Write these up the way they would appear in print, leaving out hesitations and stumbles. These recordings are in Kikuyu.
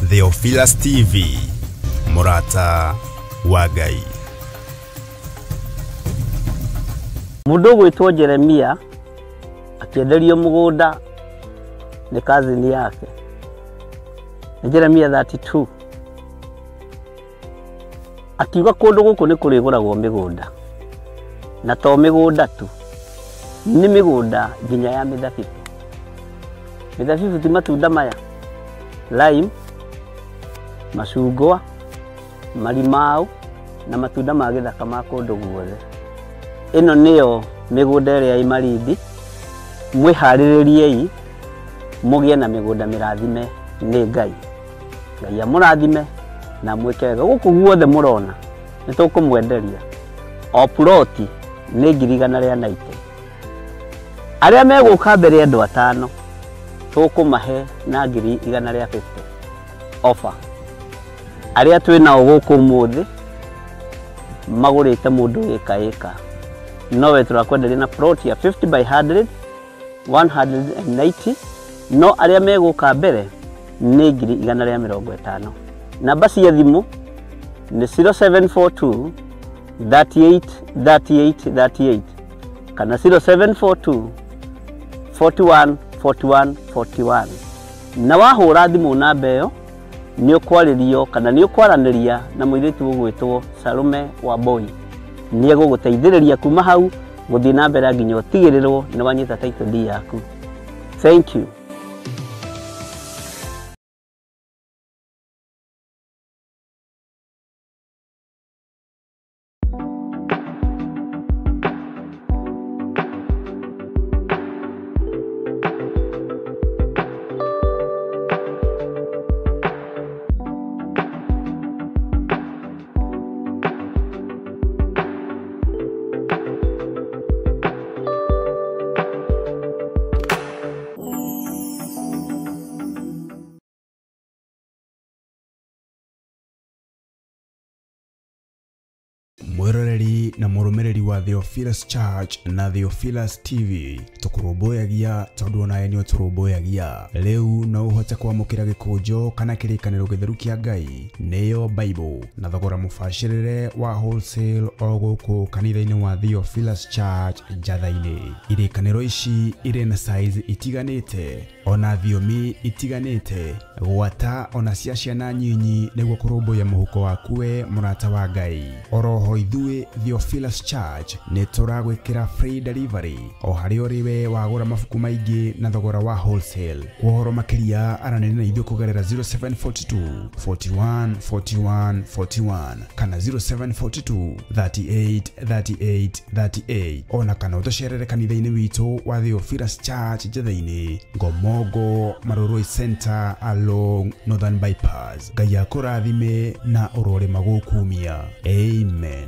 Theophilus TV, mũrata wa Ngai. Mũndũ ũgwĩtwo Jeremia akĩenderio mũgũnda nĩ cousin yake. Nĩ Jeremia 32. Akiuga kũndũ gũkũ nĩ kũrĩgũragwo mĩgũnda, na to mĩgũnda tu, nĩ mĩgũnda nginya ya mĩthabibũ. Mĩthabibũ ti matunda maya, lime, macungwa, marimau na matunda ma gĩthaka ma kũndũ guothe. Ĩno nĩyo mĩgũnda ĩrĩa ĩ Malindi. Mwĩharĩrĩriei mũgĩe na mĩgũnda mĩrathime nĩ Ngai. Ngai amũrathime na mwĩke wega. Gũkũ guothe mũrona nĩ tũkũmwenderia o ploti nĩ 190,000. Arĩa megũka mbere andũ atano tũkũmahe na 150,000 offer. Arĩa twĩ nao gũkũ ũmũthĩ magũrĩte mũndũ ĩka ĩka, nowe tũrakwenderia na plot ya 50 by 100 190, no arĩa megũka mbere nĩ 150,000. Namba cia thimũ nĩ 0742 38 38 38 kana 0742 41 41 41. Na wahũra thimũ namba ĩyo nĩ ũkwarĩrio kana nĩ ũkwaranĩria na mũirĩtu ũgwĩtwo Salome Wambui. Nĩ egũgũteithĩrĩria kuma hau gũthiĩ na mbere nginya ũtigĩrĩrwo nĩ wanyita title deed yaku. Thank you. Mwiroreri na mũrũmĩrĩri wa Theophilus Church na Theophilus TV, tũkũrũmbũyagia tondũ onawe nĩ ũtũrũmbũyagia. Rĩu no ũhote kwamũkĩra gĩkũnjo kana kĩrĩkanĩro gĩtheru kĩa Ngai, nĩyo Bible, na thogora mũbacĩrĩre wa wholesale o gũkũ kanitha-inĩ wa Theophilus Church Njatha-inĩ. Irĩkanĩro ici irĩ na size itiganĩte ona thiomi itiganĩte, gwata ona cia ciana nyinyi, nĩguo kũrũmbũiya mũhuko waku we mũrata wa Ngai. Oroho ithuĩ Theophilus Church nĩ tũragwĩkĩra free delivery o harĩa ũrĩ we wagũra mabuku maingĩ na thogora wa wholesale. Kwa ũhoro makĩria aranĩria na ithuĩ kũgerera 0742 41 41 41 kana 0742 38 38 38, ona kana ũtũcerere kanitha-inĩ witũ wa Theophilus Church Njatha-inĩ, Ngomongo Marurui Center along Northern Bypass. Ngai akũrathime na ũrore magũkumia. Amen.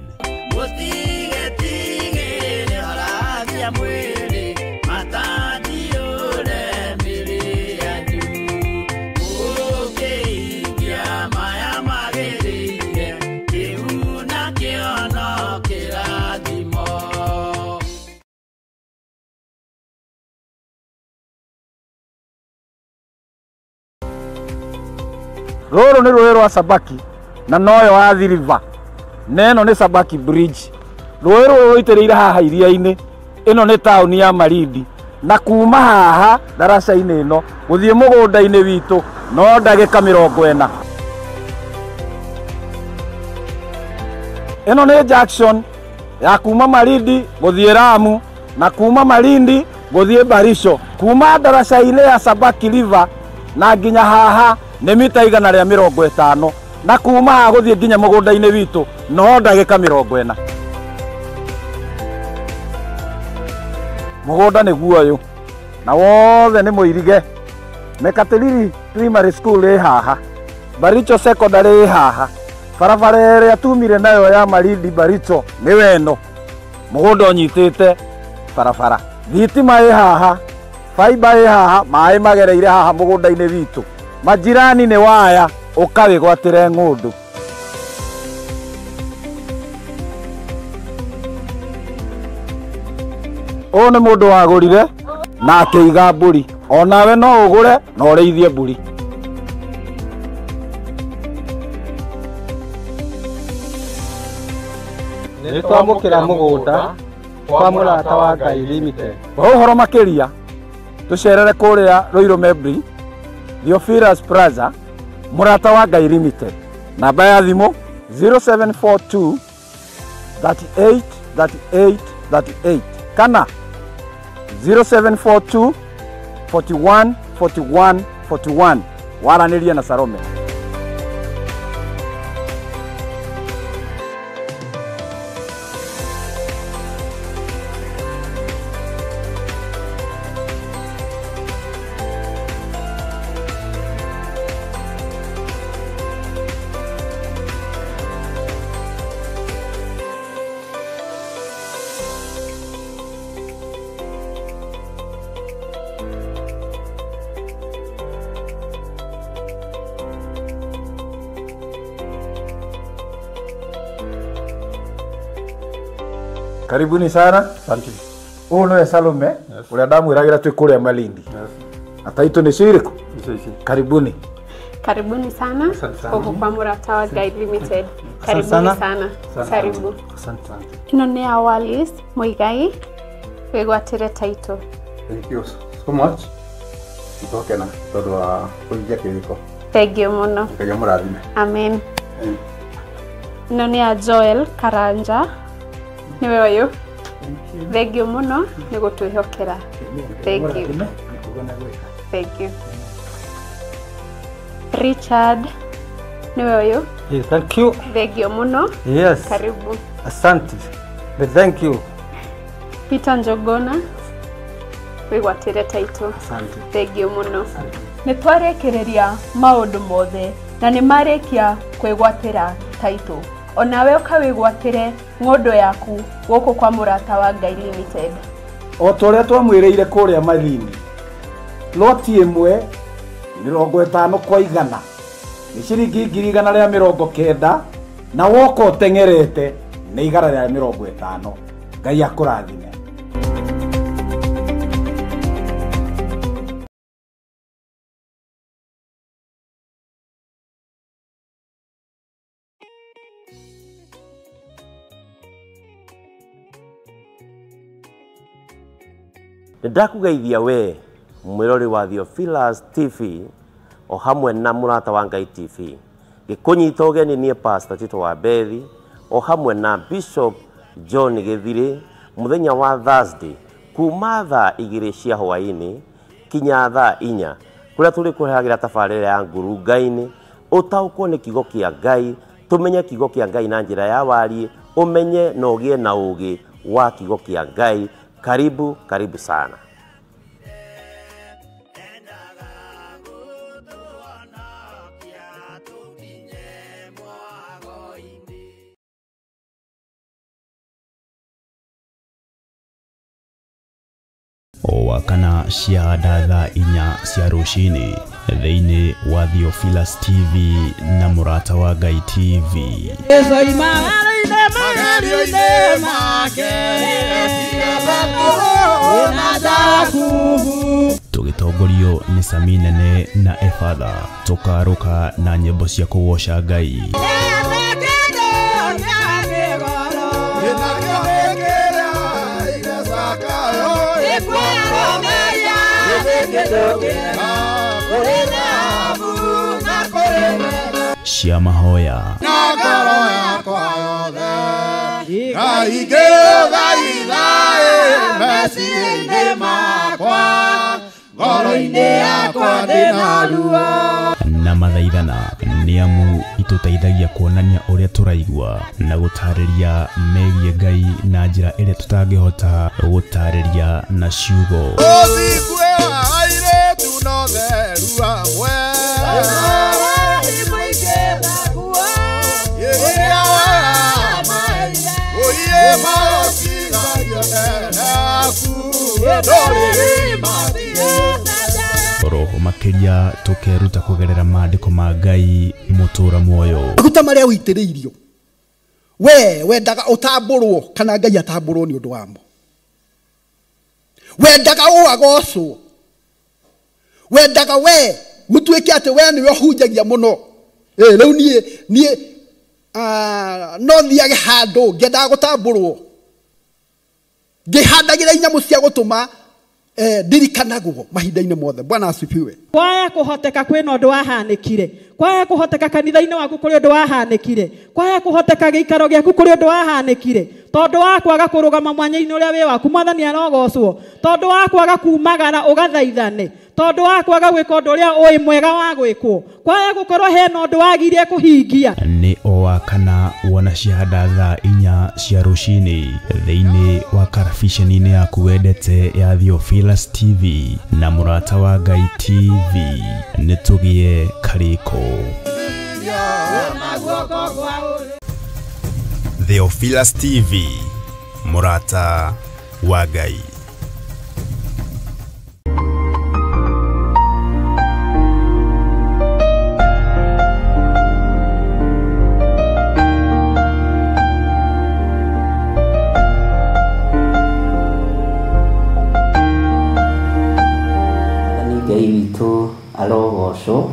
Rũrũ nĩ rũĩ rwa Sabaki na noyo Athi River, na ĩno nĩ Sabaki Bridge. Rũĩ rũrũ rũitĩrĩire haha iria-inĩ. Ĩno nĩ taũni ya Malindi, na kuma haha ndaraca-inĩ ĩno gũthiĩ mũgũnda-inĩ witũ no ndagĩka 40. Ĩno nĩ junction ya kuma Malindi gũthiĩ Lamu na kuma Malindi gũthiĩ Barisho. Kuma ndaraca-inĩ ya Sabaki River na nginya haha nĩ mita 150, na kuma haha gũthiĩ nginya mũgũnda-inĩ witũ no ndagĩka 40. Mũgũnda nĩguo ũyũ na wothe nĩ mũirige. Mekatilili Primary School ĩ haha, Baricho Secondary ĩ haha, barabara ĩrĩa tumire nayo ya Malindi Baricho nĩwe ĩno. Mũgũnda ũnyitĩte barabara, thitima ĩ haha, fiber ĩ haha, maĩ magereire haha mũgũnda-inĩ witũ. Majirani nĩ waya, ũkawĩgwatĩre ng'ũndũ. Ũyũ nĩ mũndũ wagũrire na akĩiga mbũri. Onawe no ũgũre na ũrĩithie mbũri. Nĩ twamũkĩra mũgũnda kwa Mũrata wa Ngai Limited. Kwa ũhoro makĩria tũcerere kũrĩa Ruiru Membri, Theophilus Plaza, Mũrata wa Ngai Limited. Namba ya thimũ 0742 38 38 38 kana 0742 41 41 41. Waranĩria na Salome. Karibuni sana. Asante. Ũyũ nĩwe Salome, Yes. ũrĩa ndamwĩragĩra twĩ kũrĩa Malindi. Yes. Na taitũ nĩcio irĩkũ? Icio ici. Karibuni. Karibuni sana Asante sana. huku kwa Mũrata wa Ngai Limited. Karibuni sana. sana. Asante. Karibu. Asante. Ĩno nĩ ya Wallis Muigai, wĩgwatĩre taitũ. Thank you so much. Nĩtwakena tondũ wa kũhingia kĩrĩko. Thank you mũno. Ngai amũrathime. Amen. Ĩno nĩ ya Joel Karanja, nĩwe ũyũ. Thank you mũno nĩ gũtwĩhokera. Thank you. Thank you. Richard, nĩwe ũyũ. Yes, thank you. Thank you mũno. Yes. Karibu. Asante. But thank you. Peter Njogona, wĩgwatĩre taitũ. Asante. Thank you mũno. Nĩ twarĩkĩrĩria maũndũ mothe na nĩ marĩkia kwĩgwatĩra taitũ. Onawe ũkawĩgwatĩre ng'ũndũ yaku gũkũ kwa Mũrata wa Ngai Limited. O ta ũrĩa twamwĩrĩire kũrĩa Malindi, loti ĩmwe 50 kwa 100 nĩ ciringi 190,000 na woka ũteng'erete nĩ 150. Ngai akũrathime. Nĩndakũgeithia we mwĩrori wa Theophilus TV o hamwe na Mũrata wa Ngai TV. Gĩkũnyita ũgeni niĩ Pastor Tito wa Bethi o hamwe na Bishop John Gĩthirĩ mũthenya wa Thursday kuma thaa 2 cia hwaĩ-inĩ kinya thaa 4 kũrĩa tũrĩkũrehagĩra tabarĩra ya ngurunga-inĩ ũtaũkwo nĩ kiugo kĩa Ngai, tũmenye kiugo kĩa Ngai na njĩra ya wariĩ, ũmenye na ũgĩe na ũũgĩ wa kiugo kĩa Ngai. Karibu, karibu sana. O wakana cia thaa 4 cia rũcinĩ thĩinĩ wa Theophilus TV na Mũrata wa Ngai TV. Tũgĩtongorio nĩ Sami Nene na Efatha, tũkarũka na nyĩmbo cia kũgoca Ngai. Cia mahoya na mathaithana nĩ amu itũteithagia kuonania ũrĩa tũraigua na gũtarĩria megiĩ Ngai na njĩra ĩrĩa tũtangĩhota gũtarĩria na ciugo. Roho makĩria tũkeruta kũgerera maandĩko ma Ngai mũtũra muoyo. Maguta marĩa wĩitĩrĩirio we wendaga ũtambũrwo kana Ngai atambũrwo nĩ ũndũ wamo. Wendaga ũagocwo, wendaga we gũtuĩke atĩ we nĩwe ũhunjagia mũno. Rĩu niĩ No thiage handũ ngĩendaga gũtambũrwo ngĩhandagĩra inyamũ cia gũtũma ndirikanagwo mahinda-inĩ mothe. Bwana asifiwe. Kwaya kũhoteka kwĩna ũndũ wahanĩkire, kwaya kũhoteka kanitha-inĩ waku kũrĩ ũndũ wahanĩkire, kwaya kũhoteka gĩikaro gĩaku kũrĩ ũndũ wahanĩkire, tondũ wa kwaga kũrũgama mwanya-inĩ ũrĩa wĩ waku Mwathani arogocwo, tondũ wa kwaga kumagara ũgathaithane, tondũ wa kwaga gwĩka ũndũ ũrĩa ũĩ mwega wa gwĩkwo, kwaya gũkorwo hena ũndũ wagire kũhingia. Nĩ o wa kana wona ciahanda thaa 4 cia rũcinĩ thĩinĩ wa karabiceni-inĩ yaku wendete ya Theophilus TV na Mũrata wa Ngai TV. Nĩ tũgĩe karĩko. Theophilus TV, Mũrata wa Ngai. Ngai witũ arogocwo.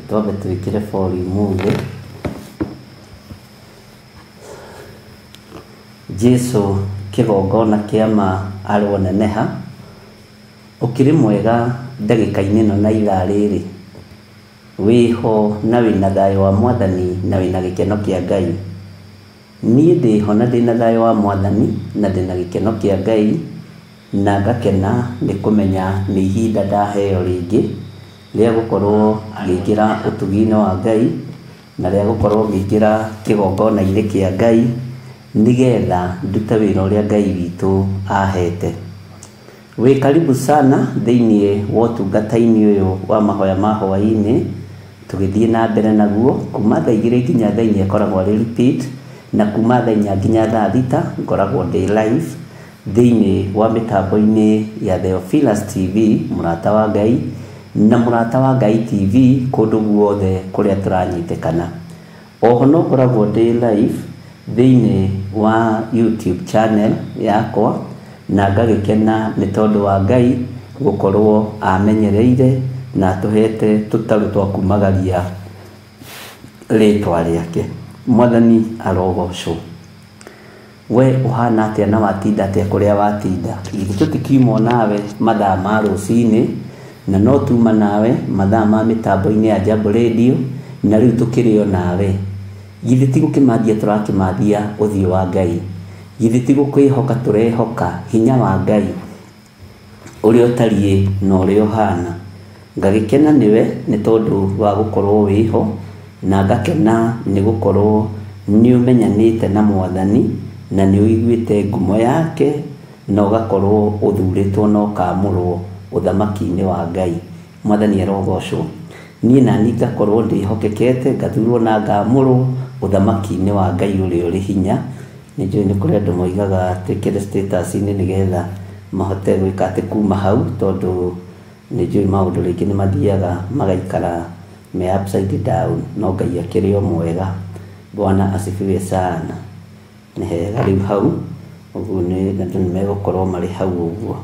Twambe twĩkĩre volume thĩ. Jesu kĩgongona kĩa ma aroneneha. Ũkĩrĩ mwega ndagĩka-inĩ ĩno na ithaa rĩrĩ, wĩho na wĩna thayũ wa Mwathani na wĩna gĩkeno kĩa Ngai. Niĩ ndĩho na ndĩna thayũ wa Mwathani na ndĩna gĩkeno kĩa Ngai, na ngakena nĩ kũmenya nĩ ihinda ndaheo rĩngĩ rĩa gũkorwo ngĩingĩra ũtugi-inĩ wa Ngai na rĩa gũkorwo ngĩingĩra kĩgongona-inĩ kĩa Ngai nĩgetha ndute wĩra ũrĩa Ngai witũ ahete. Wĩ karibu sana thĩinĩ wa ũtungata-inĩ ũyũ wa mahoya ma hwaĩ-inĩ, tũgĩthiĩ na mbere naguo kuma thaa 2 nginya thaa 4 ĩkoragwo arĩ repeat, na kuma thaa 4 nginya thaa 6 ngoragwo ndĩ live thĩinĩ wa mĩtambo-inĩ ya Theophilus TV, Mũrata wa Ngai na Mũrata wa Ngai TV kũndũ guothe kũrĩa tũranyitĩkana. Oho no ngoragwo ndĩ live thĩinĩ wa YouTube channel yakwa, na ngagĩkena nĩ tondũ wa Ngai gũkorwo amenyereire na atũhete tũtarũ twa kumagaria rĩtwa rĩake. Mwathani arogocwo. We ũhana atĩa na watinda atĩa kũrĩa watinda? Ithuĩ tũtikiuma nawe mathaa ma rũcinĩ, na no tuma nawe mathaa ma mĩtambo-inĩ ya Jambo Radio, na rĩu tũkĩrĩ o nawe. Githĩ ti gũkĩmathia tũrakĩmathia ũthiũ wa Ngai? Githĩ ti gũkwĩhoka tũrehoka hinya wa Ngai ũrĩa ũtariĩ na ũrĩa ũhana? Ngagĩkena nĩwe nĩ tondũ wa gũkorwo wĩho, na ngakena nĩ gũkorwo nĩ ũmenyanĩte na Mwathani na nĩ ũiguĩte ngumo yake, na ũgakorwo ũthurĩtwo na ũkamũrwo ũthamaki-inĩ wa Ngai. Mwathani arogocwo. Niĩ nani ngakorwo ndĩhokekete, ngathurwo na ngamũrwo ũthamaki-inĩ wa Ngai ũrĩa ũrĩ hinya. Nĩ njũĩ nĩ kũrĩ andũ moigaga twĩkĩre status-inĩ nĩgetha mahote gwĩka atĩ kuma hau, tondũ nĩ njũĩ maũndũ rĩngĩ nĩ mathiaga magaikara me upside down, no Ngai akĩrĩ o mwega. Bwana asifiwe sana. Nĩ hega rĩu hau ũguo, nĩ andũ nĩ megũkorwo marĩ hau ũguo,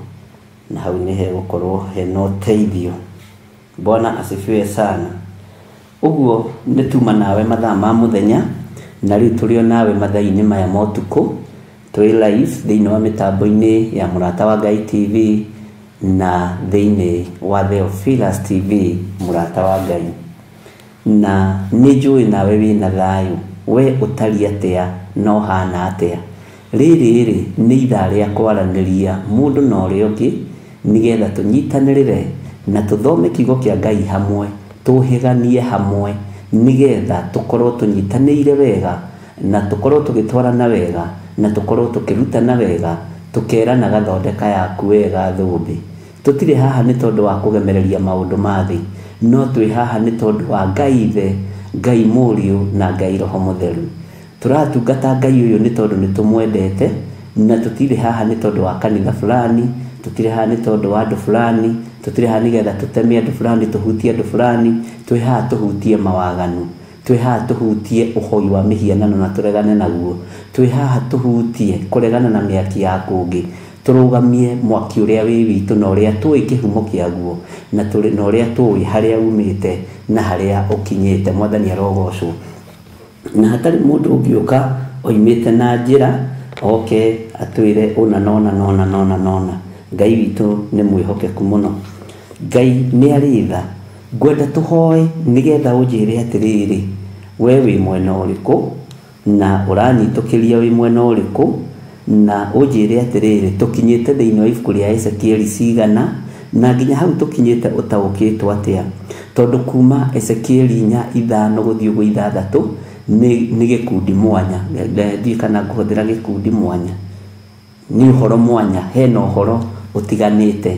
na hau nĩ hegũkorwo hena ũteithio. Bwana asifiwe sana. Ũguo nĩ tuma nawe mathaa ma mũthenya, na rĩu tũrĩ o nawe mathaa-inĩ maya ma ũtukũ, twĩ live thĩinĩ wa mĩtambo-inĩ ya Mũrata wa Ngai TV na thĩinĩ wa Theophilus TV, Mũrata wa Ngai. Na nĩ njũĩ nawe wĩna thayũ, we ũtariĩ atĩa na ũhana atĩa? Rĩrĩ rĩ nĩ ithaa rĩa kwaranĩria mũndũ na ũrĩa ũngĩ, nĩgetha tũnyitanĩrĩre na tũthome kiugo kĩa Ngai hamwe, tũhĩganie hamwe, nĩgetha tũkorwo tũnyitanĩire wega, na tũkorwo tũgĩtwarana wega, na tũkorwo tũkĩrutana wega, tũkeranaga thondeka yaku wega thũmbĩ. Tũtirĩ haha nĩ tondũ wa kũgemereria maũndũ ma thĩ, no twĩ haha nĩ tondũ wa Ngai Ithe, Ngai Mũriũ na Ngai Roho Mũtheru. Tũratungata Ngai ũyũ nĩ tondũ nĩ tũmwendete, na tũtirĩ haha nĩ tondũ wa kanitha fulani, tũtirĩ haha nĩ tondũ wa andũ fulani, tũtirĩ haha nĩgetha tũteme andũ fulani, tũhutie andũ fulani. Twĩ haha tũhutie mawaganu, twĩ haha tũhutie ũhoi wa mĩhianano na tũregane naguo, twĩ haha tũhutie kũregana na mĩaki ya kũngĩ, Tũrũgamie mwaki ũrĩa wĩ witũ na ũrĩa tũĩ kĩhumo kĩaguo na tũrĩ na ũrĩa tũĩ harĩa umĩte na harĩa ũkinyĩte. Mwathani arogocwo. Na hatarĩ mũndũ ũngĩũka oimĩte na njĩra oke atwĩre ũna nona nona nona nona. Ngai witũ nĩ mwĩhokeku mũno. Ngai nĩ arĩ tha. Ngwenda tũhoe nĩgetha ũnjĩre atĩrĩrĩ, we wĩ mwena ũrĩkũ na ũranyitũkĩria wĩ mwena ũrĩkũ, na ũnjĩre atĩrĩrĩ tũkinyĩte thĩinĩ wa ibuku rĩa Ezekieli cigana, na nginya hau tũkinyĩte ũtaũkĩtwo atĩa, tondũ kuma Ezekieli 4 5 gũthiĩ ũguo 6 nĩ gĩkundi mwanya. Ndiũĩ kana ngũhũthĩra gĩkundi mwanya, nĩ ũhoro mwanya, hena ũhoro ũtiganĩte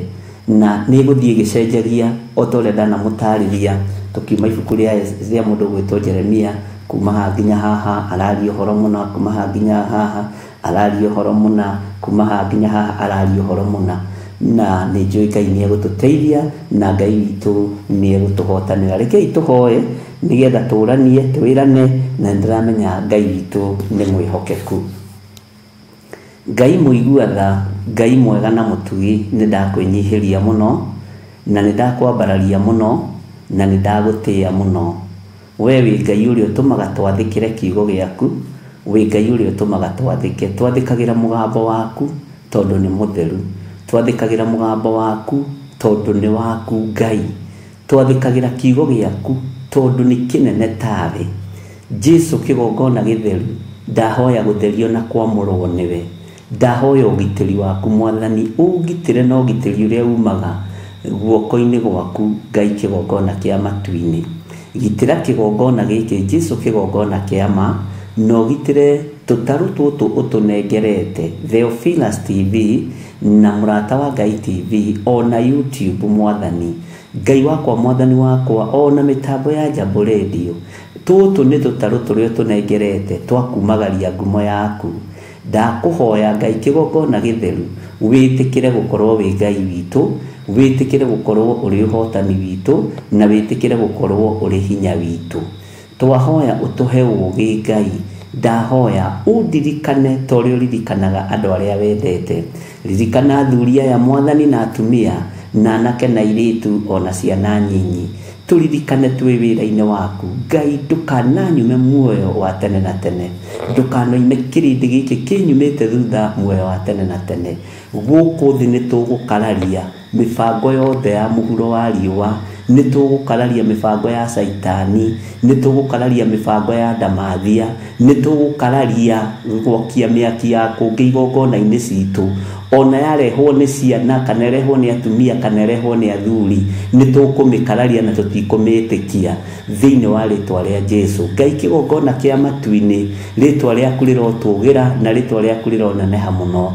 na nĩ gũthiĩ gĩcenjagia o ta ũrĩa ndanamũtarĩria tũkiuma ibuku rĩa mũndũ ũgwĩtwo Jeremia, kuma haha nginya haha araria ũhoro mũna, kuma haha nginya haha araria ũhoro mũna, kuma haha nginya haha araria ũhoro mũna. Na nĩ njũĩ Ngai nĩ egũtũteithia na Ngai witũ nĩ egũtũhotanĩra. Rekei tũhoe nĩgetha tũranie twĩrane, na nĩndĩramenya Ngai witũ nĩ mwĩhokeku. Ngai mũigua tha, Ngai mwega na mũtugi, nĩ ndakwĩnyihĩria mũno na nĩ ndakwambararia mũno na nĩ ndagũtĩĩa mũno. We wĩ Ngai ũrĩa ũtũmaga twathĩkĩre kiugo gĩaku, wĩ Ngai ũrĩa ũtũmaga twathĩke. Twathĩkagĩra mũgambo waku tondũ nĩ mũtheru, twathĩkagĩra mũgambo waku tondũ nĩ waku Ngai, twathĩkagĩra kiugo gĩaku tondũ nĩ kĩnene ta thĩ. Jesu kĩgongona gĩtheru, ndahoya gũtherio na kwamũrwo nĩwe. Ndahoya ũgitĩri waku Mwathani, ũngitĩre na ũgitĩri ũrĩa umaga guoko-inĩ gwaku Ngai kĩgongona kĩa matu-inĩ. Gitĩra kĩgongona gĩkĩ Jesu kĩgongona kĩa ma, na ũgitĩre tũtarũ tũtũ ũtũnengerete Theophilus TV na Mũrata wa Ngai TV ona YouTube. Mwathani Ngai wakwa, Mwathani wakwa, ona mĩtambo ya Jambo Radio, tũtũ nĩ tũtarũ tũrĩa ũtũnengerete twakumagaria ngumo yaku. Ndakũhoya Ngai kĩgongona gĩtheru, wĩtĩkĩre gũkorwo wĩ Ngai witũ, wĩtĩkĩre gũkorwo ũrĩ ũhotani witũ, na wĩtĩkĩre gũkorwo ũrĩ hinya witũ. Twahoya ũtũhe ũũgĩ Ngai. Ndahoya ũndirikane ta ũrĩa ũririkanaga andũ arĩa wendete. Ririkana athuri aya Mwathani na atumia na anake na airĩtu ona ciana nyinyi. Tũririkane twĩ wĩra-inĩ waku Ngai, ndũkananyume muoyo wa tene na tene, ndũkanoime kĩrĩndĩ gĩkĩ kĩnyumĩte thutha muoyo wa tene na tene. Gũkũ thĩ nĩ tũgũkararia mĩbango yothe ya mũhuro wa riũa, nĩ tũgũkararia mĩbango ya Caitani, nĩ tũgũkararia mĩbango ya ndamathia, nĩ tũgũkararia gwakia mĩaki ya kũngĩ igongona-inĩ citũ, ona yarehwo nĩ ciana kana ĩrehwo nĩ atumia kana ĩrehwo nĩ athuri, nĩ tũkũmĩkararia na tũtikũmĩtĩkia thĩinĩ wa rĩtwa rĩa Jesu. Ngai kĩgongona kĩa matu-inĩ, rĩtwa rĩaku rĩrotũgĩra na rĩtwa rĩaku rĩroneneha mũno,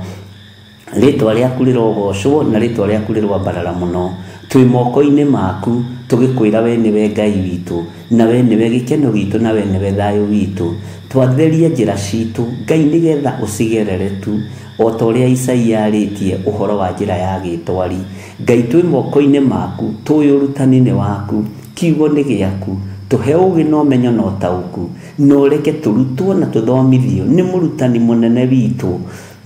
rĩtwa rĩaku rĩrogocwo na rĩtwa rĩaku rĩroambarara mũno. Twĩ moko-inĩ maku tũgĩkwĩra we nĩwe Ngai witũ, na we nĩwe gĩkeno gitũ, na we nĩwe thayũ witũ. Twatherie njĩra citũ Ngai nĩgetha ũcigerere tu o ta ũrĩa Isaia arĩtie ũhoro wa njĩra ya gĩtwari. Ngai twĩ moko-inĩ maku, tũĩ ũrutani-inĩ waku, kiugo nĩ gĩaku, tũhe ũũgĩ na ũmenyo na ũtaũku, na ũreke tũrutwo na tũthomithio nĩ mũrutani mũnene witũ.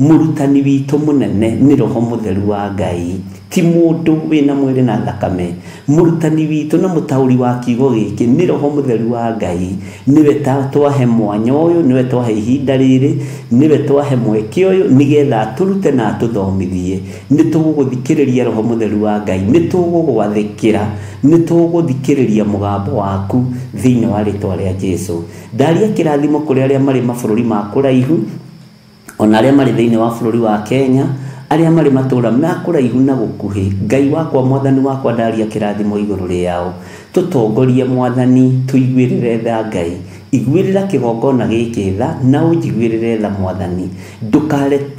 Mũrutani witũ mũnene nĩ Roho Mũtheru wa Ngai, ti mũndũ wĩna mwĩrĩ na thakame. Mũrutani witũ na mũtaũri wa kiugo gĩkĩ nĩ Roho Mũtheru wa Ngai. Nĩwe twahe mwanya ũyũ, nĩwe twahe ihinda rĩrĩ, nĩwe twahe mweke ũyũ nĩgetha atũrute na atũthomithie. Nĩ tũgũgũthikĩrĩria Roho Mũtheru wa Ngai, nĩ tũgũgwathĩkĩra, nĩ tũgũthikĩrĩria mũgambo waku thĩinĩ wa rĩtwa rĩa Jesu. Ndaria kĩrathimo kũrĩ arĩa marĩ mabũrũri ma kũraihu, ona arĩa marĩ thĩinĩ wa bũrũri wa Kenya, arĩa marĩ matũũra ma kũraihu na gũkuhĩ. Ngai wakwa, Mwathani wakwa, ndaria kĩrathimo igũrũ rĩao. Tũtongorie Mwathani, tũiguĩrĩre tha Ngai. Iguĩrĩra kĩgongona gĩkĩ tha na ũnjiguĩrĩre tha Mwathani.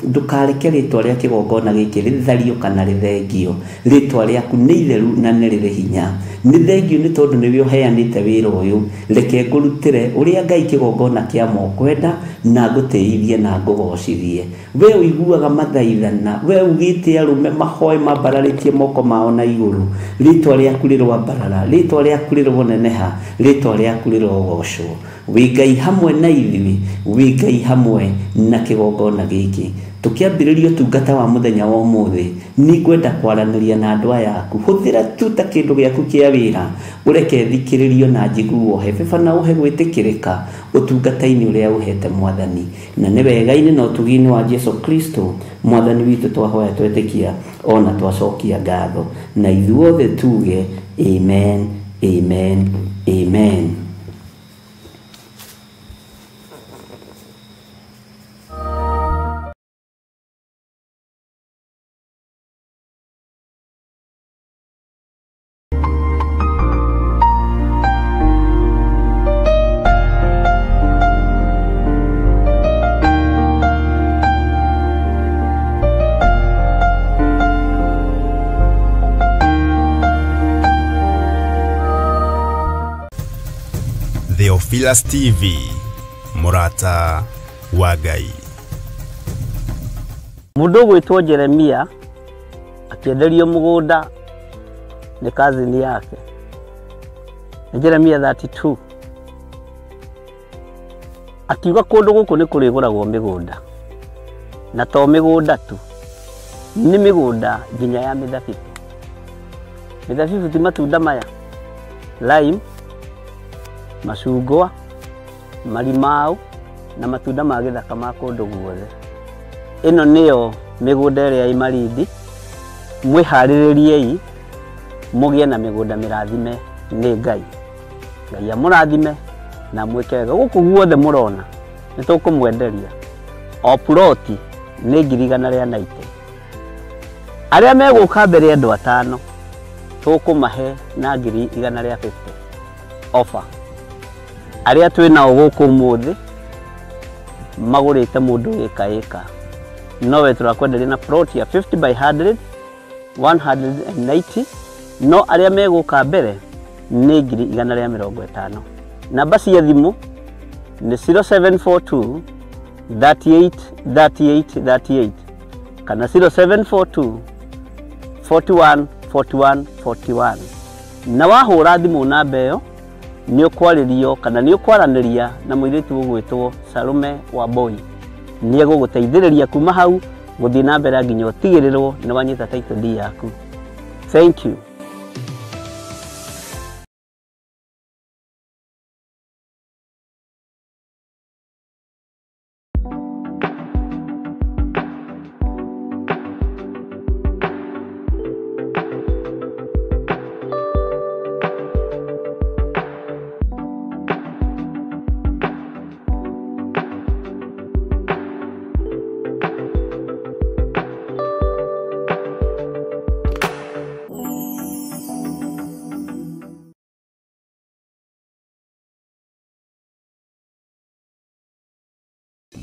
Ndũkareke rĩtwa rĩa kĩgongona gĩkĩ rĩthario kana rĩthengio. Rĩtwa rĩaku nĩ itheru na nĩ rĩrĩ hinya. Nĩ thengio nĩ tondũ nĩwe ũheanĩte wĩra ũyũ. Reke ngũrutĩre ũrĩa Ngai kĩgongona kĩa mokwenda na ngũtĩithie na ngũgocithie. We ũiguaga mathaithana, we ugĩte arũme mahoe mambararĩtie moko mao na igũrũ. Rĩtwa rĩaku rĩroambarara, rĩtwa rĩaku rĩroneneha, rĩtwa rĩaku rĩrogocwo. Wĩ Ngai hamwe na ithuĩ, wĩ Ngai hamwe na kĩgongona gĩkĩ. Tukiambĩrĩria ũtungata wa mũthenya wa ũmũthĩ, nĩngwenda kwaranĩria na andũ aya aku. Hũthĩra tu ta kĩndũ gĩaku kĩa wĩra, ũreke thikĩrĩrio na njiguo, he beba na ũhe gwĩtĩkĩrĩka ũtungata-inĩ ũrĩa ũhete Mwathani. Na nĩ wega-inĩ na ũtugi-inĩ wa Jesu Kristo Mwathani witũ twahoya twetĩkia ona twacokia ngatho, na ithuothe tuge amen, amen, amen. Theophilus TV, Murata wa Ngai. Mũndũ ũgwĩtwo Jeremia akĩenderio mũgũnda nĩ kazini yake. Nĩ Jeremia 32. Akiuga kũndũ gũkũ nĩ kũrĩgũragwo mĩgũnda, na to mĩgũnda tu, nĩ mĩgũnda nginya ya mĩthabibũ. Mĩthabibũ ti matunda maya, lime, macungwa, marimau na matunda ma gĩthaka ma kũndũ guothe. Ĩno nĩyo mĩgũnda ĩrĩa ĩ Malindi. Mwĩharĩrĩriei mũgĩe na mĩgũnda mĩrathime nĩ Ngai. Ngai amũrathime na mwĩke wega. Gũkũ guothe mũrona nĩ tũkũmwenderia o ploti nĩ 190,000. Arĩa megũka mbere andũ atano tũkũmahe na 150,000 offer. Arĩa twĩ nao gũkũ ũmũthĩ magũrĩte mũndũ ĩka ĩka, nowe tũrakwenderia na plot ya 50 by 100 190, no arĩa megũka mbere nĩ 150,000. Namba cia thimũ nĩ 0742 38 38 38 kana 0742 41 41 41. Na wahũra thimũ namba ĩyo nĩ ũkwarĩrio kana nĩ ũkwaranĩria na mũirĩtu ũgwĩtwo Salome Wambui. Nĩ egũgũteithĩrĩria kuma hau gũthiĩ na mbere nginya ũtigĩrĩrwo nĩ wanyita title deed yaku. Thank you.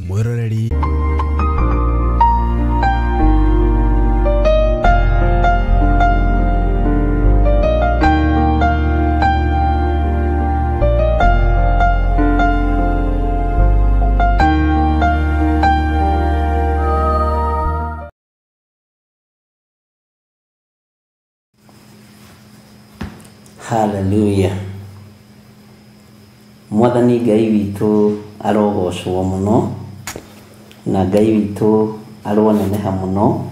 Mwĩroreri Hallelujah. Mwathani Ngai witũ arogocwo mũno, na Ngai witũ aroneneha mũno,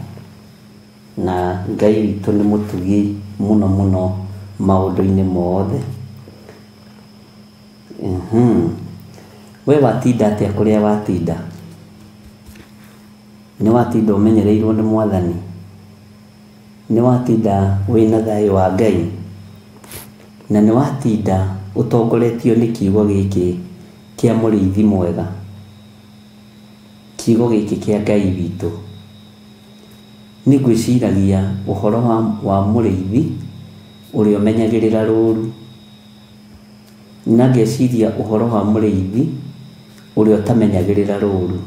na Ngai witũ nĩ mũtugi mũno mũno maũndũ-inĩ mothe. We watinda atĩa kũrĩa watinda? Nĩ watinda ũmenyereirwo nĩ Mwathani? Nĩ watinda wĩna thayũ wa Ngai? Na nĩ watinda ũtongoretio nĩ kiugo gĩkĩ kĩa mũrĩithi mwega, kiugo gĩkĩ kĩa Ngai witũ? Nĩ ngwĩciragia ũhoro wa mũrĩithi ũrĩa ũmenyagĩrĩra rũũru, na ngeciria ũhoro wa mũrĩithi ũrĩa ũtamenyagĩrĩra rũũru.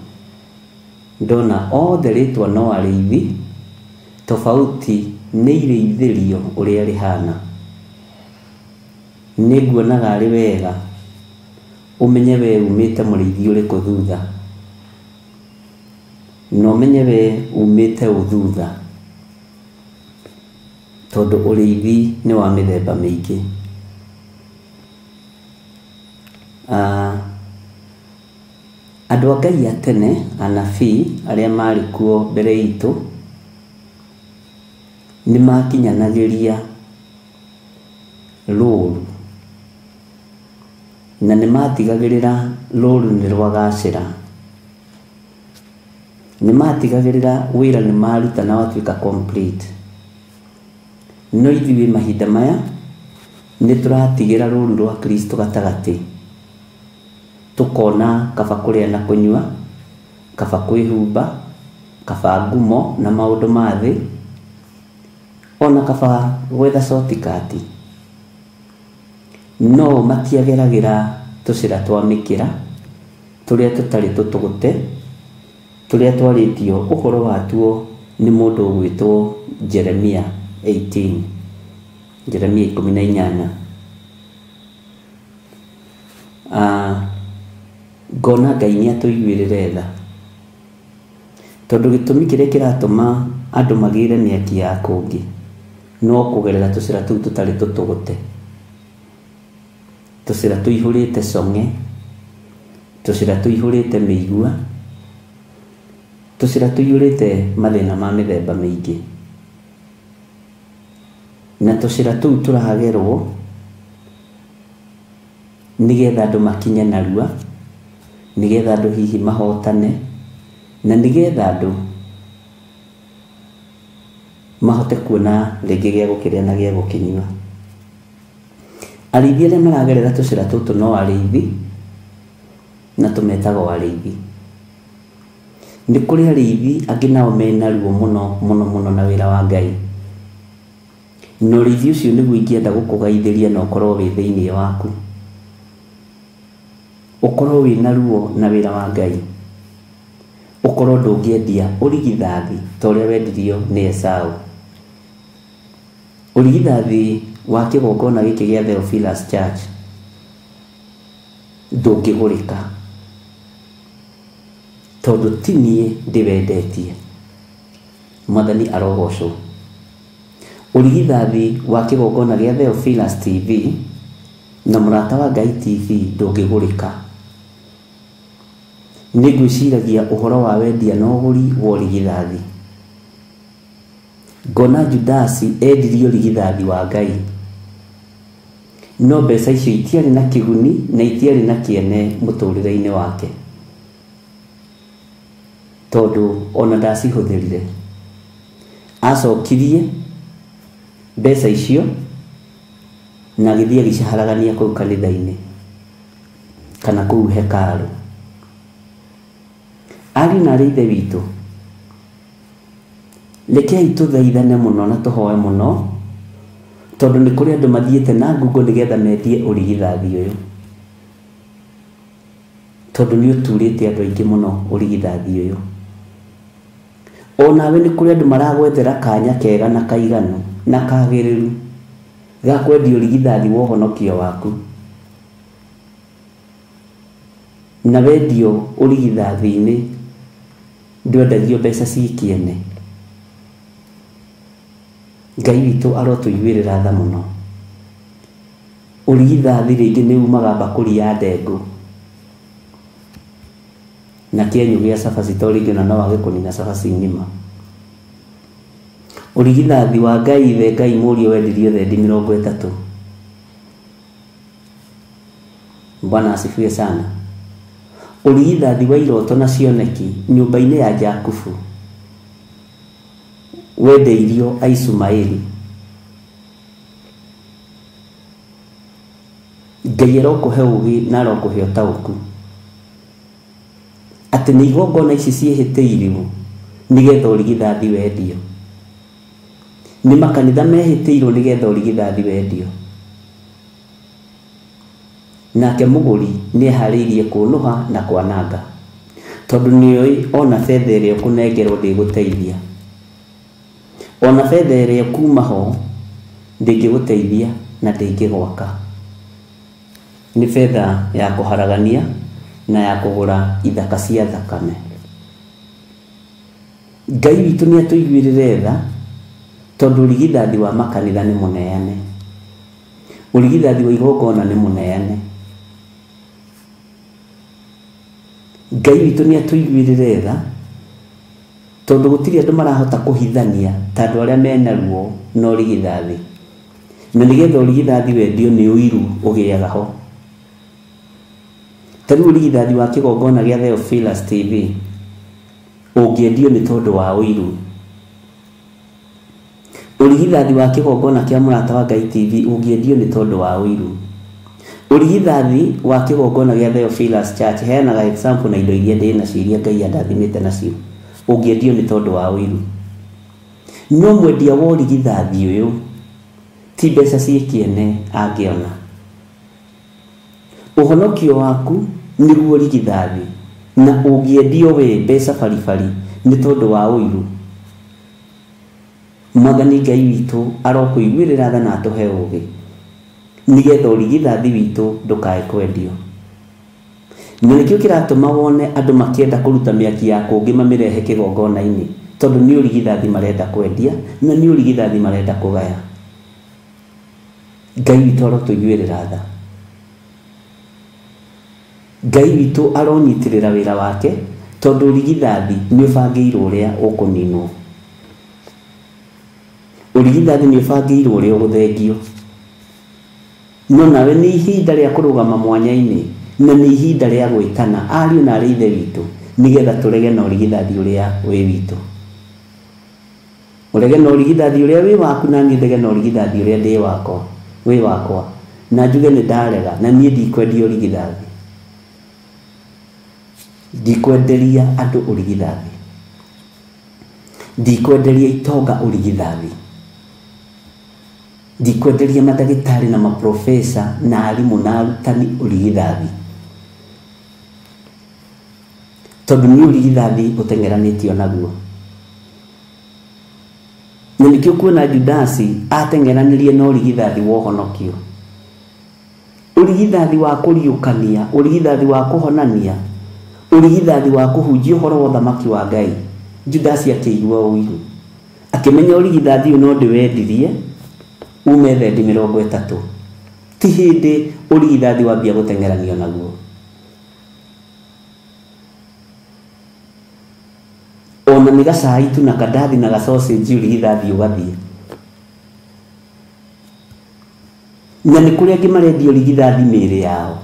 Ndona othe rĩtwa no arĩithi, tofauti nĩ irĩithĩrio ũrĩa rĩhana. Nĩ nguonaga arĩ wega ũmenye we umĩte mũrĩithi ũrĩkũ thutha, na ũmenye we umĩte ũ thutha, tondũ ũrĩithi nĩ wa mĩthemba mĩingĩ. Andũ a Ngai a tene, anabii arĩa marĩ kuo mbere itũ, nĩ makinyanagĩria rũũru na nĩ matigagĩrĩra rũũru nĩ rwagacĩra. Nĩ matigagĩrĩra wĩra nĩ maruta na watuĩka complete. No ithuĩ mahinda maya nĩ tũratigĩra rũũru rwa Kristo gatagatĩ, tukona kaba kũrĩa na kũnyua, kaba kwĩhumba, kaba ngumo na maũndũ ma thĩ, ona kaba gwetha shortcut. No matiageragĩra tũcĩra twa mĩkĩra tũrĩa tũtarĩ tũtũgũte, tũrĩa twarĩtio ũhoro watuo nĩ mũndũ ũgwĩtwo Jeremia 18, Jeremia 18. Ngona Ngai nĩ atũiguĩrĩre tha, tondũ gĩtũmi kĩrĩa kĩratũma andũ magĩre mĩaki ya kũngĩ no kũgerera tũcĩra tũu tũtarĩ tũtũgũte, tũcĩra tũihũrĩte cong'e, tũcĩra tũihũrĩte mĩigua, tũcĩra tũihũrĩte mathĩna ma mĩthemba mĩingĩ. Na tũcĩra tũu tũragerwo nĩgetha andũ makinye narua, nĩgetha andũ hihi mahotane, na nĩgetha andũ mahote kuona rĩngĩ gĩa gũkĩrĩa na gĩa gũkĩnyua. Arĩithi arĩa maragerera tũcĩra tũtũ no arĩithi, na tũmetagwo arĩithi. Nĩ kũrĩ arĩithi angĩ nao mena ruo mũno mũno mũno na wĩra wa Ngai, na ũrĩithi ũcio nĩguo ingĩenda gũkũgaithĩria na ũkorwo wĩ thĩinĩ waku, ũkorwo wĩna ruo na wĩra wa Ngai, ũkorwo ndũngĩendia ũrigithathi ta ũrĩa wendirio nĩ Esau. Ũrigithathi wa kĩgongona gĩkĩ gĩa Theophilus Church ndũngĩgũrĩka, tondũ ti niĩ ndĩwendetie. Mwathani arogocwo. Ũrigithathi wa kĩgongona gĩa Theophilus TV na Mũrata wa Ngai TV ndũngĩgũrĩka. Nĩ ngwĩciragia ũhoro wa wendia na ũgũri wa ũrigithathi. Ngona Judasi endirie ũrigithathi wa Ngai, no mbeca icio itiarĩ na kĩguni na itiarĩ na kĩene mũtũrĩre-inĩ wake, tondũ ona ndacihũthĩrire. Acokirie mbeca icio na agĩthiĩ agĩciharagania kũu kanitha-inĩ kana kũu hekarũ. Ariũ na aarĩ a Ithe witũ, rekei tũthaithane mũno na tũhoe mũno, tondũ nĩ kũrĩ andũ mathiĩte na ngungo nĩgetha mendie ũrigithathi ũyũ, tondũ nĩ ũturĩte andũ aingĩ mũno ũrigithathi ũyũ. Onawe nĩ kũrĩ andũ maragwethera kanya kega na kaiganu na kagĩrĩru ga kwendia ũrigithathi wa ũhonokio waku, na wendio ũrigithathi-inĩ ndwendagio mbeca ci kĩene. Ngai witũ arotũiguĩrĩra tha mũno. Ũrigithathi rĩngĩ nĩ umaga mbakũri ya ndengũ na kĩenyũ gĩa cabaci, to rĩngĩ ona no wage kũnina cabaci ng'ima. Ũrigithathi wa Ngai ithe Ngai mũriũ wendirio thendi 30. Bwana asifiwe sana. Ũrigithathi wa iroto na cioneki nyũmba-inĩ ya Jakubu wendeirio Aisumaeli. Ngai arokũhe ũũgĩ na arokũhe ũtaũku atĩ nĩ igongona ici ciĩhĩtĩirwo nĩgetha ũrigithathi wendio, nĩ makanitha mehĩtĩirwo nĩgetha ũrigithathi wendio. Nake mũgũri nĩ eharĩirie kũnũha na kwananga, tondũ nĩoĩ ona betha ĩrĩa ũkũnengerwo ndĩgũteithia, ona betha ĩrĩa kuma ho ndĩngĩgũteithia na ndĩngĩgwaka. Nĩ betha ya kũharagania na ya kũgũra ithaka cia thakame. Ngai witũ nĩ atũiguĩrĩre tha, tondũ ũrigithathi wa makanitha nĩ mũneane, ũrigithathi wa igongona nĩ mũneane. Ngai witũ nĩ atũiguĩrĩre tha tondũ gũtirĩ andũ marahota kũhithania ta andũ arĩa mena ruo na ũrigithathi. Na nĩgetha ũrigithathi wendio nĩ ũiru ũgĩaga ho. Ta rĩu ũrigithathi wa kĩgongona gĩa Theophilus TV ũngĩendio nĩ tondũ wa ũiru. Ũrigithathi wa kĩgongona kĩa Mũrata wa Ngai TV ũngĩendio nĩ tondũ wa ũiru. Ũrigithathi wa kĩgongona gĩa Theophilus Church, heanaga example na indo iria ndĩ nacio iria Ngai andathimĩte nacio, ũngĩendio nĩ tondũ wa ũiru. No mwendia wa ũrigithathi ũyũ ti mbeca ciĩ kĩene angĩona. Ũhonokio waku nĩguo ũrigithathi, na ũngĩendio we mbeca baribari nĩ tondũ wa ũiru. Mwathani Ngai witũ arokũiguĩrĩra tha na atũhe ũũgĩ nĩgetha ũrigithathi witũ ndũkae kwendio. Na nĩkĩo kĩratũma wone andũ makĩenda kũruta mĩaki ya kũngĩ mamĩrehe kĩgongona-inĩ, tondũ nĩ ũrigithathi marenda kwendia na nĩ ũrigithathi marenda kũgaya. Ngai witũ arotũiguĩrĩra tha. Ngai witũ aronyitĩrĩra wĩra wake, tondũ ũrigithathi nĩ ũbangĩirwo ũrĩa ũkũninwo. Ũrigithathi nĩ ũbangĩirwo ũrĩa ũgũthengio. No nawe nĩ ihinda rĩa kũrũgama mwanya-inĩ na nĩ ihinda rĩa gwĩtana ariũ na arĩ ithe witũ nĩgetha tũrege na ũrigithathi ũrĩa wĩ witũ. Ũrege na ũrigithathi ũrĩa wĩ waku na niĩ ndege na ũrigithathi ũrĩa ndĩ wakwa, wĩ wakwa. Na njuge nĩ ndarega na niĩ ndikwendia ũrigithathi. Ndikwenderia andũ ũrigithathi. Ndikwenderia itonga ũrigithathi. Ndikwenderia mandagĩtarĩ na maprofesa na arimũ na arutani ũrigithathi. Tondũ nĩ ũrigithathi ũteng'eranĩtio naguo. Na nĩkĩo kuona Judasi ateng'eranirie na ũrigithathi wa ũhonokio. Ũrigithathi wa kũriũkania, ũrigithathi wa kũhonania, ũrigithathi wa kũhunjia ũhoro wa ũthamaki wa Ngai. Judasi akĩigua ũiru. Akĩmenya ũrigithathi ũyũ no ndĩwendirie ume thendi 30. Ti hĩndĩ ũrigithathi wambia gũteng'eranio naguo. Ona nĩ gacai tu na kandathi na gasausage ũrigithathi ũgathiĩ. Na nĩ kũrĩ angĩ marendia ũrigithathi mĩĩrĩ yao.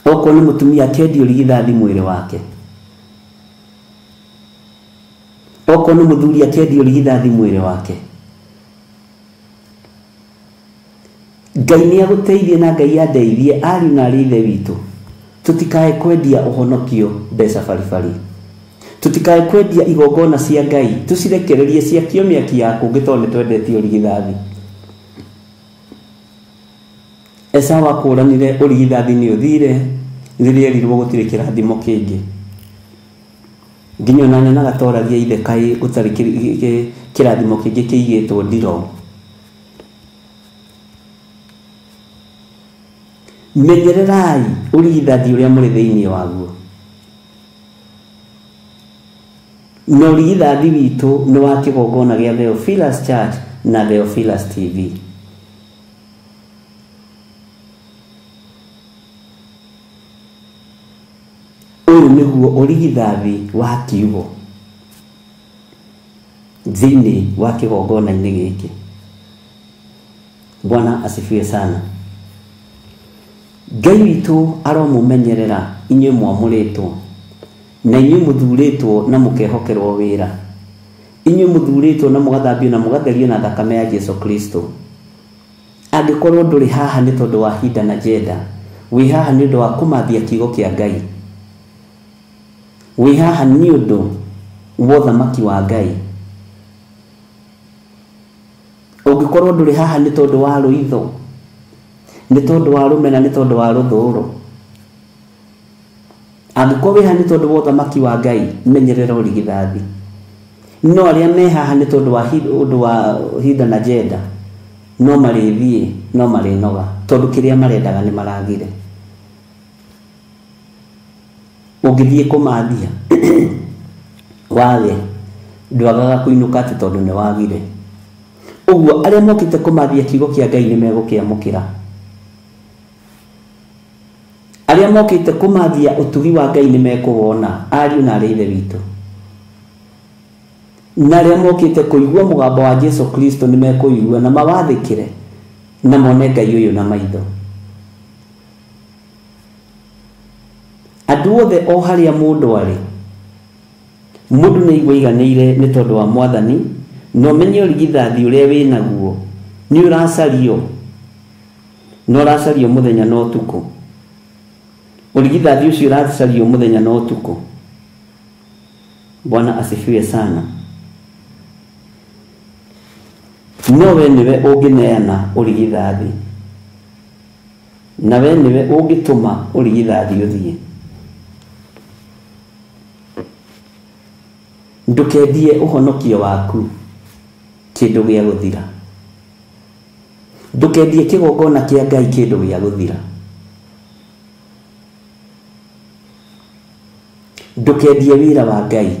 Okorwo nĩ mũtumia akendia ũrigithathi mwĩrĩ wake. Okorwo nĩ mũthuri akendia ũrigithathi mwĩrĩ wake. Ngai nĩ agũteithie na Ngai andeithie ariũ na arĩ ithe witũ. Tũtikae kwendia ũhonokio mbeca baribari. Tũtikae kwendia igongona cia Ngai, tũcirekererie ciakio mĩaki ya kũngĩ tondũ nĩ twendetie ũrigithathi. Esau akũranire ũrigithathi nĩ ũthire rĩrĩa erirwo gũtirĩ kĩrathimo kĩngĩ. Nginya ona nyonaga toragia ithe kaĩ gũtarĩ kĩrathimo kĩngĩ kĩigĩtwo ndiro. Menyererai ũrigithathi ũrĩa mũrĩ thĩinĩ waguo. Na ũrigithathi witũ nĩ wa kĩgongona gĩa Theophilus Church na Theophilus TV. Ũyũ nĩguo ũrigithathi wa kiugo thĩinĩ wa kĩgongona-inĩ gĩkĩ. Bwana asifiwe sana. Ngai witũ aromũmenyerera inyuĩ mwamũrĩtwo na inyuĩ mũthurĩtwo na mũkehokerwo wĩra. Inyuĩ mũthurĩtwo na mũgathambio na mũgatherio na thakame ya Jesu Kristo. Angĩkorwo ndũrĩ haha nĩ tondũ wa hidden agenda, wĩ haha nĩ ũndũ wa kũmathia kiugo kĩa Ngai. Wĩ haha nĩ ũndũ wa ũthamaki wa Ngai. Ũngĩkorwo ndũrĩ haha nĩ tondũ wa rũitho, nĩ tondũ wa rũmena, nĩ tondũ wa rũthũũro. Angĩkorwo wĩ haha nĩ tondũ wa ũthamaki wa Ngai, menyerera ũrigithathi. No arĩa me haha nĩ tondũ wa ũndũ wa hidden agenda, no marĩthiĩ, no marĩnoga, tondũ kĩrĩa marendaga nĩ maragire. Ũngĩthiĩ kũmathia wage, ndwagaga kũinũka atĩ tondũ nĩ wagire. Ũguo arĩa mokĩte kũmathia kiugo kĩa Ngai nĩ megũkĩamũkĩra. Arĩa mokĩte kũmathia ũtugi wa Ngai nĩ mekũwona, ariũ na arĩa ithe witũ. Na arĩa mokĩte kũigua mũgambo wa Jesu Kristo nĩ mekũigua na mawathĩkĩre na mone Ngai ũyũ na maitho. Andũ othe o harĩa mũndũ arĩ, mũndũ nĩ aigua aiganĩire nĩ tondũ wa Mwathani, na ũmenye ũrigithathi ũrĩa wĩnaguo nĩ ũracario, na ũracario mũthenya na ũtukũ. Ũrigithathi ũcio ũracario mũthenya na ũtukũ. Bwana asifiwe sana. No we nĩwe ũngĩneana ũrigithathi, na we nĩwe ũngĩtũma ũrigithathi ũthiĩ. Ndũkendie ũhonokio waku kĩndũ gĩa gũthira. Ndũkendie kĩgongona kĩa Ngai kĩndũ gĩa gũthira. Ndũkendie wĩra wa Ngai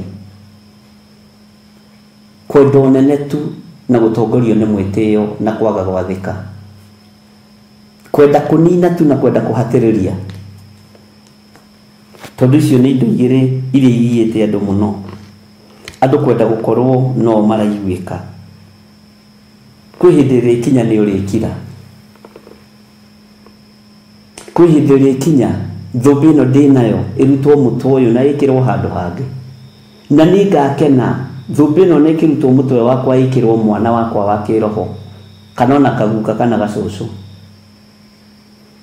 kwenda ũnene tu na gũtongorio nĩ mwĩtĩo na kwaga gwathĩka, kwenda kũnina tu na kwenda kũhatĩrĩria, tondũ icio nĩ indo igĩrĩ iria igiĩte andũ mũno. Andũ kwenda gũkorwo no maraiguĩka. Kwĩ hĩndĩ ĩrĩkinya nĩ ũrĩkira, kwĩ hĩndĩ ĩrĩkinya thũmbĩ ĩno ndĩnayo ĩrutwo mũtwe ũyũ na ĩkĩrwo handũ hangĩ, na nĩ ngakena thũmbĩ ĩno nĩ ĩkĩrutwo mũtwe wakwa ĩkĩrwo mwana wakwa wa kĩroho, kana ona kaguka kana gacũcũ.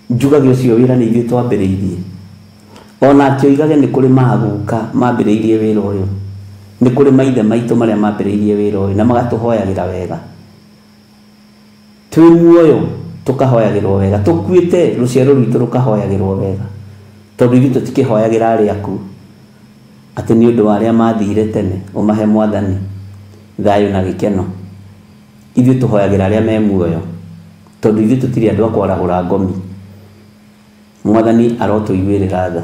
Njugage ũcio wĩra nĩ ithuĩ twambĩrĩirie. Ona akĩoigage nĩ kũrĩ maguka mambĩrĩirie wĩra ũyũ, nĩ kũrĩ maithe maitũ marĩa mambĩrĩirie wĩra ũyũ na magatũhoyagĩra wega. Twĩ muoyo tũkahoyagĩrwo wega, tũkuĩte rũciaro rwitũ rũkahoyagĩrwo wega, tondũ ithuĩ tũtikĩhoyagĩra arĩa akuũ atĩ nĩ ũndũ wa arĩa mathire tene ũmahe Mwathani thayũ na gĩkeno. Ithuĩ tũhoyagĩra arĩa me muoyo, tondũ ithuĩ tũtirĩ andũ a kwarahũra ngomi. Mwathani arotũiguĩrĩra tha.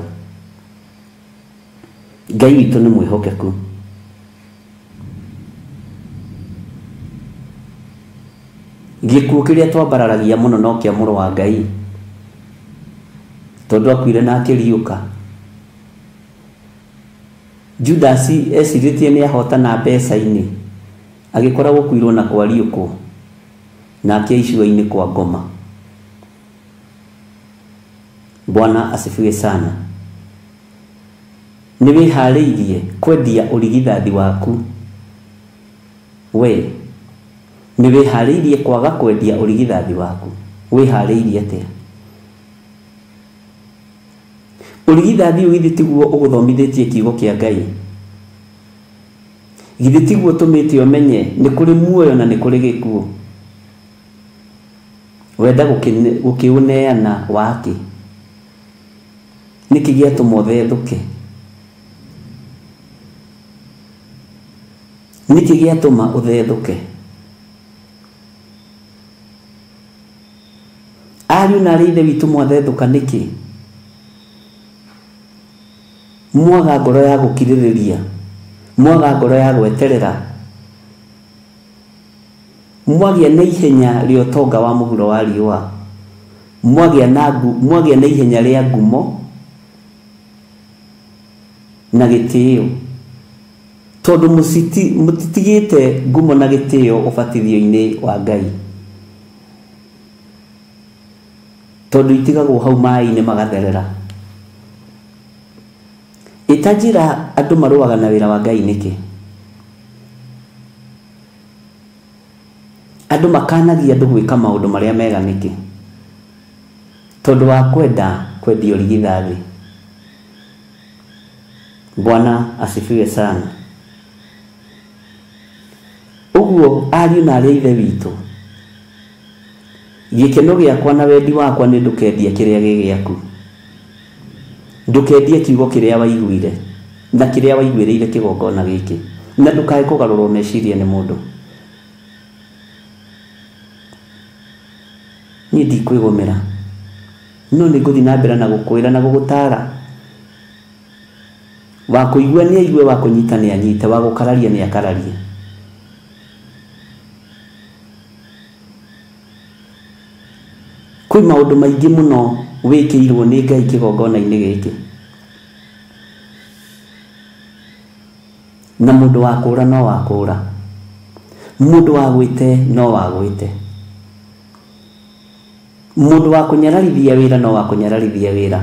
Ngai witũ nĩ mwĩhokeku. Gĩkuũ kĩrĩa twambararagia mũno no kĩa mũrũ wa Ngai, tondũ akuire na akĩriũka. Judas ecirĩtie nĩ ahotana mbeca-inĩ, agĩkora gũkuirwo na kwariũkwo, nake icua-inĩ kwa ngoma. Bwana asifiwe sana. Nĩ wĩharĩirie kwendia ũrigithathi waku? We nĩ wĩharĩirie kwaga kwendia ũrigithathi waku? Wĩharĩirie atĩa? Ũrigithathi ũyũ githĩ tiguo ũgũthomithĩtie kiugo kĩa Ngai? Githĩ tiguo ũtũmĩte ũmenye nĩ kũrĩ muoyo na nĩ kũrĩ gĩkuũ? Wenda gũkĩũneana wakĩ? Nĩkĩ gĩatũma ũthethũke? Nĩkĩ gĩatũma ũthethũke? Ariũ na arĩa ithe witũ mwathethũka nĩkĩ? Mwaga ngoro ya gũkirĩrĩria, mwaga ngoro ya gweterera, mwagĩa na ihenya rĩa ũtonga wa mũhuro wa riũa, mwagĩa na ihenya rĩa ngumo na gĩtĩo, tondũ mũtitigĩte ngumo na gĩtĩo ũbatithio-inĩ wa Ngai, tondũ itigagwo hau maĩ-inĩ magatherera. Ĩtanjĩra andũ marũaga na wĩra wa Ngai nĩkĩ? Andũ makanagia andũ gwĩka maũndũ marĩa mega nĩkĩ? Tondũ wa kwenda kwendia ũrigithathi. Bwana asifiwe sana. Ũguo ariũ na arĩa ithe witũ, gĩkeno gĩakwa na wendi wakwa nĩ ndũkendia kĩrĩa gĩ gĩaku. Ndũkendie kiugo kĩrĩa waiguire na kĩrĩa waiguĩrĩire kĩgongona gĩkĩ, na ndũkae kũgarũrwo meciria nĩ mũndũ. Niĩ ndikwĩgũmĩra, no nĩ ngũthiĩ na mbere na gũkwĩra na gũgũtara. Wa kũigua nĩ aigue, wa kũnyita nĩ anyite, wa gũkararia nĩ akararie. Kwĩ maũndũ maingĩ mũno wĩkĩirwo nĩ Ngai kĩgongona-inĩ gĩkĩ. Na mũndũ wa kũra no wa kũra, mũndũ wa gwĩte no wa gwĩte, mũndũ wa kũnyararithia wĩra no wa kũnyararithia wĩra,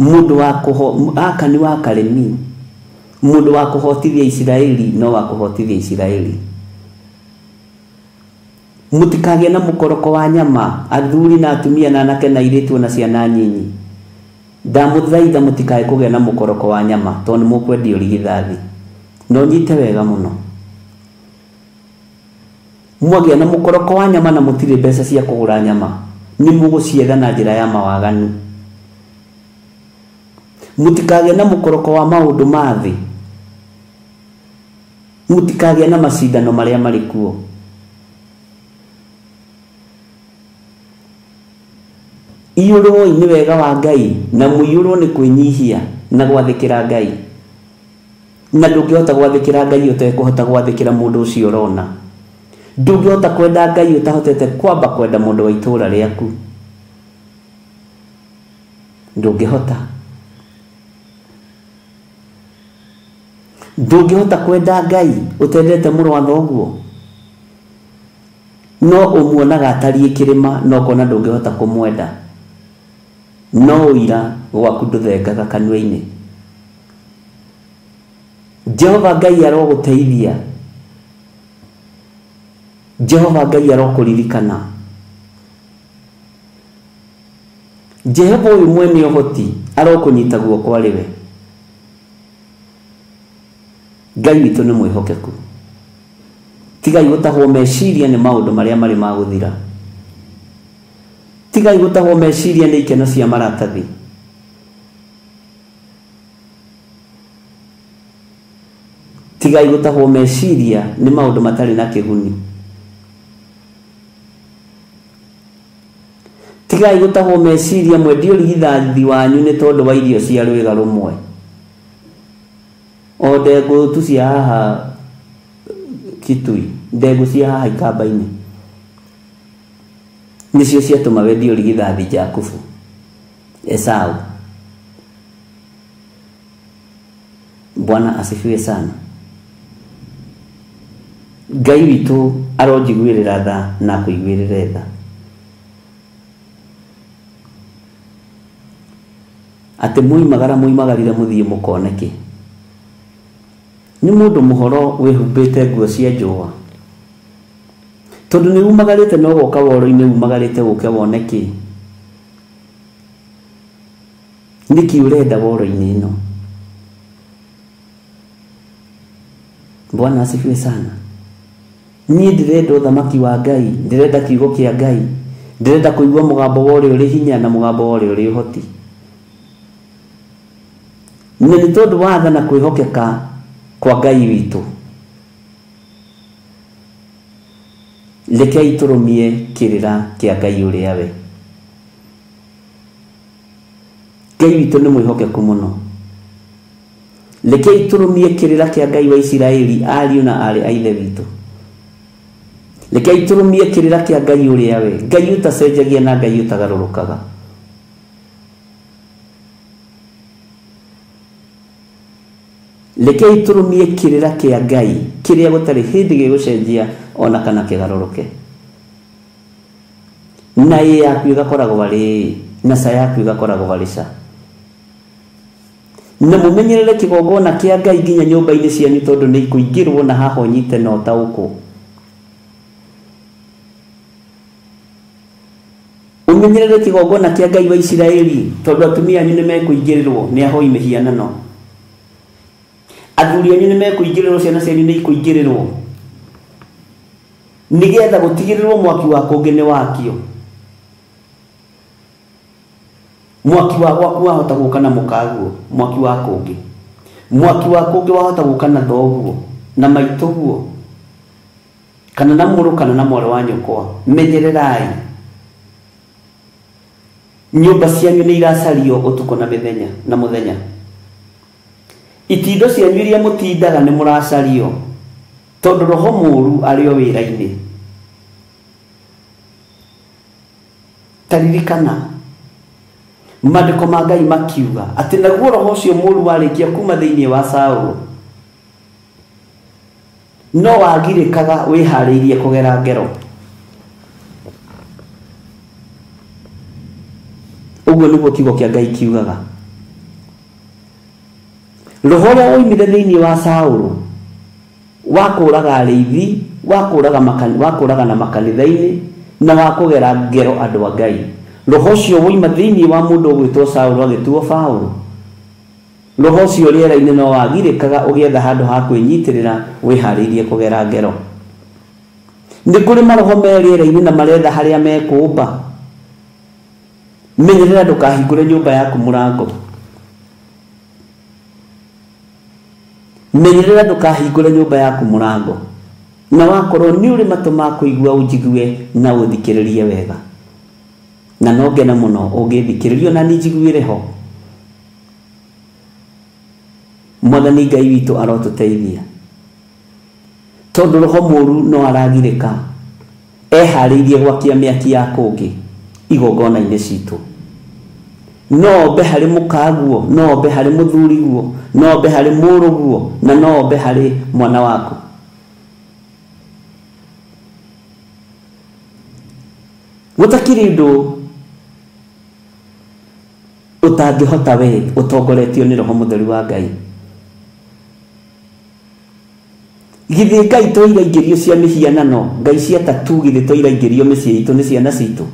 mũndũ wa kũho Akani wa Karemi, mũndũ wa kũhotithia Isiraeli no wa kũhotithia Isiraeli. Mũtikagĩe na mũkoroko wa nyama, athuri na atumia na anake na airĩtu na ciana nyinyi. Ndamũthaitha mũtikae kũgĩa na mũkoroko wa nyama tondũ nĩ mũkwendio rigithathi. No nyite wega mũno. Mwagĩa na mũkoroko wa nyama na mũtirĩ mbeca cia kũgũra nyama, nĩ mũgũcietha na njĩra ya mawaganu. Mũtikagĩe na mũkoroko wa maũndũ ma thĩ. Mũtikagĩe na macindano marĩa marĩ kuo. Iyũrwoi nĩ wega wa Ngai na mũiyũrwo nĩ kwĩnyihia na gwathĩkĩra Ngai. Na ndũngĩhota gwathĩkĩra Ngai ũtekũhota gwathĩkĩra mũndũ ũcio ũrona. Ndũngĩhota kwenda Ngai ũtahotete kwamba kwenda mũndũ wa itũũra rĩaku. Ndũngĩhota. Ndũngĩhota kwenda Ngai ũtendete mũrũ wa thoguo. No ũmuonaga atariĩ kĩrĩma no ũkona ndũngĩhota kũmwenda. No ũira gwaku ndũthengaga kanua-inĩ. Jehova Ngai arogũteithia. Jehova Ngai arokũririkana. Jehova ũyũ mwene ũhoti arokũnyita guoko arĩ we. Ngai witũ nĩ mwĩhokeku. Tigai gũtahwo meciria nĩ maũndũ marĩa marĩ ma gũthira. Tigai gũtahwo meciria nĩ ikeno cia maratathi. Tigai gũtahwo meciria nĩ maũndũ matarĩ na kĩguni. Tigai gũtahwo meciria mwendio rigithathi wanyu nĩ tondũ wa irio cia rwĩga rũmwe. O ndengũ tu cia haha Kitui, ndengũ cia haha Ikamba-inĩ nĩcio ciatũma wendio rigithathi Jakubu, Esau. Bwana asifiwe sana. Ngai witũ aronjiguĩrĩra tha na akũiguĩrĩre tha. Atĩ muimagara muimagarire mũthiĩ mũkone kĩ. Nĩ mũndũ mũhoro wĩhumbĩte nguo cia njũa. Tondũ nĩ umagarĩte no ũgoka woro-inĩ umagarĩte ũke wone kĩ. Nĩkĩ ũrenda woro-inĩ ĩno? Bwana asifiwe sana. Niĩ ndĩrenda ũthamaki wa Ngai, ndĩrenda kiugo kĩa Ngai, ndĩrenda kũigua mũgambo wa ũrĩa ũrĩ hinya na mũgambo wa ũrĩa ũrĩ ũhoti. Na nĩ tondũ wa tha na kwĩhokeka kwa Ngai witũ, rekei tũrũmie kĩrĩra kĩa Ngai ũrĩa we. Ngai witũ nĩ mwĩhokeku mũno. Rekei tũrũmie kĩrĩra kĩa Ngai wa Isiraeli, ariũ na aarĩ a ithe witũ. Rekei tũrũmie kĩrĩra kĩa Ngai ũrĩa we, Ngai ũtacenjagia na Ngai ũtagarũrũkaga. Rekei tũrũmie kĩrĩra kĩa Ngai kĩrĩa gũtarĩ hĩndĩ gĩgũcenjia ona kana kĩgarũrũke. Na ĩ yaku ĩgakoragwo arĩ ĩ, na ca yaku ĩgakoragwo arĩ ca. Na mũmenyerere kĩgongona kĩa Ngai nginya nyũmba-inĩ cianyu tondũ nĩ ikũingĩrwo na haha ũnyite na ũtaũkwo. Ũmenyerere kĩgongona kĩa Ngai wa Isiraeli tondũ atumia anyu nĩ mekũingĩrĩrwo nĩ ahoi mĩhianano. Athuri anyu nĩ mekũingĩrĩrwo, ciana cianyu nĩ ikũingĩrĩrwo. Nĩgetha gũtigĩrĩrwo mwaki wa kũngĩ nĩ wakio. Mwaki wa gwaku wahota gũka na mũkaguo, mwaki wa kũngĩ. Mwaki wa kũngĩ wahota gũka na thoguo, na maitũguo, kana na mũrũ kana na mwarĩ wa nyũkwa. Menyererai. Nyũmba cianyu nĩ iracario ũtukũ na mĩthenya na mũthenya. Itindo cianyu iria mũtindaga nĩ mũracario tondũ roho mũũru arĩ o wĩra-inĩ. Taririkana maandĩko ma Ngai makiuga atĩ naguo roho ũcio mũũru warĩkia kuma thĩinĩ wa Saũlũ no wagirĩkaga wĩharĩirie kũgera ngero. Ũguo nĩguo kiugo kĩa Ngai kiugaga. Roho ũrĩa woimire thĩinĩ wa Saũlũ wa kũũraga arĩithi, wa kũũragana makanitha-inĩ na wa kũgera ngero andũ a Ngai. Roho ũcio woima thĩinĩ wa mũndũ ũgwĩtwo Saũlũ agĩtuo Paũlũ. Roho ũcio rĩera-inĩ no wagirĩkaga ũgĩetha handũ ha kwĩnyitĩrĩra wĩharĩirie kũgera ngero. Nĩ kũrĩ maroho me rĩera-inĩ na maretha harĩa mekũũmba. Menyerera ndũkahingũre nyũmba yaku mũrango. Menyerera ndũkahingũre nyũmba yaku mũrango. Na wakorwo nĩ ũrĩ matũ ma kũigua ũnjigue na ũthikĩrĩrie wega. Na no ngene mũno ũngĩthikĩrĩrio na niĩ njiguĩre ho. Mwathani Ngai witũ arotũteithia. Tondũ roho mũũru no aragirĩka eharĩirie gwakia mĩaki ya kũngĩ igongona-inĩ citũ. No ombe harĩ mũkaguo, no ombe harĩ mũthuriguo, no ombe harĩ mũrũguo, na no ombe harĩ mwana waku. Gũtakĩrĩ ũndũ ũtangĩhota we ũtongoretio nĩ Roho Mũtheru wa Ngai. Githĩ Ngai to iraingĩrio cia mĩhianano, Ngai cia tatu githĩ to iraingĩrio mĩciĩ itũ nĩ ciana citũ.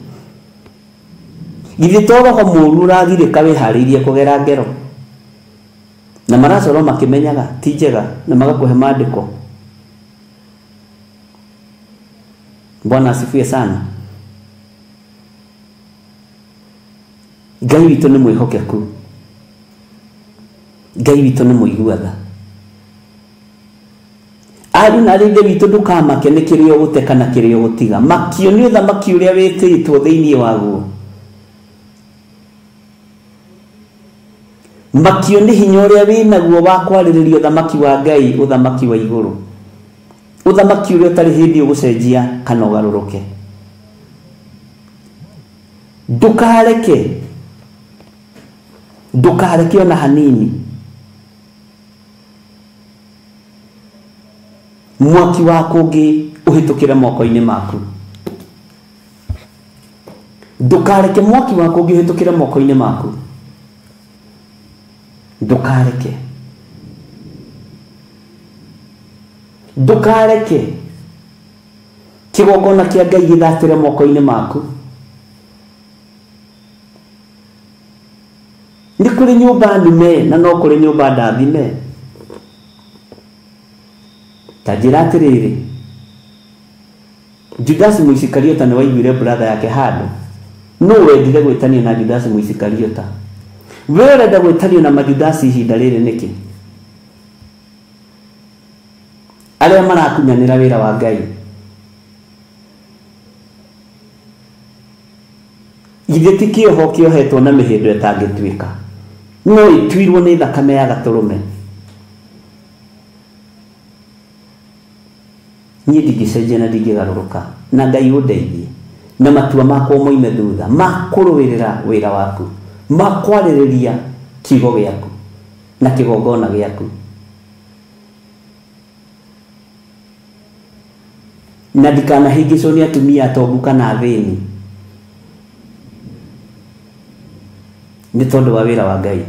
Githĩ to roho mũũru ũragirĩka wĩharĩirie kũgera ngero. Na maracorwo makĩmenyaga ti njega na magakũhe maandĩko. Bwana asifiwe sana. Ngai witũ nĩ mwĩhokeku. Ngai witũ nĩ mũigua tha. Ariũ na aarĩ a Ithe witũ ndũkamake nĩ kĩrĩa ũgũte kana kĩrĩa ũgũtiga. Makio nĩ ũthamaki ũrĩa wĩtĩtwo thĩinĩ waguo. Makio nĩ hinya ũrĩa wĩnaguo wa kwarĩrĩria ũthamaki wa Ngai, ũthamaki wa igũrũ. Ũthamaki ũrĩa ũtarĩ hĩndĩ ũgũcenjia kana ũgarũrũke. Ndũkareke, ndũkareke ona hanini mwaki wa kũngĩ ũhĩtũkĩre moko-inĩ maku. Ndũkareke mwaki wa kũngĩ ũhĩtũkĩre moko-inĩ maku. Ndũkareke. Ndũkareke kĩgongona kĩa Ngai gĩthatĩre moko-inĩ maku. Nĩ kũrĩ nyũmba ndume na no kũrĩ nyũmba ndathime. Ta njĩra atĩrĩrĩ, Judasi Mũisikariota nĩ waiguire brother yake handũ. Nũ wendire gwĩtanio na Judasi Mũisikariota? We ũrenda gwĩtanio na Majudasi ihinda rĩrĩ nĩkĩ? Arĩa marakunyanĩra wĩra wa Ngai. Githĩ ti kĩoho kĩohetwo na mĩhĩndo ĩtangĩtuĩka, no ĩtuirwo nĩ thakame ya gatũrũme. Niĩ ndingĩcenjia na ndingĩgarũrũka, na Ngai ũndeithie na matua makwa moime thutha ma kũrũĩrĩra wĩra waku, ma kwarĩrĩria kiugo gĩaku na kĩgongona gĩaku. Na ndikanahĩngĩcwo nĩ atumia atongu kana athĩni nĩ tondũ wa wĩra wa Ngai.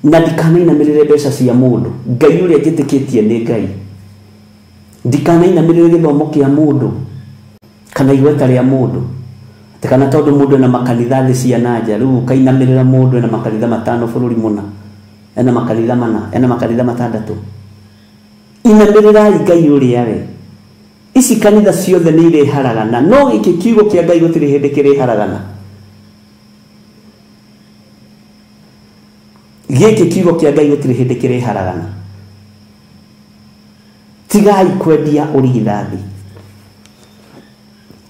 Na ndikanainamĩrĩre mbeca cia mũndũ. Ngai ũrĩa njĩtĩkĩtie nĩ Ngai. Ndikanainamĩrĩre gĩthomo kĩa mũndũ kana igweta rĩa mũndũ. Atĩ kana tondũ mũndũ ena makanitha thĩ cia na nja, rĩu ũkainamĩrĩra mũndũ ena makanitha 5 bũrũri mũna, ena makanitha 4, ena makanitha 6. Inamĩrĩrai Ngai ũrĩa we. Ici kanitha ciothe nĩ irĩharagana, no gĩkĩ kiugo kĩa Ngai gũtirĩ hĩndĩ kĩrĩharagana. Gĩkĩ kiugo kĩa Ngai gũtirĩ hĩndĩ kĩrĩharagana. Tigai kwendia ũrigithathi.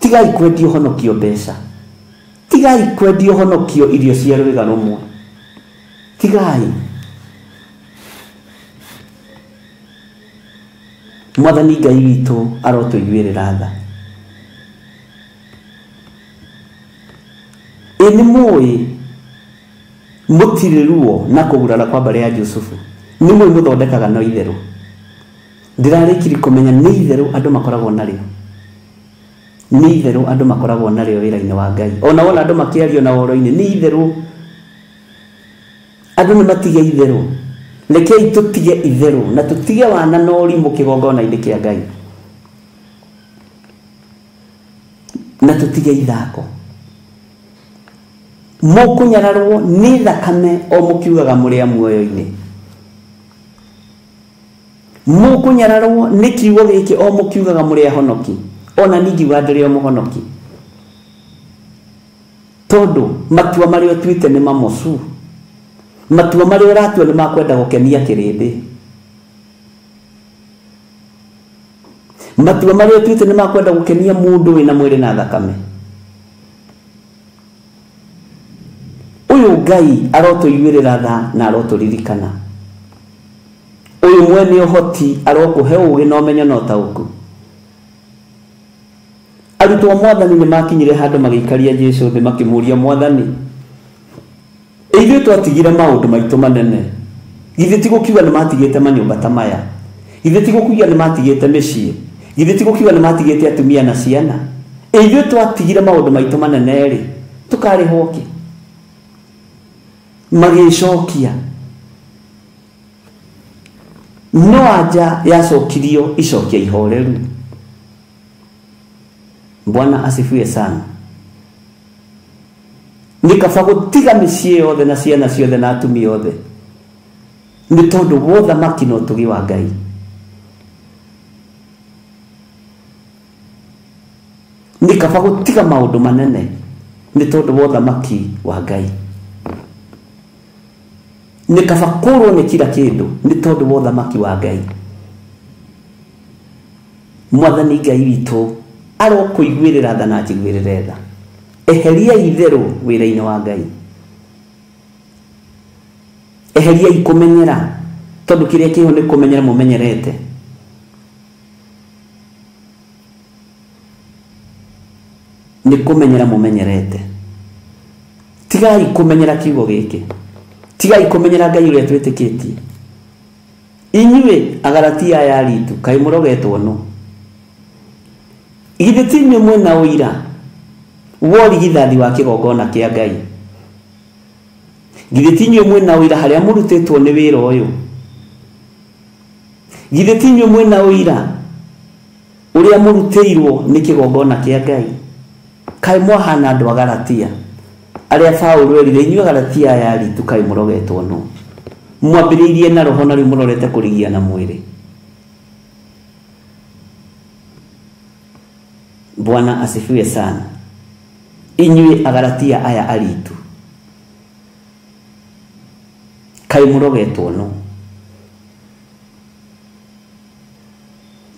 Tigai kwendia ũhonokio mbeca. Tigai kwendia ũhonokio irio cia rwĩga rũmwe. Tigai. Mwathani Ngai witũ arotũiguĩrĩra tha. Ĩ nĩ mũĩ mũtirĩ ruo na kũgurara kwa mbarĩ ya Jusufu, nĩ mũĩ mũthondekaga no itherũ. Ndĩrarĩkirie kũmenya nĩ itherũ andũ makoragwo narĩo, nĩ itherũ andũ makoragwo narĩo wĩra-inĩ wa Ngai. Ona wona andũ makĩario na ũhoro-inĩ, nĩ itherũ andũ nĩ matige itherũ. Rekei tũtige itherũ na tũtige wana na ũrimũ kĩgongona-inĩ kĩa Ngai, na tũtige ithako. Mũkũnyararwo nĩ thakame o mũkiugaga mũrĩ a muoyo-inĩ, mũkũnyararwo nĩ kiugo gĩkĩ o mũkiugaga mũrĩ ahonoki. Ona ningiuga ndĩrĩ o mũhonoki, tondũ matua marĩa ũtuĩte nĩ mamocu, matua marĩa ũratua nĩ makwenda gũkenia kĩrĩndĩ, matua marĩa ũtuĩte nĩ makwenda gũkenia mũndũ wĩna mwĩrĩ na thakame. Ũyũ Ngai arotũiguĩrĩra tha na arotũririkana. Ũyũ mwene ũhoti arokũhe ũũgĩ na ũmenyo na ũtaũku. Arutwo mwathani nĩ makinyire handũ magĩikaria Jesũ thĩ makĩmũria, Mwathani, ithuĩ twatigire maũndũ maitũ manene, githĩ ti gũkiuga nĩ matigĩte manyũmba ta maya, githĩ ti gũkiuga nĩ matigĩte mĩciĩ, githĩ ti gũkiuga nĩ matigĩte atumia na ciana, ithuĩ twatigire maũndũ maitũ manene rĩ, tũkarĩhwo kĩ? Magĩcokia, no anja yacokirio icokia ihoreru. Bwana asifiwe sana. Nĩ kaba gũtiga mĩciĩ yothe na ciana ciothe na atumia othe, nĩ tondũ wa ũthamaki na ũtugi wa Ngai. Nĩ kaba gũtiga maũndũ manene nĩ tondũ wa ũthamaki wa Ngai. Nĩ kaba kũrwo nĩ kila kĩndũ nĩ tondũ wa ũthamaki wa Ngai. Mwathani Ngai witũ arokũiguĩrĩra tha na anjiguĩrĩre tha. Eheria itherũ wĩra-inĩ wa Ngai, eheria kũmenyera, tondũ kĩrĩa kĩho nĩ kũmenyera mũmenyerete. Nĩ kũmenyera mũmenyerete. Tigai kũmenyera kiugo gĩkĩ, tigai kũmenyera Ngai ũrĩa twĩtĩkĩtie. Inyuĩ Agalatia aya aritũ, kaĩ mũrogetwo nũ? Githĩ ti inyuĩ mwĩna ũira wa ũrigithathi wa kĩgongona kĩa Ngai? Githĩ ti inyuĩ mwĩna ũira harĩa mũrutĩtwo nĩ wĩra ũyũ? Githĩ ti inyuĩ mwĩna ũira ũrĩa mũrutĩirwo nĩ kĩgongona kĩa Ngai? Kaĩ mwahana andũ a Galatia arĩa Paũlũ erire, inyuĩ Galatia aya aritũ, kaĩ mũrogetwo nũ? Mwambĩrĩirie na roho na rĩu mũrorete kũrigia na mwĩrĩ. Bwana asifiwe sana. Inyuĩ Agalatia aya aritũ, kaĩ mũrogetwo nũ?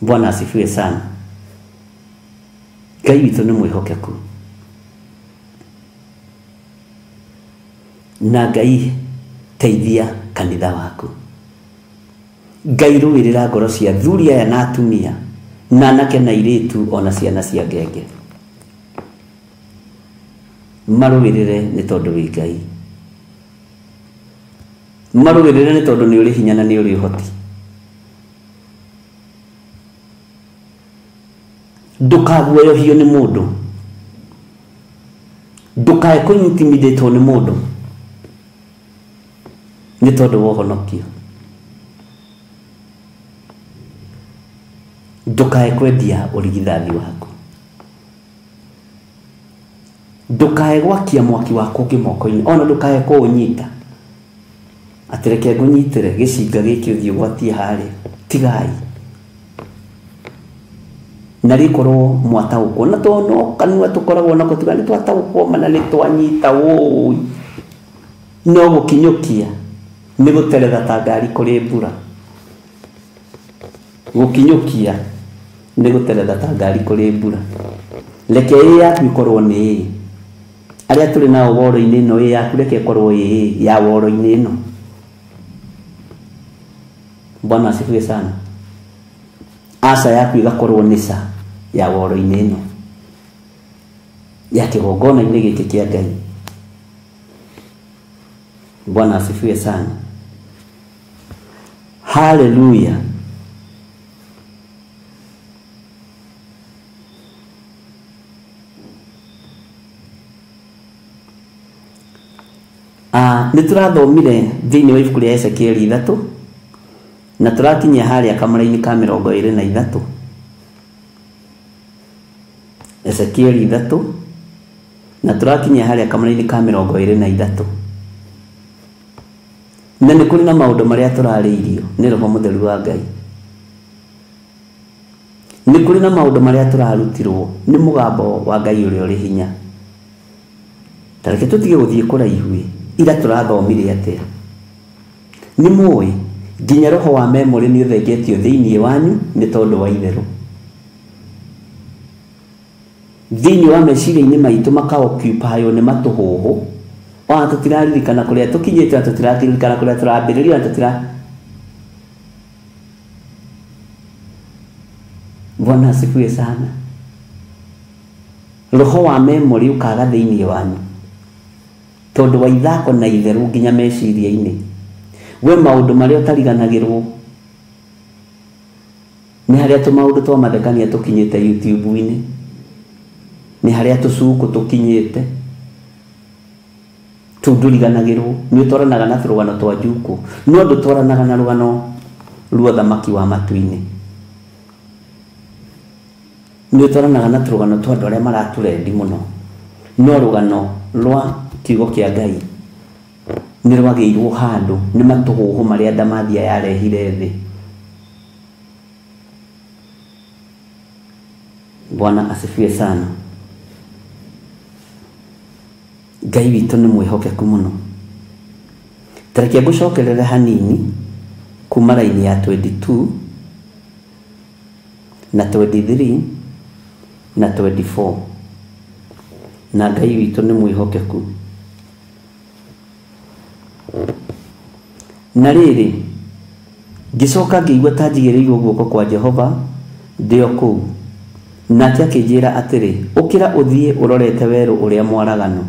Bwana asifiwe sana. Ngai witũ nĩ mwĩhokeku, na Ngai teithia kanitha waku. Ngai rũĩrĩra ngoro cia athuri aya na atumia na anake na airĩtu ona ciana cia ngenge, marũĩrĩre nĩ tondũ wĩ Ngai, marũĩrĩre nĩ tondũ nĩ ũrĩ hinya na nĩ ũrĩ ũhoti. Ndũkaguoyohio nĩ mũndũ, ndũkae kũintimidĩtwo nĩ mũndũ nĩ tondũ wa ũhonokio. Ndũkae kwendia ũrigithathi waku, ndũkae gwakia mwaki wa kũngĩ moko-inĩ, ona ndũkae kũũnyita atĩ reke ngũnyitĩre gĩcinga gĩkĩ ũthiĩ ũgwatie harĩa. Tigai na rĩkorwo mwataũkwo, na to no kanua tũkoragwo nako tuga nĩ twataũkwo mana nĩ twanyita wũi, no gũkinyũkia nĩ gũteretha ta ngari kũrĩ mbura. Gũkinyũkia nĩ gũteretha ta ngari kũrĩ mbura. Reke ĩ yaku ĩkorwo nĩ ĩ, arĩa tũrĩ nao woro-inĩ ĩno, ĩ yaku reke ĩkorwo ĩ ya woro-inĩ ĩno. Bwana asifiwe sana. Aca yaku ĩgakorwo nĩ ca ya woro-inĩ ĩno ya kĩgongona-inĩ gĩkĩ kĩa Ngai. Bwana asifiwe sana. Haleluya. Nĩ tũrathomire thĩinĩ wa ibuku rĩa Ezekieli 3 na tũrakinyia harĩa kamũra-inĩ ka 23. Ezekieli 3 na tũrakinyia harĩa kamũra-inĩ ka 23. Na nĩ kũrĩ na maũndũ marĩa tũrarĩirio nĩ Roho Mũtheru wa Ngai. Nĩ kũrĩ na maũndũ marĩa tũrarutirwo nĩ mũgambo wa Ngai ũrĩa ũrĩ hinya. Ta reke tũtige gũthiĩ kũraihu ira tũrathomire atĩa. Nĩ mũĩ nginya roho wa memory nĩ ũthengetio thĩinĩ wanyu nĩ tondũ wa itherũ. Thĩinĩ wa meciria-inĩ maitũ makaoccupywo nĩ matũhũhũ. Ona tũtiraririkana kũrĩa tũkinyĩte, ona tũtiraririkana kũrĩa tũrambĩrĩria, ona tũtira. Bwana asifiwe sana. Roho wa memory ũkaga thĩinĩ wanyu tondũ wa ithako na itherũ nginya meciria-inĩ. We maũndũ marĩa ũtariganagĩrwo nĩ harĩa tũmaũndũ twa mathekania tũkinyĩte YouTube-inĩ, nĩ harĩa tũcuku tũkinyĩte tũu ndũriganagĩrwo. Nĩ ũtwaranaga na tũrũgano twa njukũ, no ndũtwaranaga na rũgano rwa thamaki wa matu-inĩ. Nĩ ũtwaranaga na tũrũgano twa andũ arĩa maratũrendi mũno, no rũgano rwa kiugo kĩa Ngai nĩ rwagĩirwo handũ nĩ matũhũhũ marĩa Ndamathia yarehire thĩ. Bwana asifiwe sana. Ngai witũ nĩ mwĩhokeku mũno. Ta reke ngũcokerere hanini kuma raini ya 22 na 23 na 24. Na Ngai witũ nĩ mwĩhokeku. Na rĩrĩ, ngĩcoka ngĩigua ta njigĩrĩirwo guoko kwa Jehova ndĩ o kũu, nake akĩnjĩra atĩrĩ, ũkĩra ũthiĩ ũrorete werũ ũrĩa mwaraganu,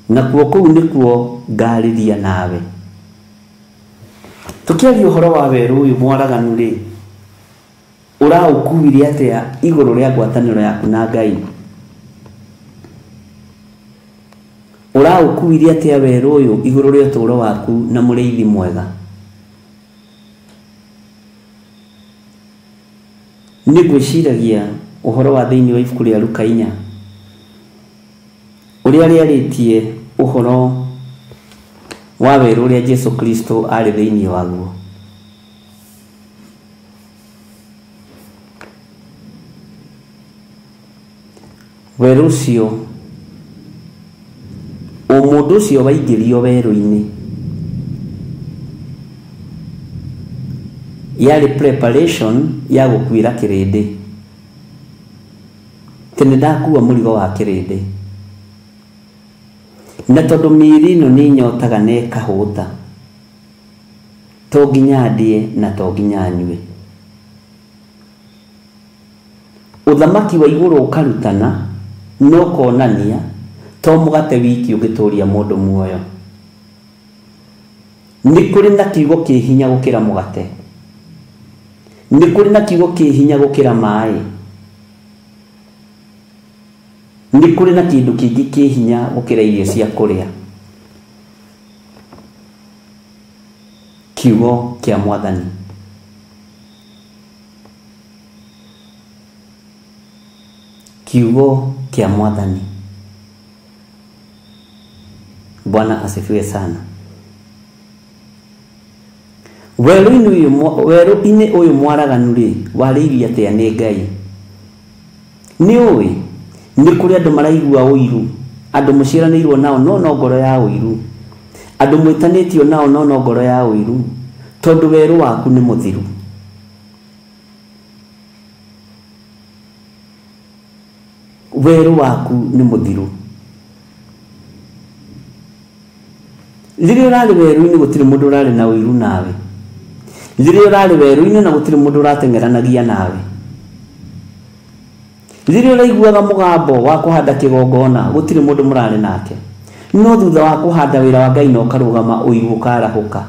nakuo kũu nĩkuo ngarĩria nawe. Tũkĩaria ũhoro wa werũ ũyũ mwaraganu rĩ, ũraũkuire atĩa igũrũ rĩa ngwatanĩro yaku na Ngai? Ũraũkuire atĩa werũ ũyũ igũrũ rĩa ũtũũro waku na mũrĩithi mwega? Nĩ ngwĩciragia ũhoro wa thĩinĩ wa ibuku rĩa Luka 4 ũrĩa rĩarĩtie ũhoro wa werũ ũrĩa Jesu Kristo arĩ thĩinĩ waguo. Werũ ũcio, o mũndũ ũcio waingĩrio werũ-inĩ yarĩ preparation ya gũkuĩra kĩrĩndĩ. Tene ndakua mũrigo wa kĩrĩndĩ, na tondũ mĩĩrĩ ĩno nĩ nyotaga na ĩkahũta, to nginya ndĩe na to nginya nyue. Ũthamaki wa igũrũ ũkarutana no ũkonania to mũgate wiki ũngĩtũria mũndũ muoyo. Nĩ kũrĩ na kiugo kĩ hinya gũkĩra mũgate, nĩ kũrĩ na kiugo kĩ hinya gũkĩra maĩ, nĩ kũrĩ na kĩndũ kĩngĩ kĩ hinya gũkĩra irio cia kũrĩa. Kiugo kĩa Mwathani. Kiugo kĩa Mwathani. Bwana asifiwe sana. Werũ-inĩ ũyũ mwaraganu rĩ, warĩirie atĩa nĩ Ngai? Nĩ ũĩ nĩ kũrĩ andũ maraigua ũiru, andũ mũciaranĩirwo nao no no ngoro ya ũiru, andũ mwĩtanĩtio nao no no ngoro ya ũiru, tondũ werũ waku nĩ mũthiru. Werũ waku nĩ mũthiru. Rĩrĩa ũrarĩ werũ-inĩ gũtirĩ mũndũ ũrarĩ na ũiru nawe. Rĩrĩa ũrarĩ werũ-inĩ na gũtirĩ mũndũ ũrateng'eranagia nawe. Rĩrĩa ũraiguaga mũgambo wa kũhanda kĩgongona gũtirĩ mũndũ mũrarĩ nake. No thutha wa kũhanda wĩra wa Ngai na ũkarũgama ũigũ ũkarahũka.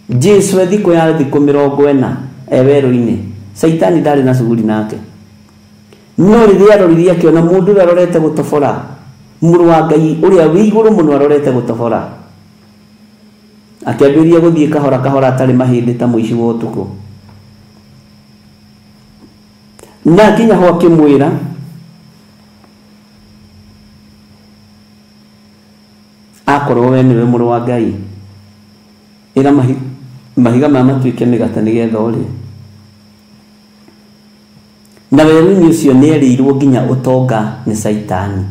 Jesu thikũ ya thikũ 40 e werũ-inĩ, Caitani ndarĩ na cuguri nake. No rĩrĩa aroririe akĩona mũndũ ũrĩa arorete gũtobora, mũrũ wa Ngai ũrĩa wĩ igũrũ mũno arorete gũtobora, akĩambĩrĩria gũthiĩ kahora kahora atarĩ mahĩndĩ ta mũici wa ũtukũ. Na akinya ho akĩmwĩra, akorwo we nĩwe mũrũ wa Ngai, ĩra mahiga maya matuĩke mĩgate nĩgetha ũrĩe. Na werũ-inĩ ũcio nĩerĩirwo nginya ũtonga nĩ Caitani.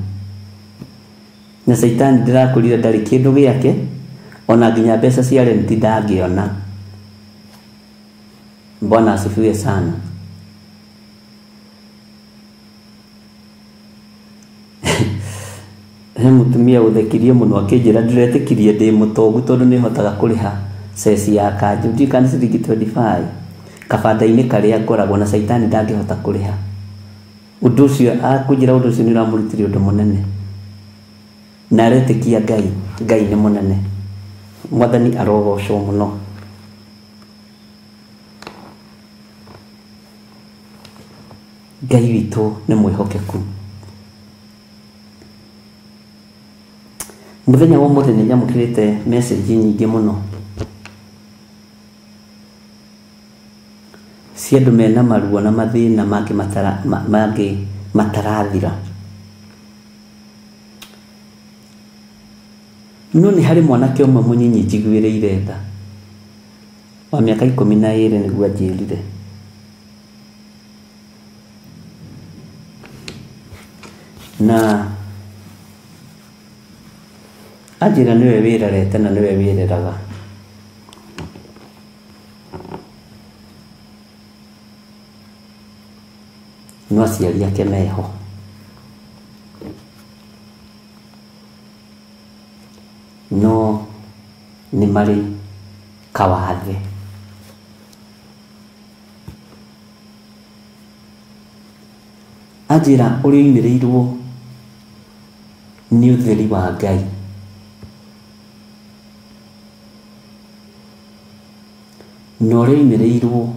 Na Caitani ndĩrakũrire ndarĩ kĩndũ gĩake, ona nginya mbeca cia renti ndangĩona. Bwana asifiwe sana. He mũtumia ũthekirie mũno akĩnjĩra ndĩretĩkirie ndĩ mũtongu tondũ nĩhotaga kũrĩha ceci ya kanjũ, ndiũĩ kana ciringi 25 kabanda-inĩ karĩa ngoragwo, na Caitani ndangĩhota kũrĩha. Ũndũ ũcio akũnjĩra ũndũ ũcio nĩ ũramũrutire ũndũ mũnene. Na aretĩkia Ngai, Ngai nĩ mũnene. Mwathani arogocwo mũno. Ngai witũ nĩ mwĩhokeku. Mũthenya wa ũmũthĩ nĩ nyamũkĩrĩte message nyingĩ mũno cia andũ mena maruo na mathĩna mangĩ matarathira. No nĩ harĩ mwanake ũmwe mũnyinyi njiguĩrĩire tha wa mĩaka 12 nĩguo anjĩrire. Na anjĩra nĩwe wĩrarete na nĩwe wĩreraga. No aciari ake meho. No nĩ marĩ kawathe. Anjĩra ũrĩa oimĩrĩirwo nĩ ũtheri wa Ngai. Na ũrĩa oimĩrĩirwo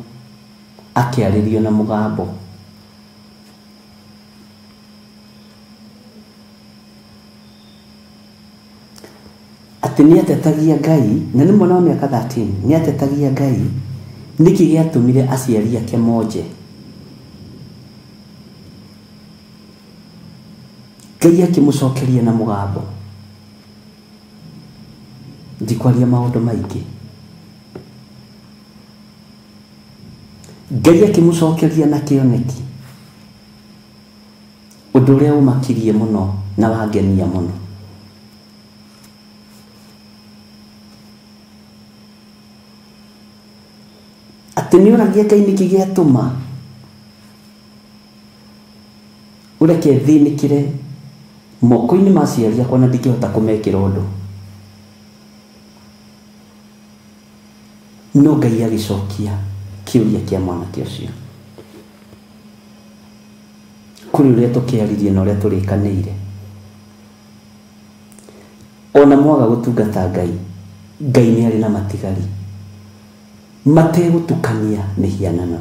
akĩarĩrio na mũgambo. Atĩ nĩatetagia Ngai, na nĩ mwana wa mĩaka 13, nĩatetagia Ngai nĩkĩ gĩatũmire aciari ake monje. Ngai akĩmũcokeria na mũgambo. Ndikwaria maũndũ maingĩ. Ngai akĩmũcokeria na kĩoneki, ũndũ ũrĩa ũmakirie mũno na wangenia mũno. Atĩ nĩũragia Ngai nĩkĩ gĩatũma ũreke thĩnĩkĩre moko-inĩ ma aciari akwa na ndingĩhota kũmekĩra ũndũ. No Ngai agĩcokia kĩũria kĩa mwanake ũcio. Kũrĩ ũrĩa tũkĩaririe na ũrĩa tũrĩkanĩire. Ona mwaga gũtungata Ngai, Ngai nĩ arĩ na matigari mategũtukania mĩhianano,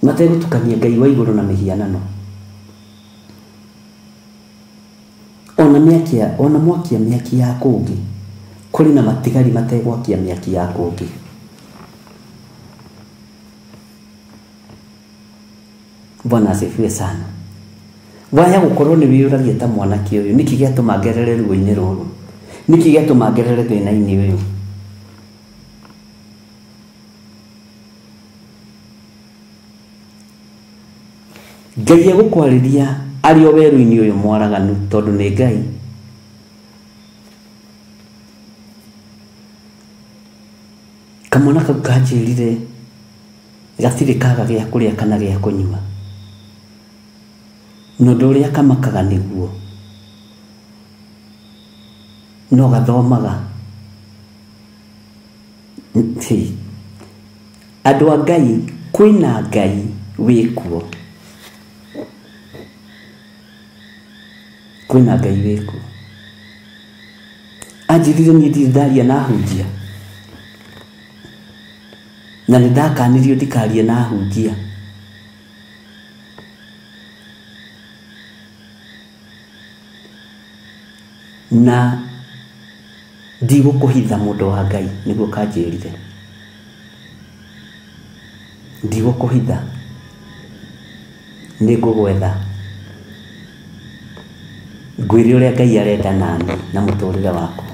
mategũtukania Ngai wa igũrũ na mĩhianano. Ona mĩaki, ona mwakia mĩaki ya kũngĩ, kũrĩ na matigari mategwakia mĩaki ya kũngĩ. Bwana asifiwe sana. Waya gũkorwo nĩ wĩyũragia ta mwanake ũyũ, nĩkĩ gĩatũma ngerere ruo-inĩ rũrũ? Nĩkĩ gĩatũma ngerere thĩna-inĩ ũyũ? Ngai egũkwarĩria arĩ o werũ-inĩ ũyũ mwaraganu tondũ nĩ Ngai. Kamwana kau kanjĩrire gatirĩ kaga gĩa kũrĩa kana gĩa kũnyua. Na ũndũ ũrĩa kamakaga nĩguo no gathomaga. Andũ a Ngai, kwĩna Ngai wĩkuo. Kwĩna Ngai wĩkuo. Anjĩrire niĩ ndirĩ ndaria na ahunjia. Na nĩ ndakanirio ndikarie na ahunjia. Na ndigũkũhitha mũndũ wa Ngai nĩguo kanjĩrire. Ndigũkũhitha. Nĩngũgwetha. Ngwĩre ũrĩa Ngai arenda nani na mũtũrĩre wakwa.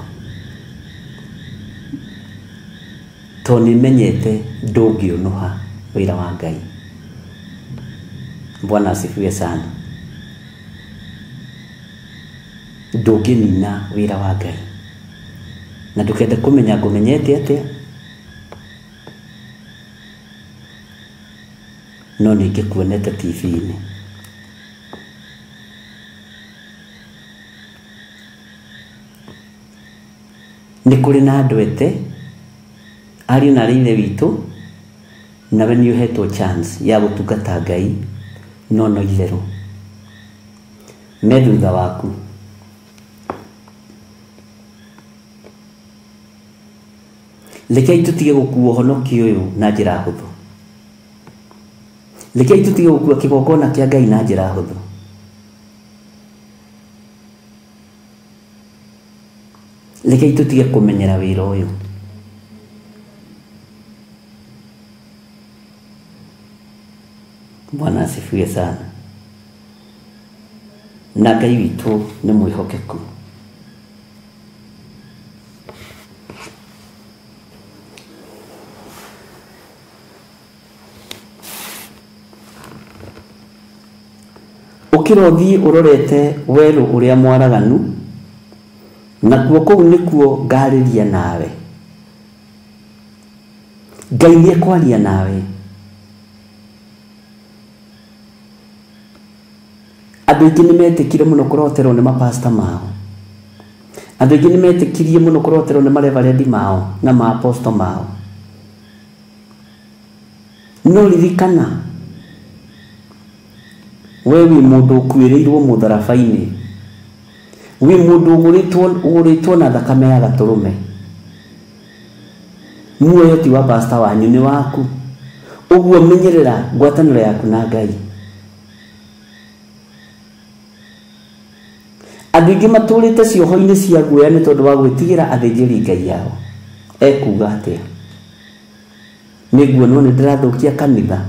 Tondũ nĩmenyete ndũngĩũnũha wĩra wa Ngai. Bwana asifiwe sana. Ndũngĩnina wĩra wa Ngai. Na ndũkende kũmenya ngũmenyete atĩa. No nĩngĩkuonete TV-inĩ. Nĩ kũrĩ na andũ ete ariũ na aarĩ ithe witũ nawe nĩ ũhetwo chance ya gũtungata Ngai no no itherũ me thutha waku. Rekei tũtige gũkua ũhonokio ũyũ na njĩra hũthũ. Rekei tũtige gũkua kĩgongona kĩa Ngai na njĩra hũthũ. Rekei tũtige kũmenyera wĩra ũyũ. Bwana asifiwe sana. Na Ngai witũ nĩ mwĩhokeku. Ũkĩra ũthiĩ ũrorete werũ ũrĩa mwaraganu, nakuo kũu nĩkuo ngarĩria nawe. Ngai nĩekwaria nawe. Andũ aingĩ nĩmetĩkire mũno kũroterwo nĩ mapasta mao. Andũ aingĩ nĩmetĩkirie mũno kũroterwo nĩ mareverendi mao na maaposto mao. No ririkana we wĩ mũndũ ũkuĩrĩirwo mũtharaba-inĩ, wĩ mũndũ ũgũrĩtwo na thakame ya gatũrũme. Muoyo ti wa pasta wanyu, nĩ waku. Ũguo menyerera ngwatanĩro yaku na Ngai. Andũ aingĩ matũrĩte cioho-inĩ cia guoya nĩ tondũ wa gwĩtigĩra athĩnjĩri Ngai ao. Ekuuga atĩa? Nĩnguonwo nĩ ndĩrathũkia kanitha.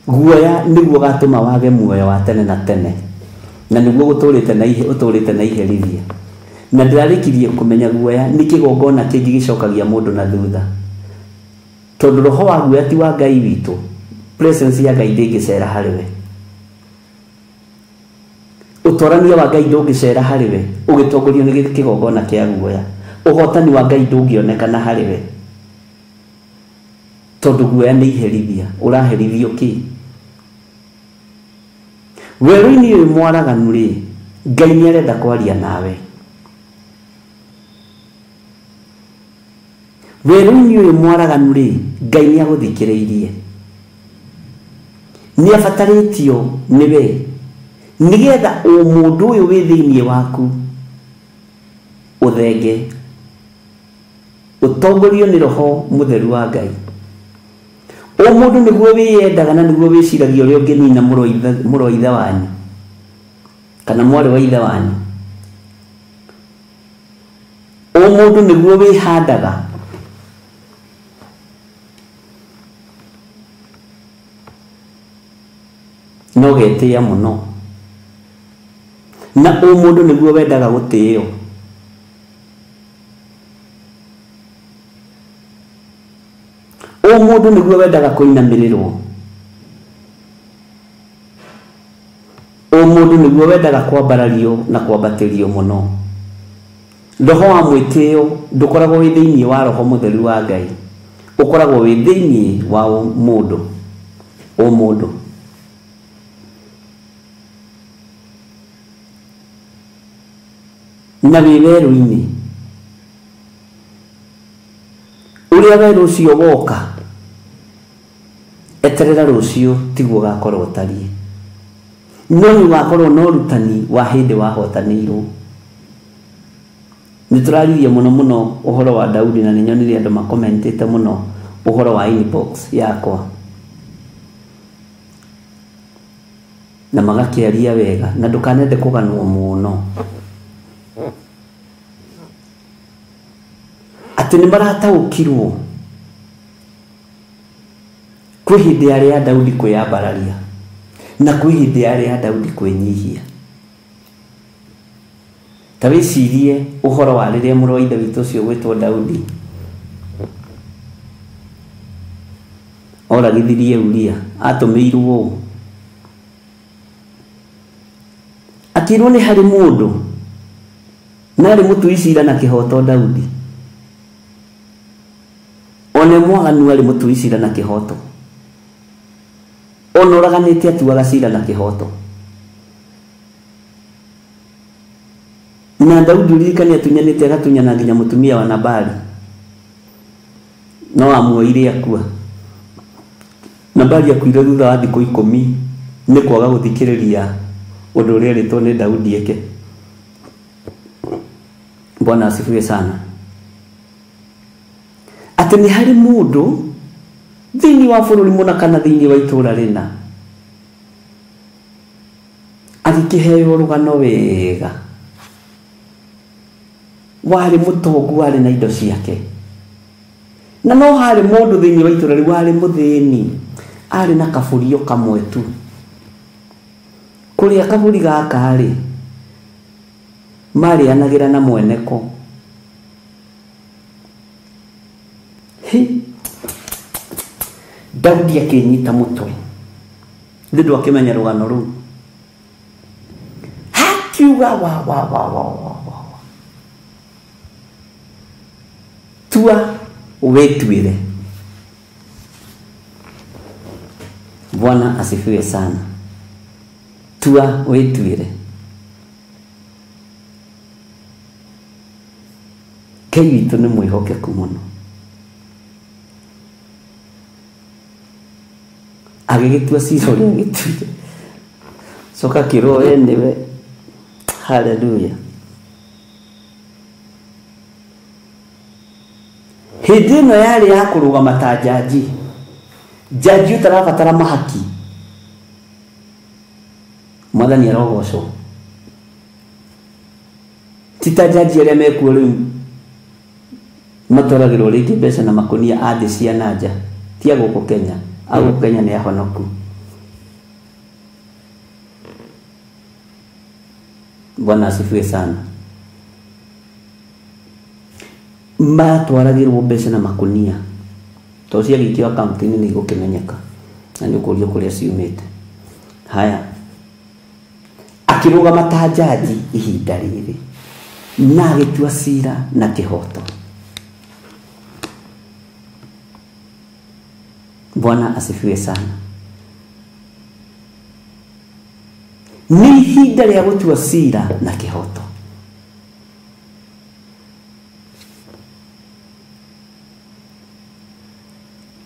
Guoya nĩguo gatũma wage muoyo wa tene na tene, na nĩguo gũtũrĩte na ihe ũtũrĩte na iherithia. Na ndĩrarĩkirie kũmenya guoya nĩ kĩgongona kĩngĩ gĩcokagia mũndũ na thutha, tondũ roho wa guoya ti wa Ngai witũ. Presence ya Ngai ndĩngĩcera harĩ we. Ũtwarania wa Ngai ndũngĩcera harĩ we ũgĩtongorio nĩ kĩgongona kĩa guoya. Ũhotani wa Ngai ndũngĩonekana harĩ we, tondũ guoya nĩ iherithia. Ũraherithio kĩ? Werũ-inĩ ũyũ mwaraganu rĩ, Ngai nĩ arenda kwaria nawe. Werũ-inĩ ũyũ mwaraganu rĩ, Ngai nĩ agũthikĩrĩirie. Nĩ abatarĩtio nĩwe nĩgetha ũmũndũ ũyũ wĩ thĩinĩ waku ũthenge, ũtongorio nĩ roho mũtheru wa Ngai. Ũmũndũ nĩguo wĩyendaga na nĩguo wĩciragia ũrĩa ũngĩnina mũrũ wa ithe wanyu kana mwarĩ wa ithe wanyu. Ũmũndũ nĩguo wĩhandaga na ũgetĩĩa mũno, na ũmũndũ nĩguo wendaga gũtĩĩo. Ũmũndũ nĩguo wendaga kũinamĩrĩrwo. Ũmũndũ nĩguo wendaga kwambarario na kwambatĩrio mũno. Roho wa mwĩtĩo ndũkoragwo wĩ thĩinĩ wa roho mũtheru wa Ngai, ũkoragwo wĩ thĩinĩ wa mũndũ. Ũmũndũ na wĩ werũ-inĩ ũrĩa werũ ũcio woka, eterera rũciũ tiguo ũgakorwo ũtariĩ. No nĩ ũgakorwo na ũrutani wa hĩndĩ wahotanĩirwo. Nĩ tũraririe mũno mũno ũhoro wa Daudi na nĩ nyonire andũ makomentĩte mũno ũhoro wa inbox yakwa na magakĩaria wega, na ndũkanende kũganwo mũno atĩ nĩ marataũkirwo kwĩ hĩndĩ yarĩ ya Daudi kwĩyambararia na kwĩ hĩndĩ yarĩ ya Daudi kwĩnyihia. Ta wĩcirie ũhoro wa rĩrĩa mũrũ wa ithe witũ ũcio gwĩtwo Daudi oragithirie Uria, atũmĩirwo ũũ akĩrwo nĩ harĩ mũndũ na arĩ mũtui cira na kĩhoto Daudi, one mwaganu arĩ mũtui cira na kĩhoto, ona ũraganĩte atuaga cira na kĩhoto. Na Daudi uririkane atunyanĩte agatunyana nginya mũtumia wa Nabali, no amuoire akua. Nabali akuire thutha wa thikũ 10 nĩ kwaga gũthikĩrĩria ũndũ ũrĩa erĩtwo nĩ Daudi eke. Bwana asifiwe sana. Atĩ nĩ harĩ mũndũ thĩinĩ wa bũrũri mũna kana thĩinĩ wa itũũra rĩna agĩkĩheo rũgano wega, warĩ mũtongu, warĩ na indo ciake, na no harĩ mũndũ thĩinĩ wa itũũra rĩu warĩ mũthĩni, arĩ na kaburio kamwe tu. Kũrĩa kaburi gaka rĩ marĩanagĩra na mweneko. Hi, Daudi akĩnyita mũtwe nĩ ũndũ akĩmenya rũgano rũu, akiuga wa wa wa wa wa wa, tua wĩtuĩre. Bwana asifiwe sana. Tua wĩtuĩre. Ngai witũ nĩ mwĩhokeku mũno. Agĩgĩtua cira ũrĩa agĩtuire, coka kĩrwo we nĩwe. Haleluya. Hĩndĩ ĩno yarĩ ya kũrũgama ta njanji, njanji ũtarabatara mahaki. Mwathani arogocwo. Ti ta njanji arĩa mekuo rĩu matwaragĩrwo rĩngĩ mbeca na makũnia a thĩ cia na nja, ti a gũkũ Kenya. A gũkũ Kenya nĩ ahonoku. Bwana asifiwe sana. Matwaragĩrwo mbeca na makũnia tondũ ciagĩikio akaunti-inĩ nĩ igũkĩmenyeka na nĩ ũkũrio kũrĩa ciumĩte. Haya, akĩrũgama ta njanji ihinda rĩrĩ na agĩtua cira na kĩhoto. Bwana asifiwe sana. Nĩ ihinda rĩa gũtua cira na kĩhoto.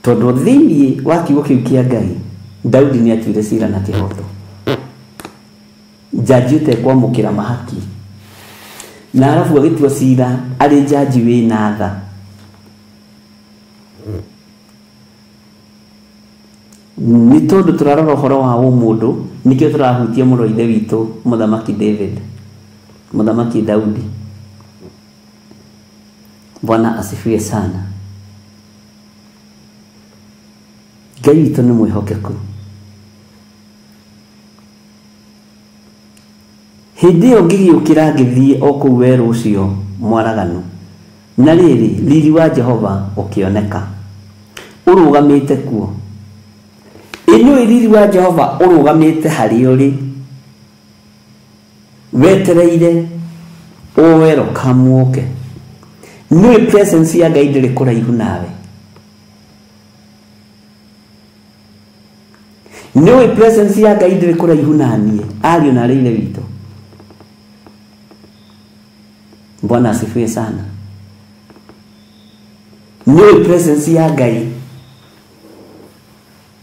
Tondũ thĩinĩ wa kiugo kĩu kĩa Ngai, Daudi nĩ atuire cira na kĩhoto. Njanji ũtekwamũkĩra mahaki, na arabu agĩtua cira arĩ njanji wĩna tha. Nĩ tondũ tũrarora ũhoro wa ũmũndũ, nĩkĩo tũrahutia mũrũ wa ithe witũ mũthamaki David, mũthamaki Daudi. Bwana asifiwe sana. Ngai witũ nĩ mwĩhokeku. Hĩndĩ ĩyo ngĩgĩũkĩra ngĩthiĩ o kũu werũ ũcio mwaraganu, na rĩrĩ, riri wa Jehova ũkĩoneka ũrũgamĩte kuo. Ĩ nĩũĩ riri wa Jehova ũrũgamĩte harĩa ũrĩ, wetereire ũwelcome ũke. Nĩũĩ presence ya Ngai ndĩrĩ kũraihu nawe. Nĩũĩ presence ya Ngai ndĩrĩ kũraihu na niĩ, ariũ na arĩ ithe witũ. Bwana asifiwe sana. Nĩũĩ presence ya Ngai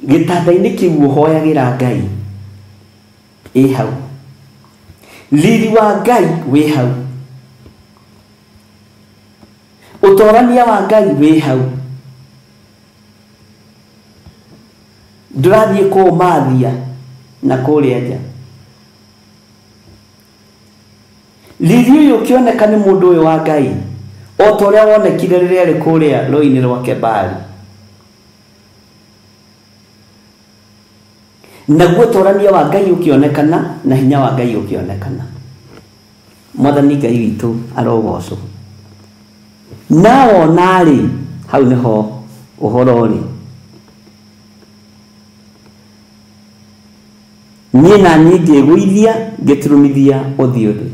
gĩtanda-inĩ kĩu ũhoyagĩra Ngai ĩ hau, riri wa Ngai wĩ hau, ũtorania wa Ngai wĩ hau. Ndũrathiĩ kũũmathia na kũrĩa nja. Riri ũyũ ũkĩoneka nĩ mũndũ ũyũ wa Ngai o ta ũrĩa wonekire rĩrĩa arĩ kũrĩa rũĩ-inĩ rwa Kebari. Naguo ũtorania wa Ngai ũkĩonekana na hinya wa Ngai ũkĩonekana. Mwathani Ngai witũ arogocwo. Na wona rĩ, hau nĩho ũhoro ũrĩ. Niĩ na niĩ ngĩĩgũithia ngĩturumithia ũthiũ thĩ.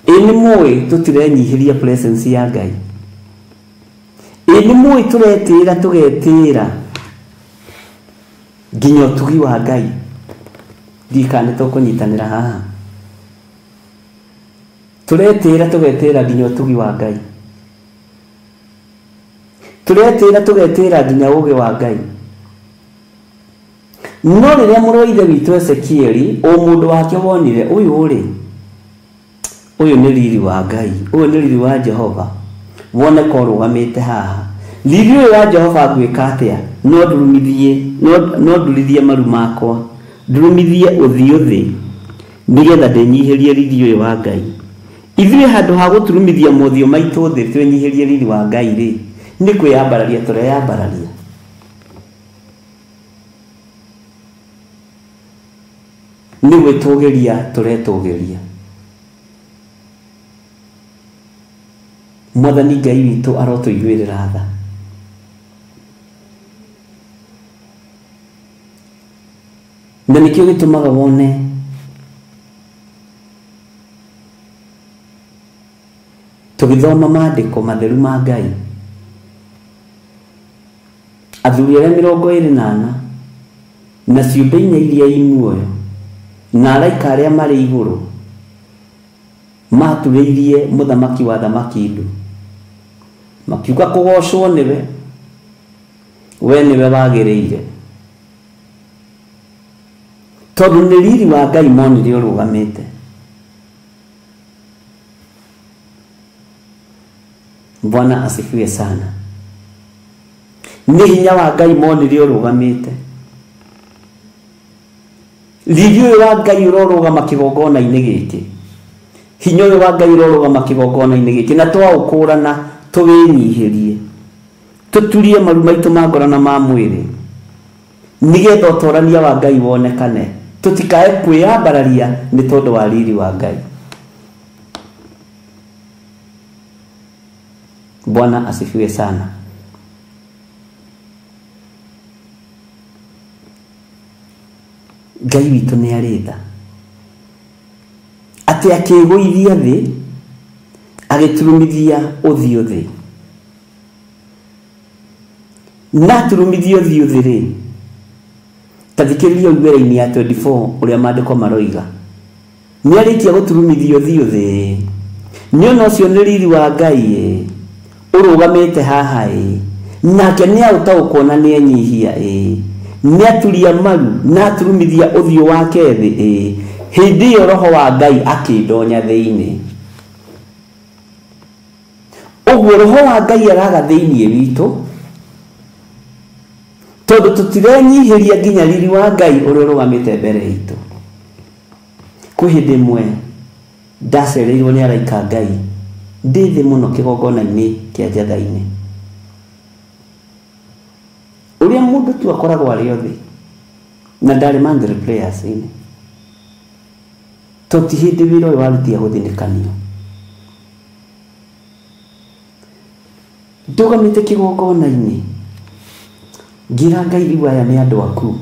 Ĩ nĩ mũĩ tũtirenyihĩria presence ya Ngai. Ĩ nĩ mũĩ tũretĩĩra tũgetĩĩra nginya ũtugi wa Ngai. Ndiũĩ kana nĩ tũkũnyitanĩra haha. Tũretĩĩra tũgetĩĩra nginya ũtugi wa Ngai. Tũretĩĩra tũgetĩĩra nginya ũũgĩ wa Ngai. No rĩrĩa mũrũ wa ithe witũ Ezekieli ũmũndũ wake wonire ũyũ rĩ, ũyũ nĩ riri wa Ngai, ũyũ nĩ riri wa Jehova woneka ũrũgamĩte haha. Riri ũyũ wa Jehova ngwĩka atĩa? No ndurumithie, no ndurithie maru makwa, ndurumithie ũthiũ thĩ nĩgetha ndĩnyihĩrie riri ũyũ wa Ngai. Ithuĩ handũ ha gũturumithia mothiũ maitũ thĩ twĩnyihĩrie riri wa Ngai rĩ, nĩ kwĩyambararia tũreyambararia. Nĩ gwĩtũgĩria tũretũgĩria. Mwathani Ngai witũ arotũiguĩrĩra tha. Na nĩkĩo gĩtũmaga wone tũgĩthoma maandĩko matheru ma Ngai, athuri arĩa 24 na ciũmbe inya iria i muoyo na araika arĩa marĩ igũrũ maturĩirie mũthamaki wa thamaki ndu, makiuga kũgocwo nĩwe, we nĩwe wagĩrĩire, tondũ nĩ riri wa Ngai monire ũrũgamĩte. Bwana asifiwe sana. Nĩ hinya wa Ngai monire ũrũgamĩte. Riri ũyũ wa Ngai ũrorũgama kĩgongona-inĩ gĩkĩ, hinya ũyũ wa Ngai ũrorũgama kĩgongona-inĩ gĩkĩ, na twaũkũrana tũwĩnyihĩrie, tũturie maru maitũ ma ngoro na ma mwĩrĩ, nĩgetha ũtorania wa Ngai wonekane, tũtikae kwĩyambararia nĩ tondũ wa riri wa Ngai. Bwana asifiwe sana. Ngai witũ nĩ arĩ tha, atĩ akĩĩgũithia thĩ agĩturumithia ũthiũ thĩ. Na aturumithia ũthiũ thĩ rĩ, ta thikĩrĩria ũigue raini ya 24 ũrĩa maandĩko maroiga. Nĩ arĩkia gũturumithia ũthiũ thĩ, nĩ ona ũcio nĩ riri wa Ngai ĩ, ũrũgamĩte haha ĩ, nake nĩ aũtaũkwo na nĩ enyihia ĩ, nĩ aturia maru na aturumithia ũthiũ wake thĩ ĩ, hĩndĩ ĩyo roho wa Ngai akĩndonya thĩinĩ. Ũguo roho wa Ngai araga thĩinĩ witũ, tondũ tũtirenyihĩria nginya riri wa Ngai ũrĩa ũrũgamĩte mbere itũ. Kwĩ hĩndĩ ĩmwe ndacereirwo nĩ araika Ngai ndĩ thĩ mũno kĩgongona-inĩ kĩa njatha-inĩ, ũrĩa mũndũ tu akoragwo arĩ o thĩ, na ndarĩ monthly prayers-inĩ, to ti hĩndĩ wĩra ũyũ warutia gũthinĩkanio. Ndũgamĩte kĩgongona-inĩ ngĩra Ngai, rĩu aya nĩ andũ aku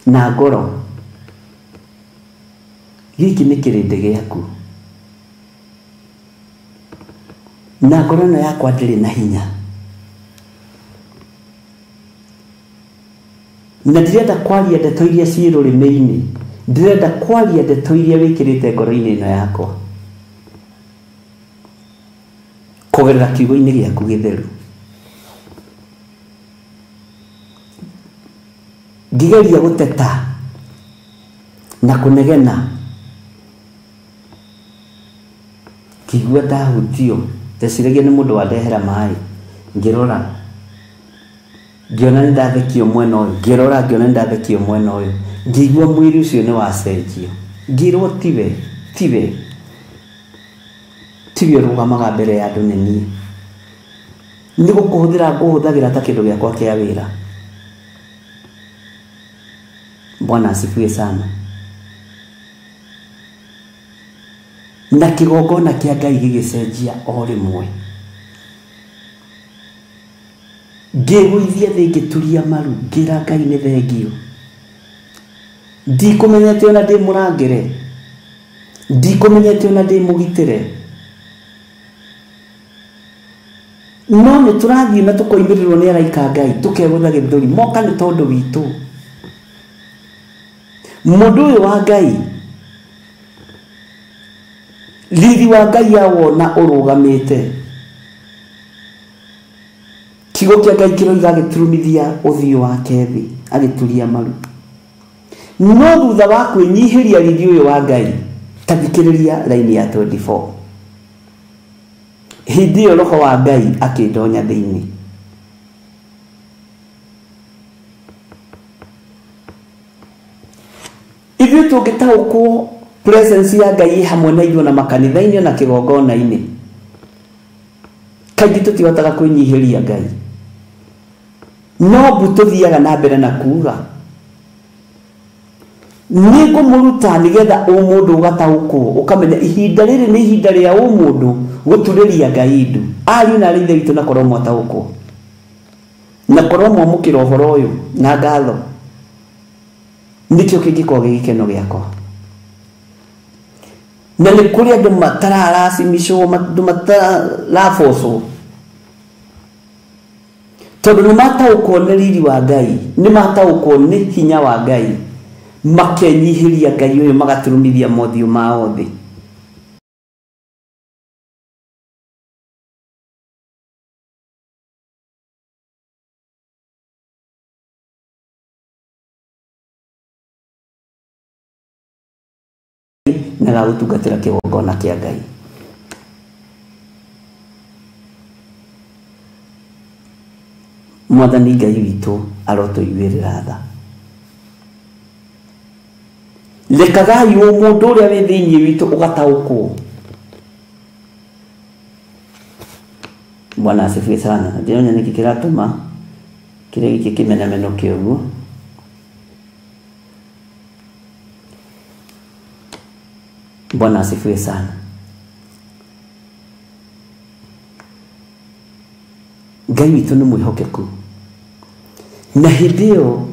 na ngoro, gĩkĩ nĩ kĩrĩndĩ gĩaku, na ngoro ĩno yakwa ndĩrĩ na hinya, na ndirenda kwaria ndeto iria ciĩ rũrĩmĩ-inĩ, ndĩrenda kwaria ndeto iria wĩkĩrĩte ngoro-inĩ ĩno yakwa kũgerera kiugo-inĩ gĩaku gĩtheru. Ngĩgeria gũteta na kũnegena, ngĩigua ndahutio, ndeciragia nĩ mũndũ wandehera maĩ. Ngĩrora ngĩona nĩ ndathekio mwena ũyũ, ngĩrora ngĩona nĩ ndathekio mwena ũyũ, ngĩigua mwĩrĩ ũcio nĩ wacenjio. Ngĩrwo tiwe, tiwe, tiwe ũrũgamaga mbere ya andũ, nĩ niĩ. Nĩ gũkũhũthĩra ngũhũthagĩra ta kĩndũ gĩakwa kĩa wĩra. Bwana asifiwe sana. Na kĩgongona kĩa Ngai gĩgĩcenjia o rĩmwe. Ngĩgũithia thĩ, ngĩturia maru, ngĩra Ngai nĩ thengio. Ndikũmenyete ona ndĩ mũrangĩre, ndikũmenyete ona ndĩ mũgitĩre, no nĩ tũrathiĩ na tũkoimĩrĩrwo nĩ araika Ngai, tũkegũtha gĩthũri moka nĩ tondũ witũ. Mũndũ ũyũ wa Ngai, riri wa Ngai awona ũrũgamĩte, kiugo kĩa Ngai kĩroiga agĩturumithia ũthiũ wake thĩ, agĩturia maru. No thutha wa kwĩnyihĩria riri ũyũ wa Ngai, ta thikĩrĩria raini ya 24. Hĩndĩ ĩyo roho wa Ngai akĩndonya thĩinĩ. Ithuĩ tũngĩtaũkwo presence ya Ngai ĩ hamwe na ithuĩ na makanitha-inĩ na kĩgongona-inĩ, kaingĩ tũtihotaga kwĩnyihĩria Ngai. No mbu tũthiaga na mbere na kuga nĩ ngũmũruta nĩgetha ũmũndũ ũgataũkwo, ũkamenya ihinda rĩrĩ nĩ ihinda rĩa ũmũndũ gũturĩria Ngai ndu. Ariũ na aarĩ ithe witũ, na korwo mwataũkwo, na korwo mwamũkĩra ũhoro ũyũ na ngatho, nĩkĩo kĩngĩkorwo gĩ gĩkeno gĩakwa. Na nĩ kũrĩ andũ matararacimicwo, andũ matarabocwo, tondũ nĩ mataũkwo nĩ riri wa Ngai, nĩ mataũkwo nĩ hinya wa Ngai, makenyihĩria Ngai ũyũ, magaturumithia mothiũ mao thĩ. Na gagũtungatĩra kĩgongona kĩa Ngai. Mwathani Ngai witũ arotũiguĩrĩra tha. Rekagai ũmũndũ ũrĩa wĩ thĩinĩ witũ ũgataũkwo. Bwana asifiwe sana. Ndĩronya nĩkĩ kĩratũma kĩrĩa gĩkĩ kĩmenamenũke ũguo. Bwana asifiwe sana. Ngai witũ nĩ mwĩhokeku. Na hĩndĩ ĩyo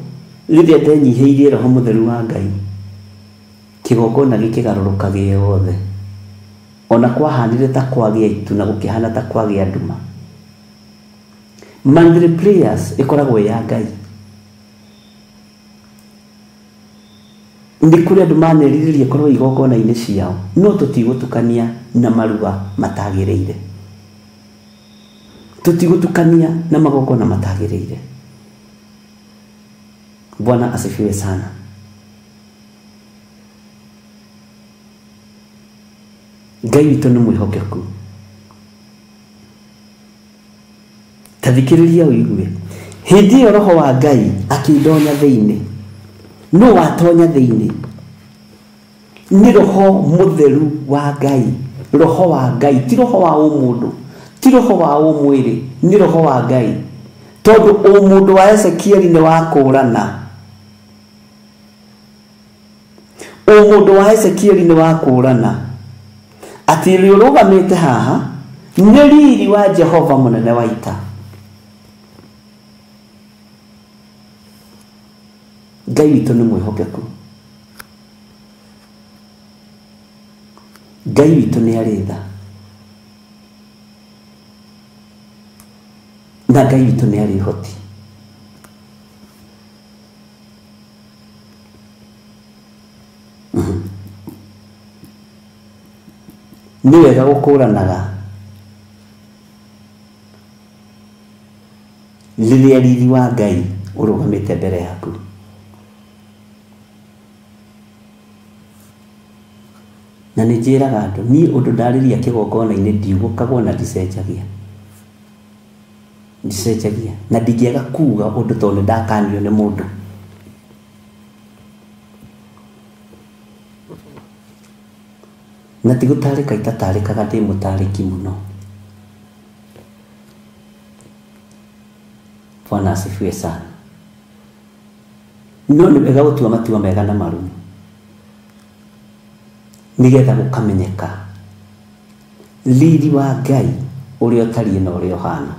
rĩrĩa ndenyihĩirie roho mũtheru wa Ngai, kĩgongona gĩkĩgarũrũka gĩothe. Ona kwahanire ta kwagĩa itu na gũkĩhana ta kwagĩa nduma. Monthly prayers ĩkoragwo ya Ngai. Nĩ kũrĩ andũ manerirĩria korwo igongona-inĩ ciao, no tũtigũtukania na marua matagĩrĩire, tũtigũtukania na magongona matagĩrĩire. Bwana asifiwe sana. Ngai witũ nĩ mwĩhokeku. Ta thikĩrĩria ũigue. Hĩndĩ ĩyo roho wa Ngai akĩndonya thĩinĩ. No watonya thĩinĩ nĩ roho mũtheru wa Ngai. Roho wa Ngai ti roho wa ũmũndũ, ti roho wa ũmwĩrĩ, nĩ roho wa Ngai. Tondũ ũmũndũ wa Ezekieli nĩ wa kũũrana. Ũmũndũ wa Ezekieli nĩ wa kũũrana. Atĩ rĩrĩa ũrũgamĩte haha nĩ riri wa Jehova mũnene wa ita. Ngai witũ nĩ mwĩhokeku. Ngai witũ nĩ arĩ tha. Na Ngai witũ nĩ arĩ ũhoti. Nĩ wega gũkũranaga rĩrĩa riri wa Ngai ũrũgamĩte mbere yaku. Na nĩ njĩraga andũ niĩ ũndũ ndarĩria kĩgongona-inĩ ndiũgũkagwo na ndicenjagia. Ndicenjagia na ndingĩaga kuga ũndũ tondũ nĩ ndakanio nĩ mũndũ. Na ti gũtarĩka itatarĩkaga, ndĩ mũtarĩki mũno. Bwana asifiwe sana. No nĩ wega gũtua matua mega na marũmu nĩgetha gũkamenyeka riri wa Ngai ũrĩa ũtariĩ na ũrĩa ũhana,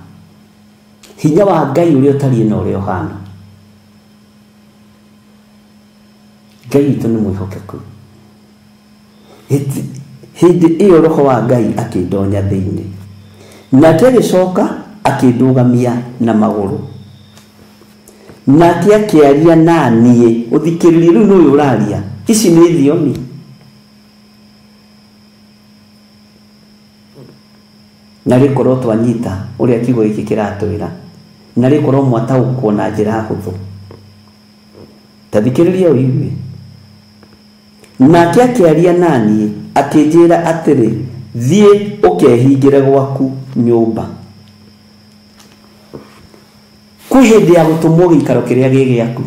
hinya wa Ngai ũrĩa ũtariĩ na ũrĩa ũhana. Ngai witũ nĩ mwĩhokeku. Hĩndĩ ĩyo roho wa Ngai akĩndonya thĩinĩ, nake agĩcoka akĩndũgamia na magũrũ, nake akĩaria na niĩ. Ũthikĩrĩrie rĩu nĩũyũ ũraria, ici nĩ thiomi. Na rĩkorwo twanyita ũrĩa kiugo gĩkĩ kĩratwĩra, na rĩkorwo mwataũkwo na njĩra hũthũ, ta thikĩrĩria ũigue. Nake akĩaria na niĩ akĩnjĩra atĩrĩ, thiĩ ũkehingĩre gwaku nyũmba. Kwĩ hĩndĩ ya gũtũmwo gĩikaro kĩrĩa gĩ gĩaku,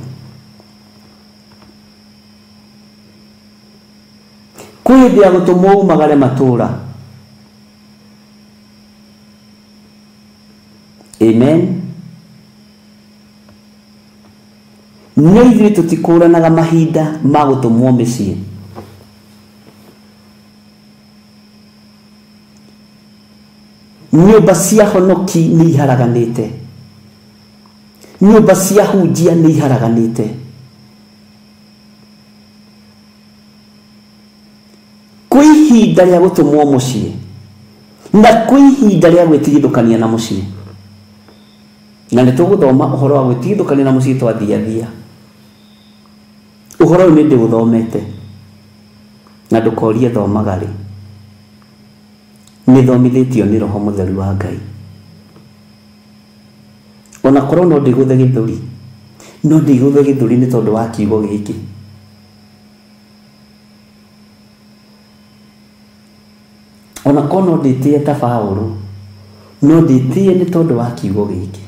kwĩ hĩndĩ ya gũtũmwo umagare matũũra. Amen. No ithuĩ tũtikũranaga mahinda ma gũtũmwo mĩciĩ. Nyũmba cia honoki nĩ iharaganĩte, nyũmba cia hunjia nĩ iharaganĩte. Kwĩ ihinda rĩa gũtũmwo mũciĩ na kwĩ ihinda rĩa gwĩtigithũkania na mũciĩ. Na nĩ tũgũthoma ũhoro wa gwĩtigithũkania na mũciĩ twathiathia. Ũhoro ũyũ nĩ ndĩũthomete na ndũkorie thomaga rĩ, nĩ thomithĩtio nĩ Roho Mũtheru wa Ngai. Ona korwo no ndĩgũthe gĩthũri, no ndĩgũthe gĩthũri nĩ tondũ wa kiugo gĩkĩ. Ona korwo no ndĩtĩe ta Paũlũ, no ndĩtĩe nĩ tondũ wa kiugo gĩkĩ,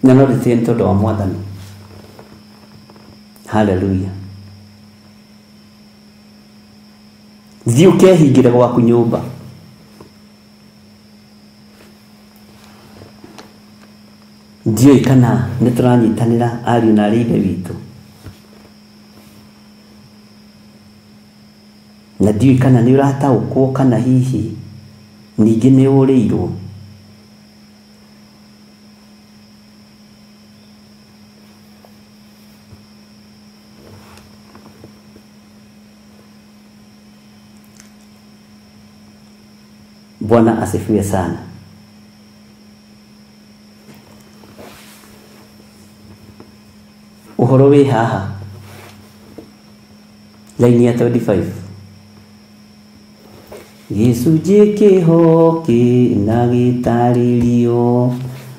na no ndĩtĩe nĩ tondũ wa Mwathani. Hallelujah. Thiĩ ũkehingĩre gwaku nyũmba. Ndiũĩ kana nĩ tũranyitanĩra ariũ na arĩ ithe witũ, na ndiũĩ kana nĩ ũrataũkwo kana hihi ningĩ nĩ ũrĩirwo. Bwana asifiwe sana. Ũhoro wĩ haha laini ya 25. Gĩcunjĩ kĩho na gĩtarĩrio,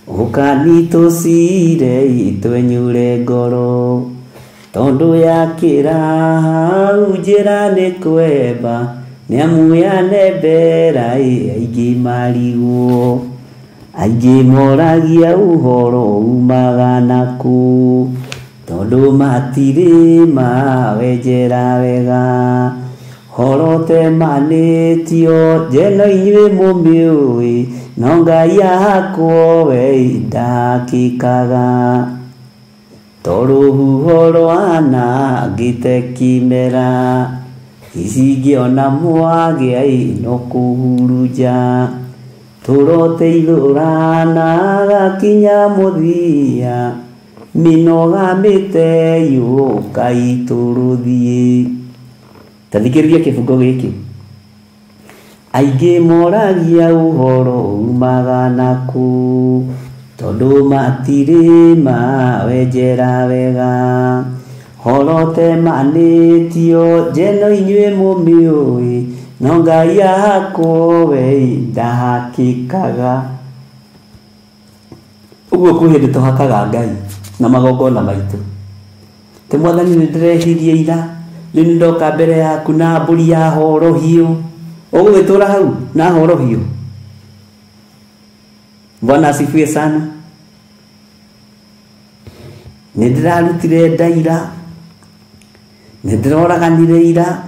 ũkani tũcire twenyure ngoro, tondũ yakĩra hau njĩra nĩ kwemba, nĩamu yanembera aingĩ marigwo, aingĩ moragia ũhoro umaga nakũ, tondũ matirĩ mawenjera wega. Horo temanĩtio njeno inyuĩ mũmĩũĩ, no Ngai ahakwo we ndakĩkaga. Tondũ rũhuho rwanangĩte kĩmera, icingĩona mwagĩa no kũhurunja, tũroteithũrana gakinya mũthia, mĩnoga mĩteyũka itũrũthiĩ. Ta thikĩrĩria kĩbungo gĩkĩ. Aingĩ moragia ũhoro umaga nakũ, tondũ matirĩ mawenjera wega. Horo temanĩtio njeno inyuĩ mũmĩũĩ, no Ngai ahakwo we ndahakĩkaga. Ũguo kwĩ hĩndĩ tũhakaga Ngai na magongona maitũ. Ti Mwathani nĩ ndĩrehirie ira, Rĩu nĩndoka mbere yaku na mbũri ya horohio. Ũgũgĩtũra hau na horohio. Bwana asifiwe sana. Nĩndĩrarutire ndaira, nĩndĩroraganire ira,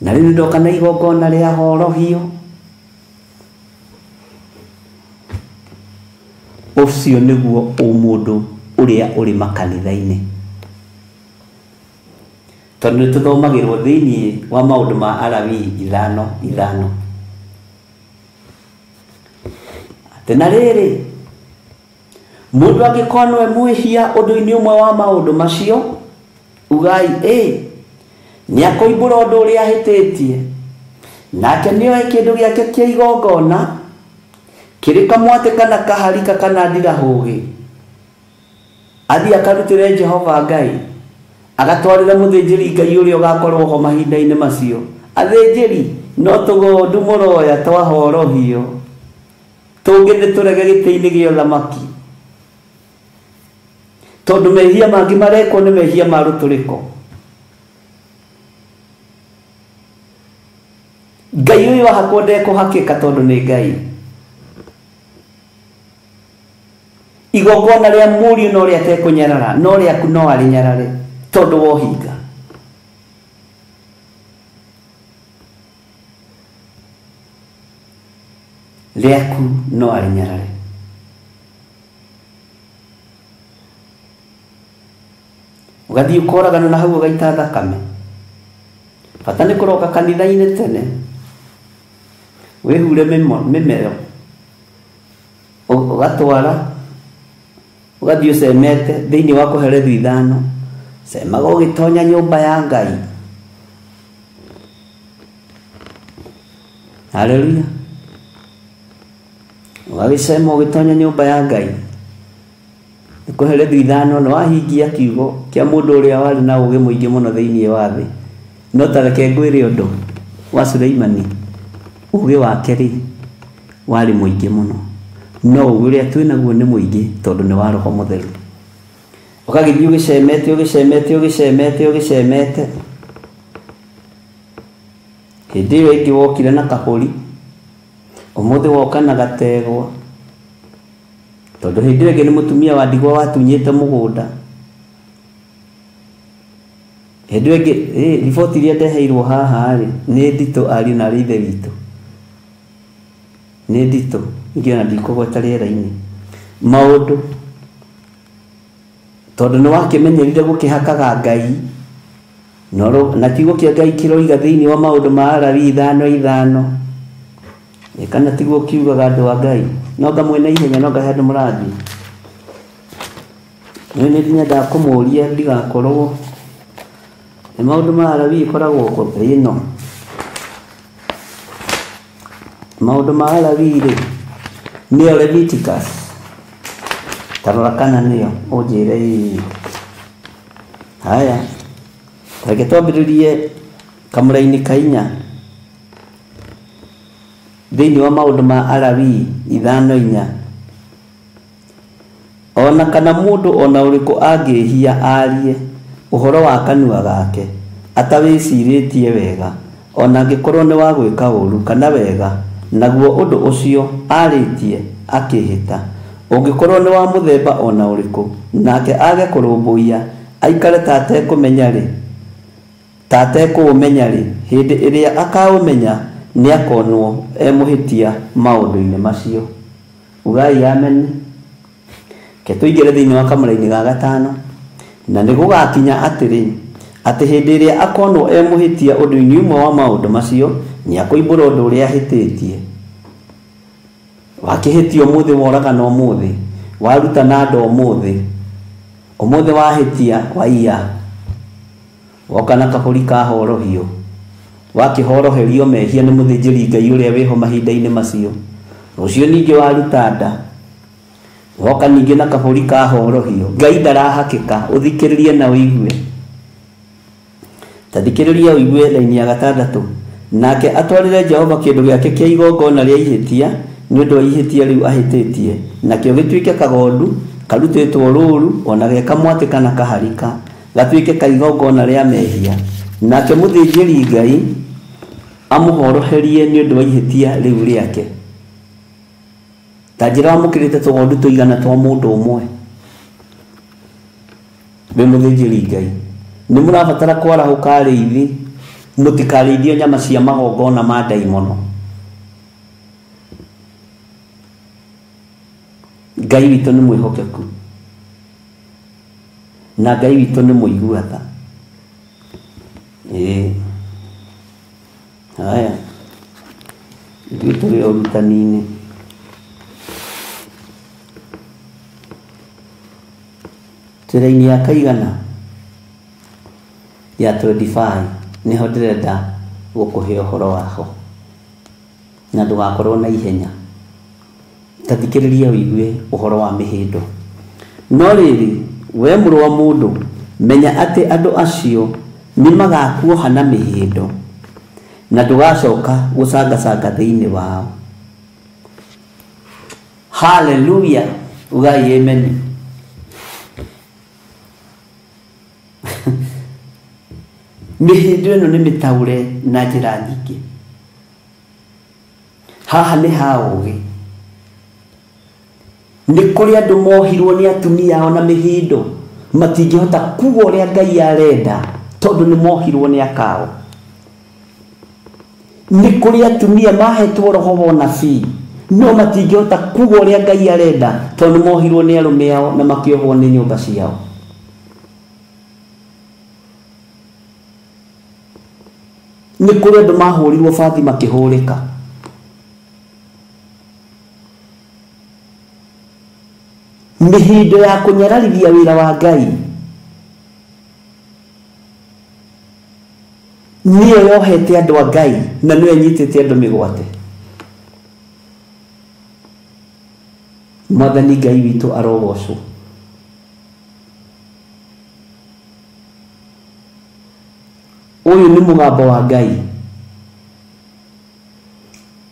na rĩu nĩndoka na igongona rĩa horohio. Ũcio nĩguo ũmũndũ ũrĩa ũrĩ makanitha-inĩ, tondũ nĩtũthomagĩrwo thĩinĩ wa maũndũ ma Alawii 5:5 atĩ na rĩrĩ, mũndũ angĩkorwo nĩwe mwĩhia ũndũ-inĩ ũmwe wa maũndũ macio, ugai ĩ nĩakoimbũra ũndũ ũrĩa ahĩtĩtie, nake nĩoe kĩndũ gĩake kĩa igongona kĩrĩ kamwatĩ kana kaharika kana ndirahũgĩ, athiĩ akarutĩre Jehova Ngai, agatwarĩre mũthĩnjĩri Ngai ũrĩa ũgakorwo ho mahinda-inĩ macio. Athĩnjĩri no tũgondu mũroya twahorohio, tũngĩ nĩ tũrege gĩtĩ-inĩ gĩa ũthamaki, tondũ mehia mangĩ marekwo nĩ mehia ma rũtũrĩko. Ngai ũyũ ahakwo ndekũhakĩka tondũ nĩ Ngai. Igongona rĩa mũriũ no rĩa atekũnyarara, no rĩaku no arĩnyarare tondũ wa ũhinga. Rĩaku no arĩnyarare. Ũgathiĩ ũkoragana na hau ũgaita thakame. Bata nĩ kũroka kanitha-inĩ tene, wĩhure mĩmero, ũgatwara, ũgathiĩ ũcemete thĩinĩ wa kũherethu 5, cemaga ũgĩtonya nyũmba ya Ngai. Haleluya. Ũgagĩcema ũgĩtonya nyũmba ya Ngai. Nĩ kũherethu 5 nĩ wahingia kiugo kĩa mũndũ ũrĩa warĩ na ũũgĩ mũingĩ mũno thĩinĩ wa thĩ. No ta reke ngwĩre ũndũ wa Suleimani, ũũgĩ wake rĩ warĩ mũingĩ mũno, no ũũgĩ ũrĩa twĩnaguo nĩ mũingĩ tondũ nĩ wa Roho Mũtheru. Ũgagĩthiĩ ũgĩcemete ũgĩcemete ũgĩcemete ũgĩcemete. Hĩndĩ ĩyo ĩngĩ wokire na kabũri, ũmũthĩ woka na gategwa, tondũ hĩndĩ ĩyo ĩngĩ nĩ mũtumia wa ndigwa watunyĩte mũgũnda. Hĩndĩ ĩyo ĩngĩ riboti iria ndeheirwo haha rĩ nĩ nditũ, ariũ na arĩ ithe witũ, nĩ nditũ ingĩona ndikũgweta rĩera-inĩ maũndũ, tondũ nĩ wakĩmenyerire gũkĩhakaga Ngai, na kiugo kĩa Ngai kĩroiga thĩinĩ wa maũndũ ma Alawii 5:5. Kana tiguo kiugaga andũ a Ngai? No ngamwĩ na ihenya, no ngahe andũ mũrathiĩ. Nĩ nyendaga kũmũria ndigakorwo nĩ maũndũ ma Alawii ĩkoragwo ĩno. Maũndũ ma Alawii rĩ nĩyo Leviticus, ta rora kana nĩyo ũnjĩre ĩĩ. Haya, reke twambĩrĩrie kamũra-inĩ ka 4 thĩinĩ wa maũndũ ma Alawii 5:4. Ona kana mũndũ ona ũrĩkũ angĩhia arie ũhoro wa kanua gake atawĩcirĩtie wega, ona angĩkorwo nĩ wa gwĩka ũũru kana wega, naguo ũndũ ũcio arĩtie akĩhĩta, ũngĩkorwo nĩ wa mũthemba ona ũrĩkũ, nake age kũrũmbũiya aikare ta atekũũmenya-rĩ, hĩndĩ ĩrĩa akaũmenya nĩakonwo e mũhĩtia maũndũ-inĩ macio. Ugai amen. Ke tũingĩre thĩinĩ wa kamũra-inĩ ga 5. Na nĩ gũgakinya atĩrĩ, atĩ hĩndĩ ĩrĩa akonwo e mũhĩtia ũndũ-inĩ ũmwe wa maũndũ macio, nĩakoimbũra ũndũ ũrĩa ahĩtĩtie. Wakĩhĩtia ũmũthĩ, woragana ũmũthĩ, warutana nda ũmũthĩ, ũmũthĩ wahĩtia waiya, woka na kabũri ka horohio, wakĩhoroherio mehia nĩ mũthĩnjĩri Ngai ũrĩa wĩho mahinda-inĩ macio. Rũciũ ningĩ waruta nda, woka ningĩ na kabũri ka horohio. Ngai ndarahakĩka, ũthikĩrĩrie na ũigue. Ta thikĩrĩria ũigue raini ya 6. Nake atwarĩre Jehova kĩndũ gĩake kĩa igongona rĩa ihĩtia nĩ ũndũ wa ihĩtia rĩu ahĩtĩtie, nakĩo gĩtuĩke kagondu karutĩtwo rũũru, ona ge kamwatĩ kana kaharika. Gatuĩke ka igongona rĩa mehia. Nake mũthĩnjĩri Ngai amũhoroherie nĩ ũndũ wa ihĩtia rĩu rĩake. Ta njĩra wamũkĩrĩte tũgondu tũigana twa mũndũ ũmwe. Wĩ mũthĩnjĩri Ngai. Nĩ mũrabatara kwarahũka arĩithi, mũtikarĩithio nyama cia magongona ma ndaimono. Ngai witũ nĩ mwĩhokeku. Na Ngai witũ nĩ mũigua tha. Ĩĩ. Haya. Ithuĩ tũrĩ ũrutani-inĩ. Twĩ ya kaigana ya 25 niho ndĩrenda gũkũhe ũhoro waho na ndũgakorwo na ihenya. Ta thikĩrĩria ũigue ũhoro wa mĩhĩndo. No rĩrĩ, we mũrũ wa mũndũ, menya atĩ andũ acio nĩmagakuoha na mĩhĩndo na ndũgacoka gũcangacanga thĩinĩ wao. Hallelujah. Ugai amen. Mĩhĩndo ĩno nĩ mĩtaũre na njĩra nyingĩ. Haha nĩ ha ũũgĩ. Nĩ kũrĩ andũ mohirwo nĩ atumia ao na mĩhĩndo, matingĩhota kuga ũrĩa Ngai arenda tondũ nĩ mohirwo nĩ akao. Nĩ kũrĩ atumia mahetwo roho wa ũnabii no matingĩhota kuga ũrĩa Ngai arenda tondũ nĩ mohirwo nĩ arũme ao na makĩohwo nĩ nyũmba ciao. Nĩ kũrĩ andũ mahũrirwo bathi makĩhũrĩka. Mĩhĩndo ya kũnyararithia wĩra wa Ngai nĩyo yohete andũ a Ngai na nĩyo ĩnyitĩte andũ mĩgwate. Mwathani Ngai witũ arogocwo. Ũyũ nĩ mũgambo wa Ngai.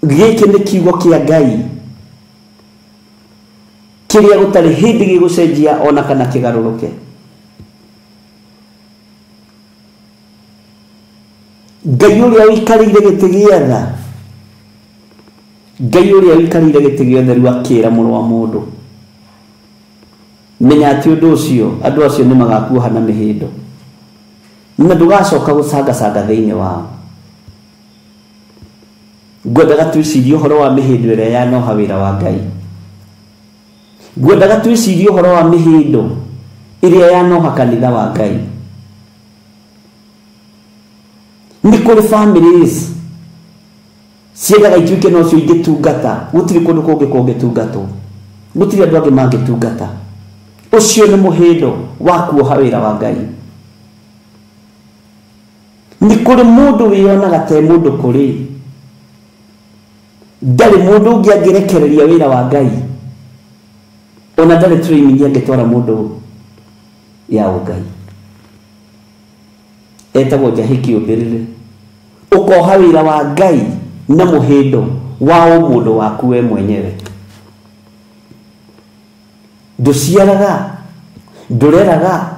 Gĩkĩ nĩ kiugo kĩa Ngai kĩrĩa gũtarĩ hĩndĩ gĩgũcenjia ona kana kĩgarũrũke. Ngai ũrĩa ũikarĩire gĩtĩ gĩa tha, Ngai ũrĩa ũikarĩire gĩtĩ gĩa ũtheru akĩra mũrũ wa mũndũ, menya atĩ ũndũ ũcio andũ acio nĩ magakuoha na mĩhĩndo na ndũgacoka gũcangacanga thĩinĩ wao. Ngwendaga twĩcirie ũhoro wa mĩhĩndo ĩrĩa yanoha wĩra wa Ngai. Ngwendaga twĩcirie ũhoro wa mĩhĩndo ĩrĩa yanoha kanitha wa Ngai. Nĩ kũrĩ families ciendaga ituĩke nocio ingĩtungata, gũtirĩ kũndũ kũngĩ kũngĩtungatwo, gũtirĩ andũ angĩ mangĩtungata. Ũcio nĩ mũhĩndo wa kuoha wĩra wa Ngai. Nĩ kũrĩ mũndũ wĩyonaga te mũndũ kũrĩ, ndarĩ mũndũ ũngĩ angĩrekereria wĩra wa Ngai, ona ndarĩ training angĩtwara mũndũ ya ũngai. Etagwo Njahĩ Kĩũmbĩrĩre. Ũkoha wĩra wa Ngai na mũhĩndo wa ũmũndũ waku we mwenyewe. Ndũciaraga, ndũreraga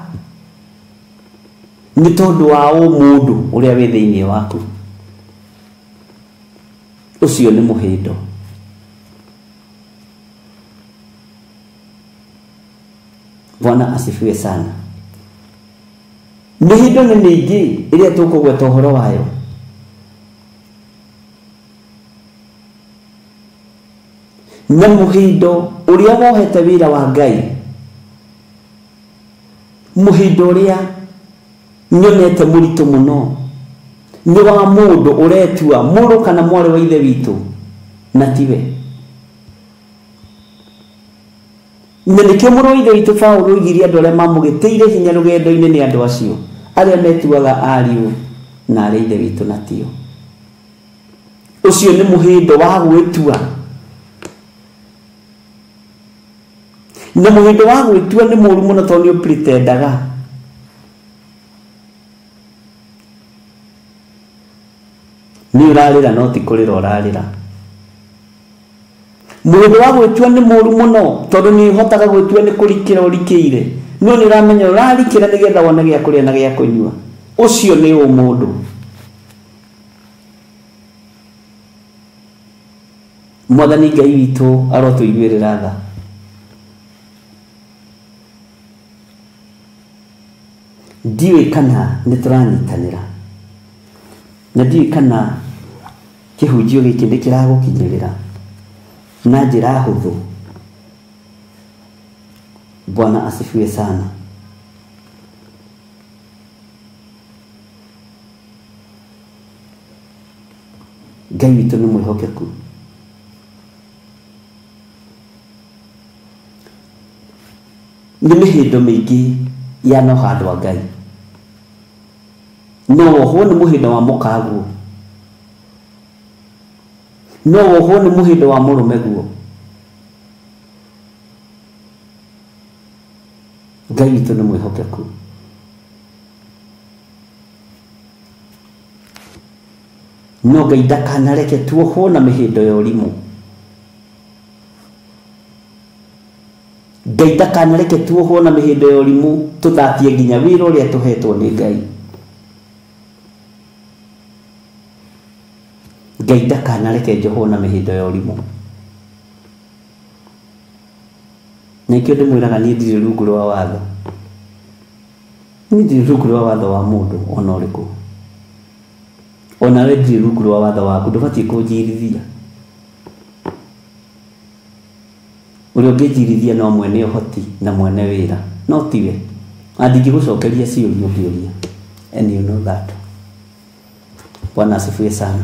nĩ tondũ wa ũmũndũ ũrĩa wĩ thĩinĩ waku. Ũcio nĩ mũhĩndo. Bwana asifiwe sana. Mĩhĩndo nĩ mĩingĩ ĩrĩa tũkũgweta ũhoro wayo. Na mũhĩndo ũrĩa wohete wĩra wa Ngai, mũhĩndo ũrĩa nyonete mũritũ mũno nĩ wa mũndũ ũretua mũrũ kana mwarĩ wa ithe witũ na tiwe. Na nĩkĩo mũrũ wa ithe witũ Paũlũ oigire andũ arĩa mamũgĩtĩire hinya rũgendo-inĩ nĩ andũ acio arĩa metuaga ariũ na arĩa ithe witũ na tio. Ũcio nĩ mũhĩndo wa gwĩtua. Na mũhĩndo wa gwĩtua nĩ mũũru mũno tondũ nĩ ũpretendaga. Nĩ ũrarĩra no ti kũrĩra ũrarĩra. Mũhĩndo wa gwĩtua nĩ mũũru mũno tondũ nĩ ũhotaga gwĩtua nĩ kũrikĩra ũrikĩire, No nĩ ũramenya ũrarikĩra nĩgetha wone gĩa kũrĩa na gĩa kũnyua. Ũcio nĩ ũmũndũ. Mwathani Ngai witũ arotũiguĩrĩra tha. Ndiũĩ kana nĩ tũranyitanĩra, na ndiũĩ kana kĩhunjio gĩkĩ nĩ kĩragũkinyĩrĩra na njĩra hũthũ. Bwana asifiwe sana. Ngai witũ nĩ mwĩhokeku. Nĩ mĩhĩndo mĩingĩ yanoha andũ a Ngai. No wohwo nĩ mũhĩndo wa mũkaguo, no wohwo nĩ mũhĩndo wa mũrũme guo. Ngai witũ nĩ mwĩhokeku. No Ngai ndakanareke tuohwo na mĩhĩndo ya ũrimũ. Ngai ndakanareke tuohwo na mĩhĩndo ya ũrimũ tũthatie nginya wĩra ũrĩa tũhetwo nĩ Ngai. Ngai ndakanareke njohwo na mĩhĩndo ya ũrimũ. Nĩkĩo ndĩmwĩraga niĩ ndirĩ rungu rwa watho. Niĩ ndirĩ rungu rwa watho wa mũndũ ona ũrĩkũ. Onawe ndirĩ rungu rwa watho waku, ndũbatiĩ kũnjirithia. Ũrĩa ũngĩnjirithia no mwene ũhoti na mwene wĩra, no tiwe. Na ndingĩgũcokeria ciũria ũngĩũria. And you know that. Bwana asifiwe sana.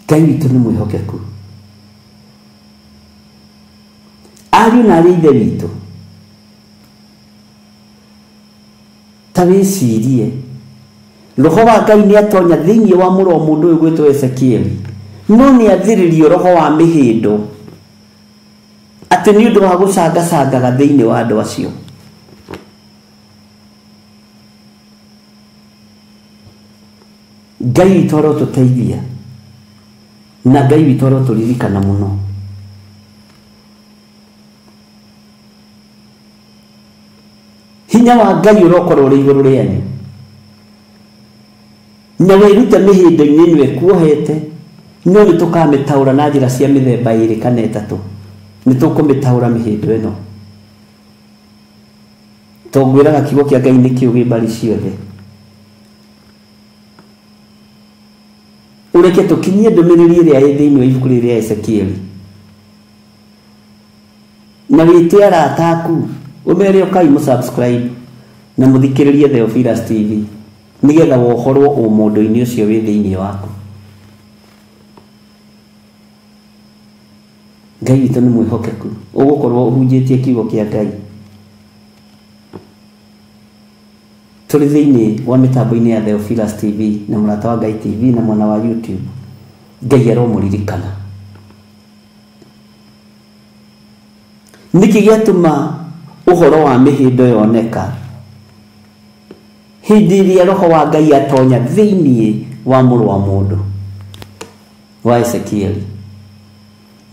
Ngai witũ nĩ mwĩhokeku. Ariũ na arĩ ithe witũ, ta wĩcirie, roho wa Ngai nĩ atonya thĩinĩ wa mũro mũndũ ũyũ gwĩtwo Ezekieli, no nĩ athĩrĩrio roho wa mĩhĩndo atĩ nĩ ũndũ wa gũcangacangaga thĩinĩ wa andũ acio. Ngai witũ arotũteithia na Ngai witũ arotũririkana mũno. Hinya wa Ngai ũrokorwo ũrĩ igũrũ rĩanyu, na wĩrute mĩhĩndo-inĩ ĩno ĩkuohete, no nĩ tũkamĩtaũra na njĩra cia mĩthemba ĩrĩ kana ĩtatũ. Nĩ tũkũmĩtaũra mĩhĩndo ĩno, tondũ ngwĩraga kiugo kĩa Ngai nĩ kĩũgĩ mbarĩ ciothe. Ũreke tũkinyie ndũmĩrĩri ĩrĩa ĩ thĩinĩ wa ibuku rĩrĩ rĩa Ezekieli, na wĩte arata aku ũmere ũkai mũsubscribe na mũthikĩrĩrie Theophilus TV nĩgetha wohorwo ũmũndũ-inĩ ũcio wĩ thĩinĩ waku. Ngai witũ nĩ mwĩhokeku. Ũgũkorwo ũhunjĩtie kiugo kĩa Ngai. Tũrĩ thĩinĩ wa mĩtambo-inĩ ya Theophilus TV na Mũrata wa Ngai TV na mwena wa YouTube. Ngai aromũririkana. Nĩkĩ gĩatũma ũhoro wa mĩhĩndo yoneka hĩndĩ ĩrĩa roho wa Ngai atonya thĩinĩ wa mũrũ wa mũndũ wa Ezekieli?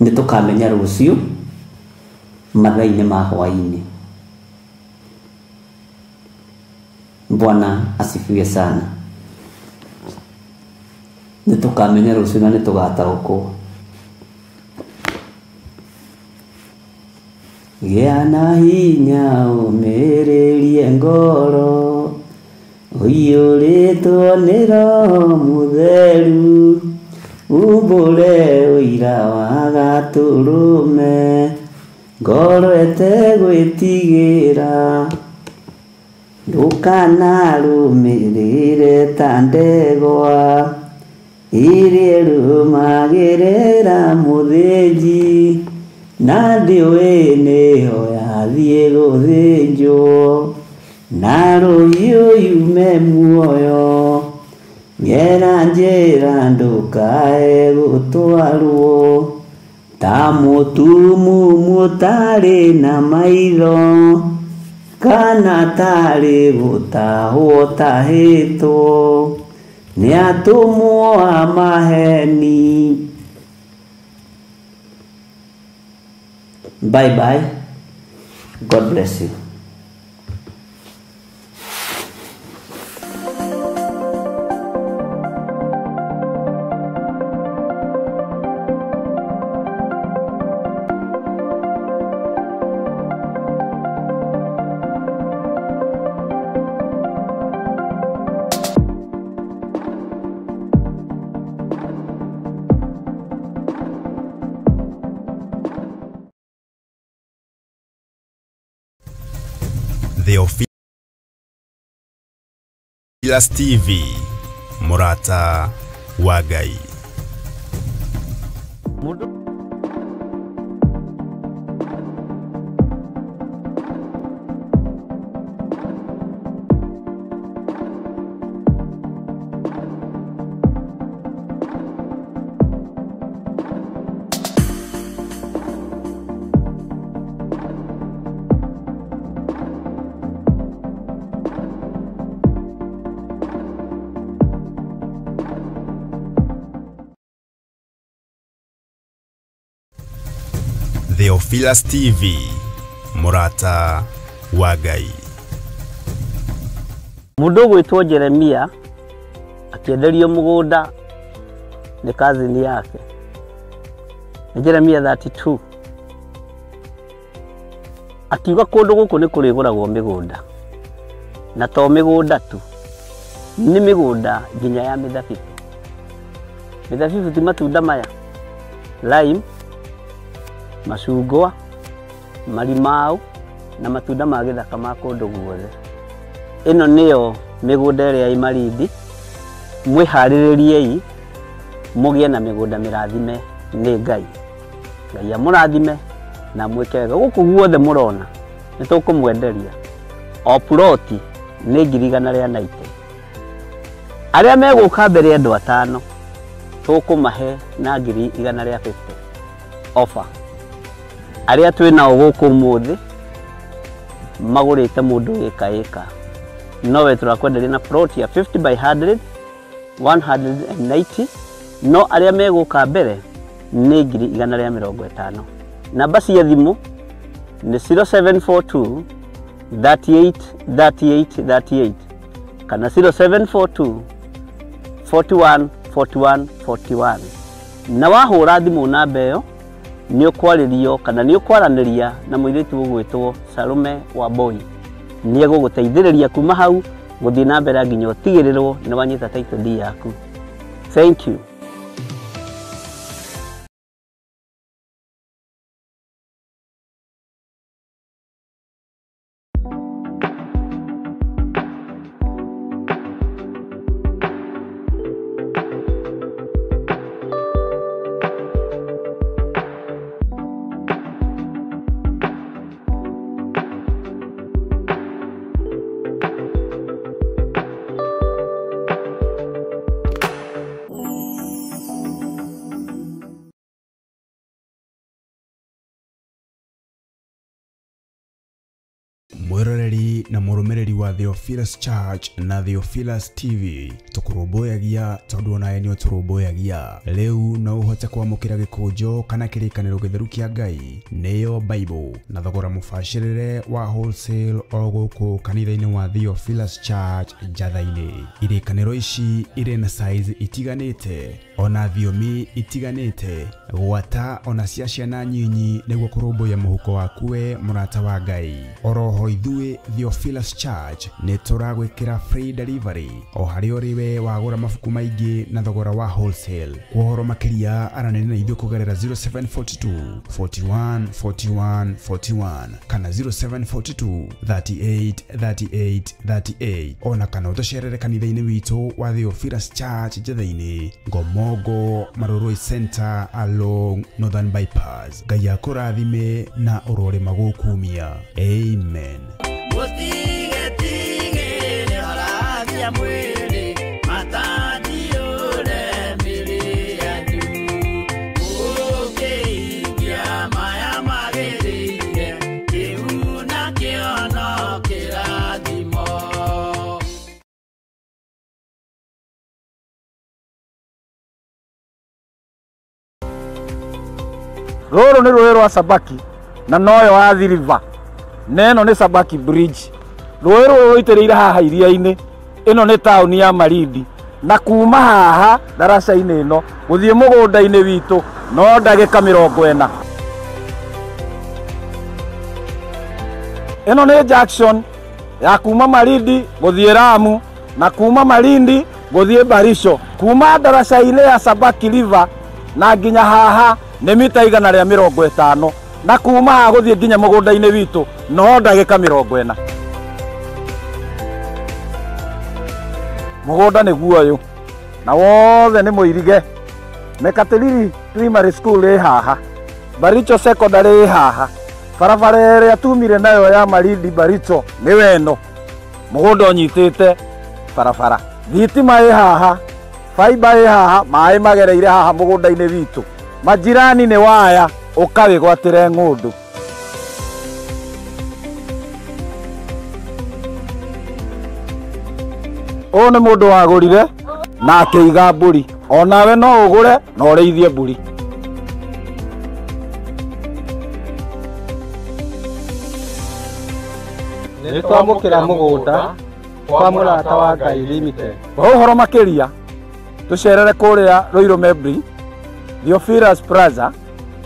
Nĩ tũkamenya rũciũ mathaa-inĩ ma hwaĩ-inĩ. Bwana asifiwe sana. Nĩ tũkamenya rũciũ na nĩ tũgataũkwo. Gĩa na hinya ũmĩrĩrie ngoro, ũiyũrĩtwo nĩ Roho Mũtheru, umbũre ũira wa gatũrũme, ngoro ĩtegwĩtigĩra. Ndũkanarũmĩrĩre ta ndegwa ĩrĩa ĩrũmagĩrĩra mũthĩnji, na ndĩũĩ nĩho yathiĩ gũthĩnjwo, na rũhiũ yume muoyo. Ngera njĩra ndũkae gũtwarwo ta mũtumumu ũtarĩ na maitho, kana tarĩ gũtahwo ũtahĩtwo nĩ atũmwo a maheni. Bye bye. God bless you. Theophilus TV, Murata wa Ngai. Theophilus TV, Murata wa Ngai. Mundu gwitwo Jeremia akienderio mugunda ni cousin yake. Ni Jeremia 32. Akiuga kundu guku ni kuriguragwo migunda. Na to migunda tu. Ni migunda nginya ya mithabibu. Mithabibu ti matunda maya. Lime, macungwa, marimau na matunda ma githaka ma kundu guothe. Ino niyo migunda ĩrĩa ĩ Malindi. Mwĩharĩrĩriei mũgĩe na mĩgũnda mĩrathime nĩ Ngai. Ngai amũrathime na mwĩke wega. Gũkũ guothe mũrona nĩ tũkũmwenderia. O ploti nĩ 190,000. Arĩa megũka mbere andũ atano tũkũmahe na 150,000 offer. Arĩa twĩ nao gũkũ ũmũthĩ magũrĩte mũndũ ĩka ĩka. Nowe tũrakwenderia na plot ya 50 by 100 190, no arĩa megũka mbere nĩ 150,000. Namba cia thimũ nĩ 0742 38 38 38 kana 0742 41 41 41. Na wahũra thimũ namba ĩyo nĩ ũkwarĩrio kana nĩ ũkwaranĩria na mũirĩtu ũgwĩtwo Salome Wambui. Nĩ egũgũteithĩrĩria kuma hau gũthiĩ na mbere nginya ũtigĩrĩrwo nĩ wanyita title deed yaku. Thank you. Mwiroreri na mũrũmĩrĩri wa Theophilus Church na Theophilus TV, tũkũrũmbũyagia tondũ onawe nĩ ũtũrũmbũyagia. Rĩu no ũhote kwamũkĩra gĩkũnjo kana kĩrĩkanĩro gĩtheru kĩa Ngai nĩyo Bible na thogora mũbacĩrĩre wa wholesale o gũkũ kanitha-inĩ wa Theophilus Church Njatha-inĩ. Irĩkanĩro ici irĩ na size itiganĩte ona thiomi itiganĩte, gwata ona cia ciana nyinyi nĩguo kũrũmbũiya mũhuko waku we mũrata wa Ngai. Oroho ithuĩ Theophilus Church nĩ tũragwĩkĩra free delivery o harĩa ũrĩ we wagũra mabuku maingĩ na thogora wa wholesale. Kwa ũhoro makĩria aranĩria na ithuĩ kũgerera 0742 41 41 41 kana 0742 38 38 38, ona kana ũtũcerere kanitha-inĩ witũ wa Theophilus Church Njatha-inĩ, Ngomongo Marurui Center along Northern Bypass. Ngai akũrathime na ũrore magũkumia. Amen. Rũrũ nĩ rũĩ rwa Sabaki na noyo Athi River na ĩno nĩ Sabaki Bridge. Rũĩ rũrũ rũitĩrĩire haha iria-inĩ, ĩno nĩ taũni ya Malindi, na kuma haha ndaraca-inĩ ĩno gũthiĩ mũgũnda-inĩ witũ no ndagĩka 40. Ĩno nĩ junction ya kuma Malindi gũthiĩ Lamu na kuma Malindi gũthiĩ Barisho. Kuma ndaraca-inĩ ya Sabaki River na nginya haha nĩ mita 150, na kuma haha gũthiĩ nginya mũgũnda-inĩ witũ no ndagĩka 40. Mũgũnda nĩguo ũyũ na wothe nĩ mũirige. Mekatilili Primary School ĩ haha, Baricho Secondary ĩ haha, barabara ĩrĩa tumire nayo ya Malindi Baricho nĩwe ĩno. Mũgũnda ũnyitĩte barabara, thitima ĩ haha, fiber ĩ haha, maĩ magereire haha mũgũnda-inĩ witũ. Majirani nĩ waya, ũkawĩgwatĩre ng'ũndũ. Ũyũ nĩ mũndũ wagũrire na akĩiga mbũri, onawe no ũgũre na ũrĩithie mbũri. Nĩ twamũkĩra mũgũnda kwa Mũrata wa Ngai Limited. Kwa ũhoro makĩria tũcerere kũrĩa Ruiru Membri, Theophilus Plaza,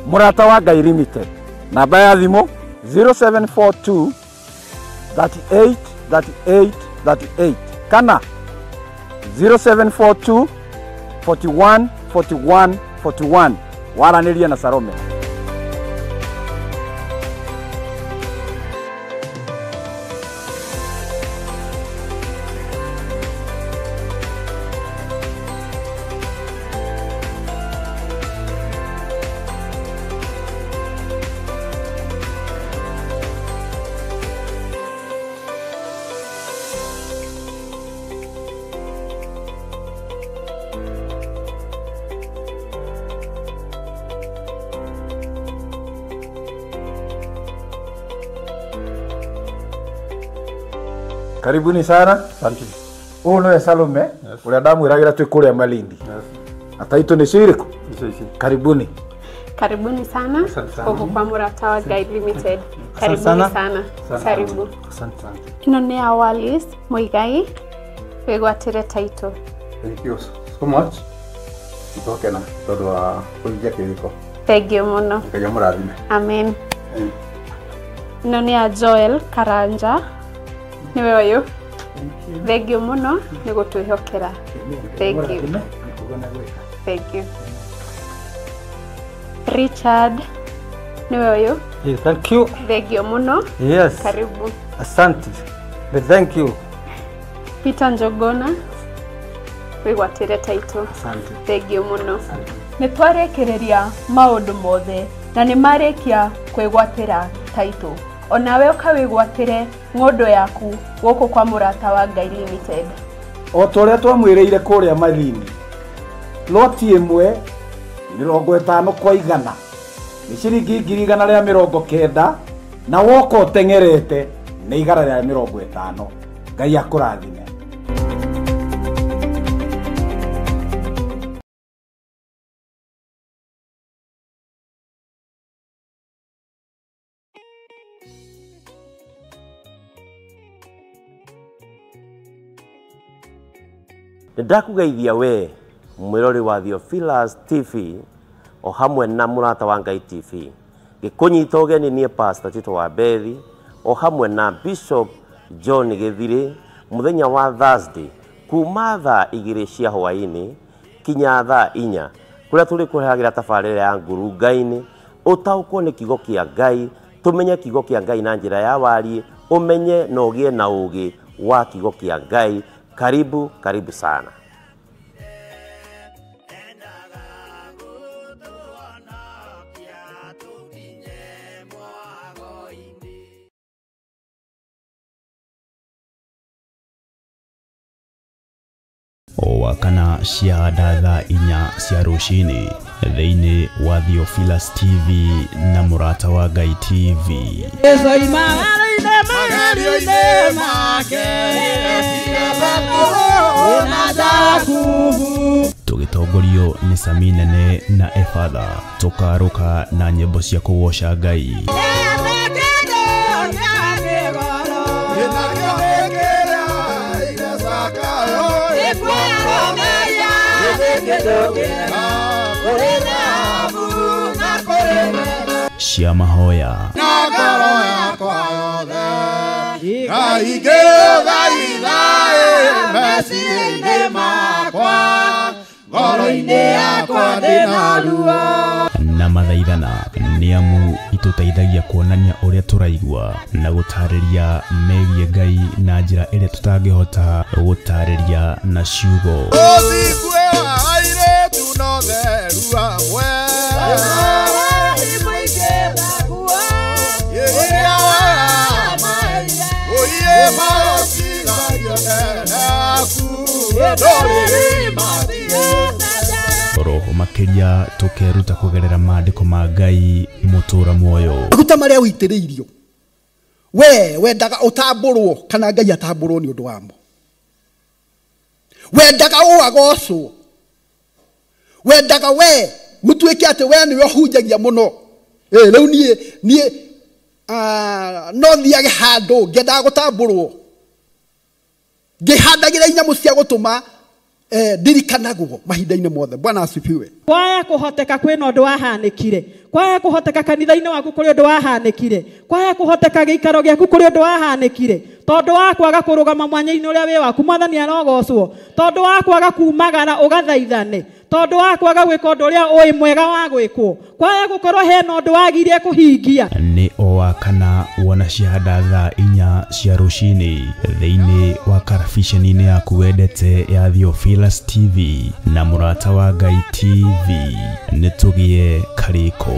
Mũrata wa Ngai Limited. Namba ya thimũ 0742 38 38 38 kana 0742 41 41 41. Waranĩria na Salome. Karibuni sana. Asante. Ũyũ nĩwe Salome, Yes. ũrĩa ndamwĩragĩra twĩ kũrĩa Malindi. Yes. Na taitũ nĩcio irĩkũ? Icio ici. Karibuni. Karibuni sana Asante sana. gũkũ kwa Mũrata wa Ngai Limited. Karibuni sana. sana. Asante. Karibu. Asante. Ĩno nĩ ya Wallis Muigai, wĩgwatĩre title. Thank you so much. Nĩtwakena tondũ wa kũhingia kĩrĩko. Thank you mũno. Ngai amũrathime. Amen. Ĩno nĩ ya Joel Karanja, nĩwe ũyũ. Thank you mũno nĩ gũtwĩhokera. Thank you. Thank you. Richard, nĩwe ũyũ. Yeah, thank you. Thank you mũno. Yes. Karibu. Asante. But thank you. Peter Njogona, wĩgwatĩre title. Asante. Thank you mũno. Nĩ twarĩkĩrĩria maũndũ mothe na nĩ marĩkia kwĩgwatĩra title. Onawe ũkawĩgwatĩre ng'ũndũ yaku gũkũ kwa Mũrata wa Ngai Limited. O ta ũrĩa twamwĩrĩire kũrĩa Malindi, loti ĩmwe 50 kwa 100 nĩ ciringi 190,000, na woka ũteng'erete nĩ 150. Ngai akũrathime. Nĩ ndakũgeithia we mwĩrori wa Theophilus TV o hamwe na Mũrata wa Ngai TV. Gĩkũnyita ũgeni niĩ Pastor Tito wa Bethi o hamwe na Bishop John Gĩthirĩ mũthenya wa Thursday kuma thaa 2 cia hwaĩ-inĩ kinya thaa 4, kũrĩa tũrĩkũrehagĩra tabarĩra ya ngurunga-inĩ, ũtaũkwo nĩ kiugo kĩa Ngai, tũmenye kiugo kĩa Ngai na njĩra ya wariĩ, ũmenye na ũgĩe na ũũgĩ wa kiugo kĩa Ngai. Karibu, karibu sana. O kana cia thaa 4 cia rũcinĩ thĩinĩ wa Theophilus TV na Mũrata wa Ngai TV. Tũgĩtongorio nĩ Sami Nene na Efatha, tũkarũka na nyĩmbo cia kũgoca Ngai. Cia mahoya na ngoro yakwa yothe Ngai ngĩthaitha meciria-inĩ makwa ngoro-inĩ yakwa ndĩna ruo na mathaithana nĩ amu itũteithagia kuonania ũrĩa tũraigua na gũtarĩria megiĩ Ngai na njĩra ĩrĩa tũtangĩhota gũtarĩria na ciugo. Ũthingu wa airĩtu no theru amwe Roho makĩria tũkeruta kũgerera maandĩko ma Ngai mũtũra muoyo. Maguta marĩa wĩitĩrĩirio we wendaga ũtambũrwo kana Ngai atambũrwo nĩ ũndũ wamo. Wendaga ũagocwo, wendaga we gũtuĩke atĩ we nĩwe ũhunjagia mũno. Rĩu niĩ no thiage handũ ngĩendaga gũtambũrwo ngĩhandagĩra inyamũ cia gũtũma ndirikanagwo mahinda-inĩ mothe. Bwana asifiwe. Kwaya kũhoteka kwĩna ũndũ wahanĩkire, kwaya kũhoteka kanitha-inĩ waku kũrĩ ũndũ wahanĩkire, kwaya kũhoteka gĩikaro gĩaku kũrĩ ũndũ wahanĩkire, tondũ wa kwaga kũrũgama mwanya-inĩ ũrĩa wĩ waku mwathani arogocwo, tondũ wa kwaga kumagara ũgathaithane, tondũ wa kwaga gwĩka ũndũ ũrĩa ũĩ mwega wa gwĩkwo, kwaya gũkorwo hena ũndũ wagire kũhingia. Nĩ o wa kana wona ciahanda thaa 4 cia rũcinĩ thĩinĩ wa karabiceni-inĩ yaku wendete ya Theophilus TV na Mũrata wa Ngai TV. Nĩ tũgĩe karĩko.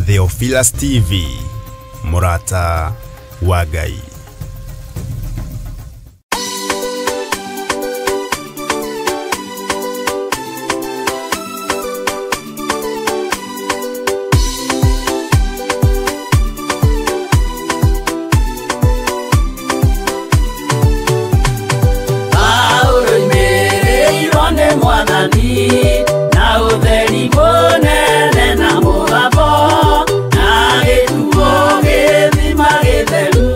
Theophilus TV, Mũrata wa Ngai. Na utheri mũnene na mũgambo na gĩtuo gĩthima gĩtheru.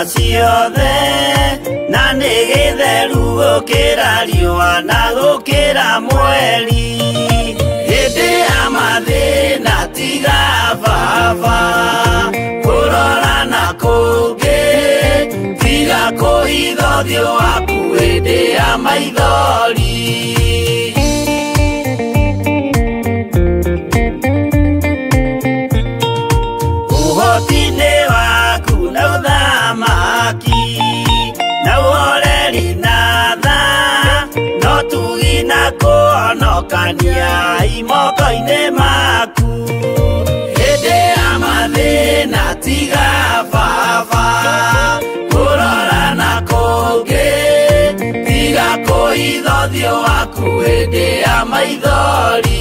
ciothe na nĩ gĩtheru gũkĩra riũa na gũkĩra mweri hĩndĩ ya mathĩna tiga baba kũrora na kũngĩ tiga kũhitha ũthiũ waku hĩndĩ ya maithori. Ũhoti-inĩ waku na ũthamaki na ũhoreri na tha no tugi na kũhonokania moko-inĩ maku hĩndĩ ya mathĩna tiga baba kũrora na kũngĩ tiga kũhitha ũthiũ waku hĩndĩ ya maithori.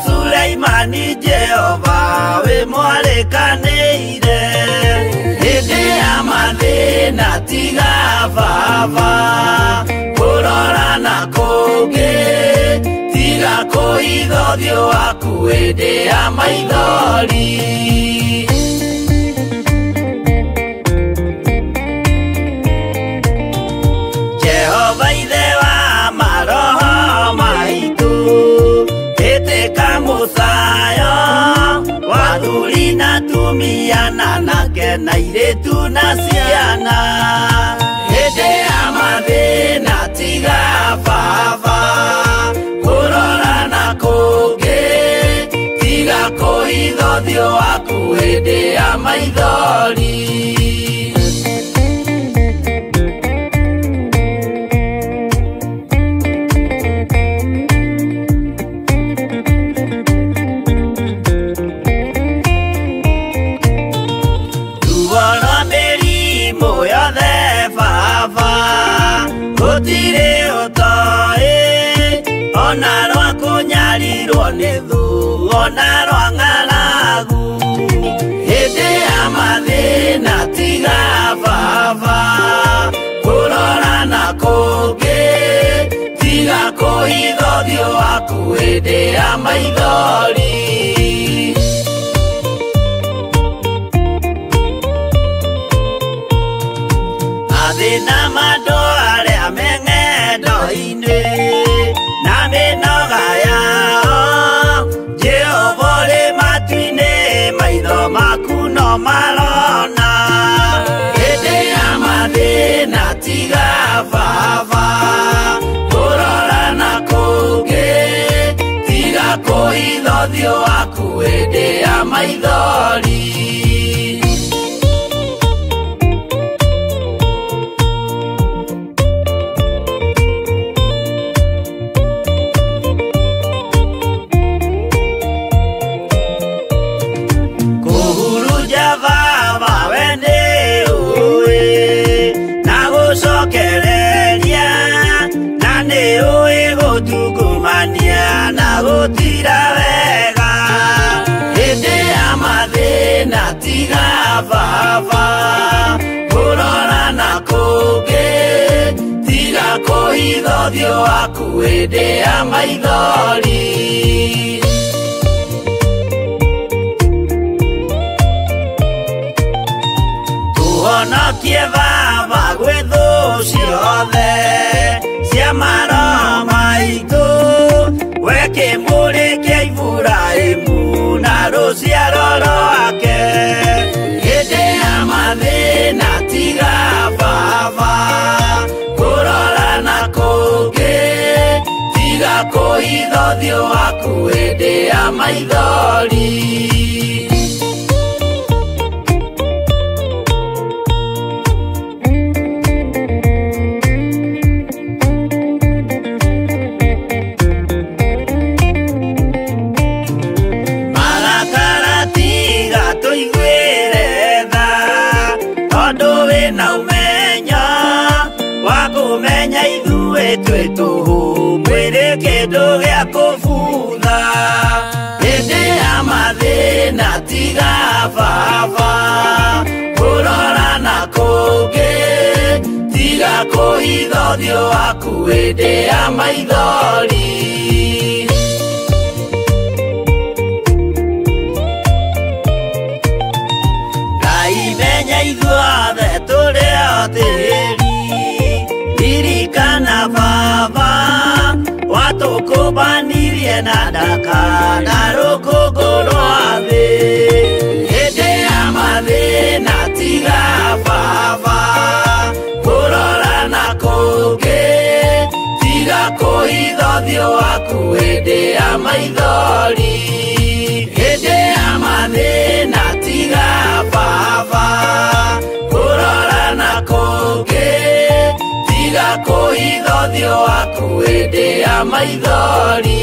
Suleimani Jehova wĩ mwarĩkanĩire hĩndĩ ya mathĩna tiga baba kũrora na kũngĩ tiga kũhitha ũthiũ waku hĩndĩ ya maithori. Jehova ithe wa maroho maitũ ĩtĩka mũcayo wa athuri na atumia na anake na airĩtu na ciana hĩndĩ ya mathĩna tiga baba kũrora na kũngĩ tiga kũhitha ũthiũ waku hĩndĩ ya maithori. Gũtirĩ ũtoĩ ona rwa kũnyarirwo nĩ thũ ona rwa ng'aragu hĩndĩ ya mathĩna tiga baba kũrora na kũngĩ tiga kũhitha ũthiũ waku hĩndĩ ya maithori. Mathĩna ma andũ arĩa me ng'endo-inĩ na mĩnoga yao Jehova ũrĩ matu-inĩ maitho maku no marona hĩndĩ ya mathĩna tiga baba kũrora na kũngĩ tiga kũhitha ũthiũ waku hĩndĩ ya maithori. Gũcokereria na nĩ ũĩ gũtungumania na gũtira wega hĩndĩ ya mathĩna tiga baba kũrora na kũngĩ tiga kũhitha ũthiũ waku hĩndĩ ya maithori. Tũhonokie baba gwĩ thũ ciothe cia maroho maitũ we kĩmũrĩ kĩa Iburahĩmu na rũciaro rwake hĩndĩ ya mathĩna tiga baba kũrora na kũngĩ tiga kũhitha ũthiũ waku hĩndĩ ya maithori. Wĩna ũmenyo wa kũmenya ithuĩ twĩ tũhũ mwĩrĩ kĩndũ gĩa kũbutha. baba kũrora na kũngĩ tiga kũhitha ũthiũ waku hĩndĩ ya maithori. Ngai menya ithuothe tũrĩ o tĩri, ririkana baba watũkũmbanirie na ndaka na rũkũngũ rwa thĩ. Hĩndĩ ya mathĩna tiga baba kũrora na kũngĩ tiga kũhitha ũthiũ waku hĩndĩ ya maithori. Hĩndĩ ya mathĩna tiga baba kũrora na kũngĩ tiga kũhitha ũthiũ waku hĩndĩ ya maithori.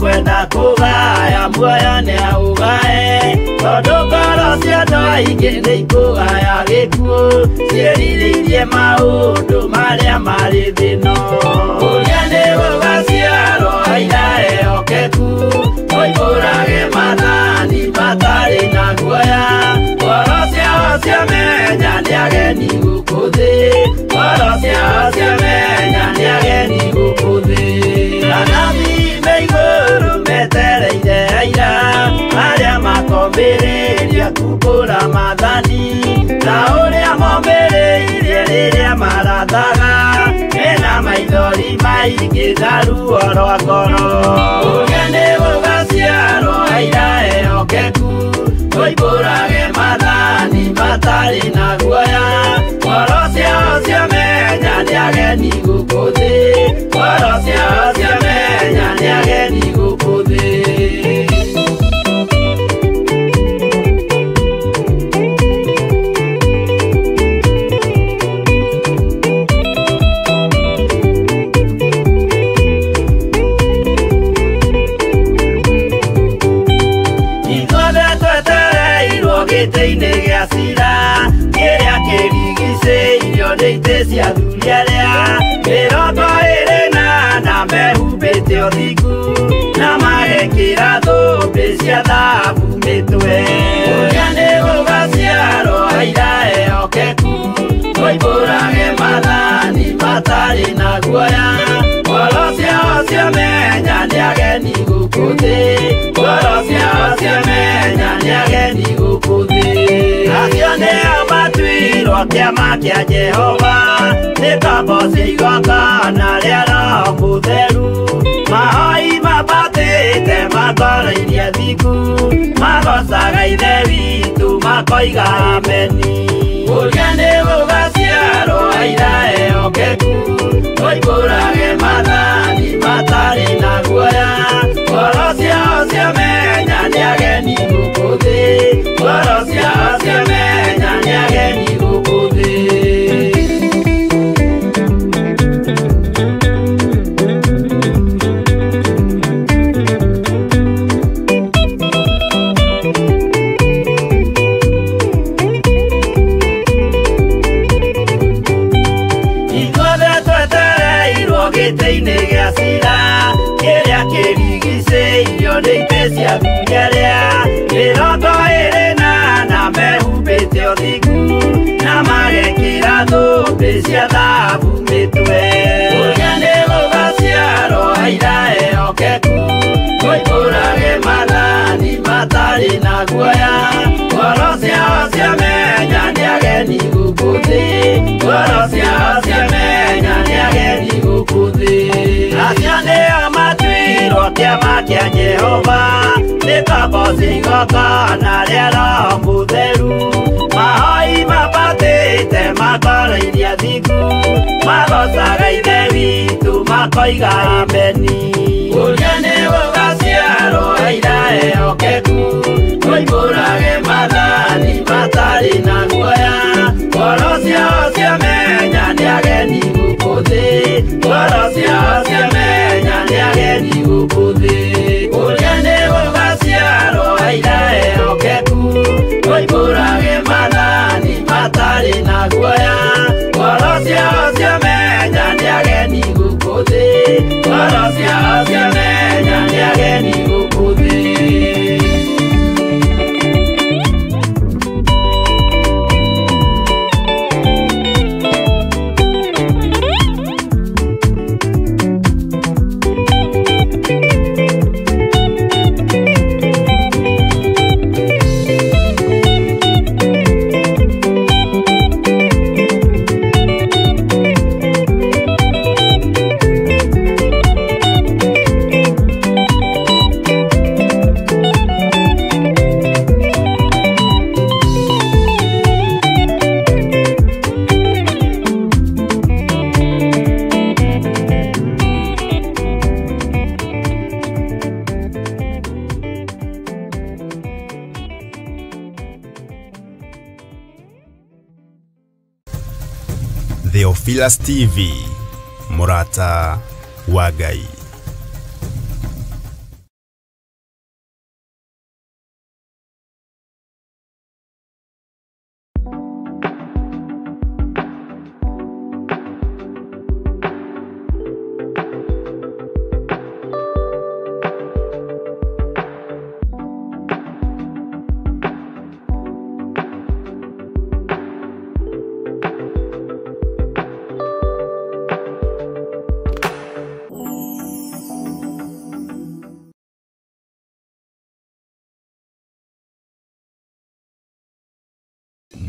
Kwenda kũgaya muoyo nĩ aũgae tondũ ngoro cia andũ aingĩ nĩ ikũgaya gĩkuũ ciĩrirĩirie maũndũ marĩa marĩ thĩ-ĩno. Ũrĩa nĩ gũgaciarwo aira ehokeku moimbũrage maathani matarĩ na guoya ngoro ciao ciamenya nĩ ageni gũkũ thĩ, ngoro ciao ciamenya nĩ ageni gũkũ thĩ. Anabii me igũrũ metereire aira arĩa makombĩrĩria kumbũra maathani ta ũrĩa mombĩrĩirie rĩrĩa marathaga mena maithori maingĩ na ruo rwa ngoro. Ũrĩa nĩ gũgaciarwo aira ehokeku moimbũrage maathani matarĩ na guoya ngoro ciao ciamenya nĩ ageni gũkũ thĩ, ngoro ciao ciamenya nĩ ageni gũkũ thĩ. Ithuothe twetereirwo gĩtĩ-inĩ gĩa cira kĩrĩa kĩrigicĩirio nĩ itĩ cia athuri arĩa 24 mehumbĩte ũthingu na magekĩra thũmbĩ cia thahabu mĩtwe. Ũrĩa nĩ gũgaciarwo aira ehokeku moimbũrage maathani matarĩ na guoya ngoro ciao ciamenya nĩ ageni gũkũ thĩ, ngoro ciao ciamenya nĩ ageni gũkũ thĩ. Acio nĩo matuirwo kĩama kĩa Jehova nĩ kamboci igongona rĩa Roho Mũtheru mahoi mabatĩte matoroirie thingu magocaga Ithe witũ makoiga ameni. Ũrĩa nĩ gũgaciarwo aira ehokeku moimbũrage maathani matarĩ na guoya ngoro ciao ciamenya nĩ ageni gũkũ thĩ, ngoro ciao ciamenya nĩ ageni gũkũ thĩ. Ithuothe twetereirwo gĩtĩ-inĩ gĩa cira kĩrĩa kĩrigicĩirio nĩ itĩ cia athuri arĩa 24 mehumbĩte ũthingu na magekĩra thũmbĩ cia thahabu mĩtwe. Ũrĩa nĩ gũgaciarwo aira ehokeku moimbũrage maathani matarĩ na guoya ngoro ciao ciamenya nĩ ageni gũkũ thĩ, ngoro ciao ciamenya nĩ ageni gũkũ thĩ. Acio nĩo matuirwo kĩama kĩa Jehova nĩ kamboci igongona rĩa Roho Mũtheru mahoi mabatĩte matoroirie thingu magocaga Ithe witũ makoiga Tũkoiga ameni. Ũrĩa nĩ gũgaciarwo aira ehokeku, moimbũrage maathani matarĩ na guoya. Ngoro ciao ciamenya nĩ ageni gũkũ thĩ, ngoro ciao ciamenya nĩ ageni gũkũ thĩ. Ũrĩa nĩ gũgaciarwo aira ehokeku, moimbũrage maathani matarĩ na guoya. Ngoro ciao ciamenya nĩ ageni gũkũ thĩ, ngoro ciao ciamenya nĩ ageni gũkũ thĩ. Theophilus TV, Mũrata wa Ngai.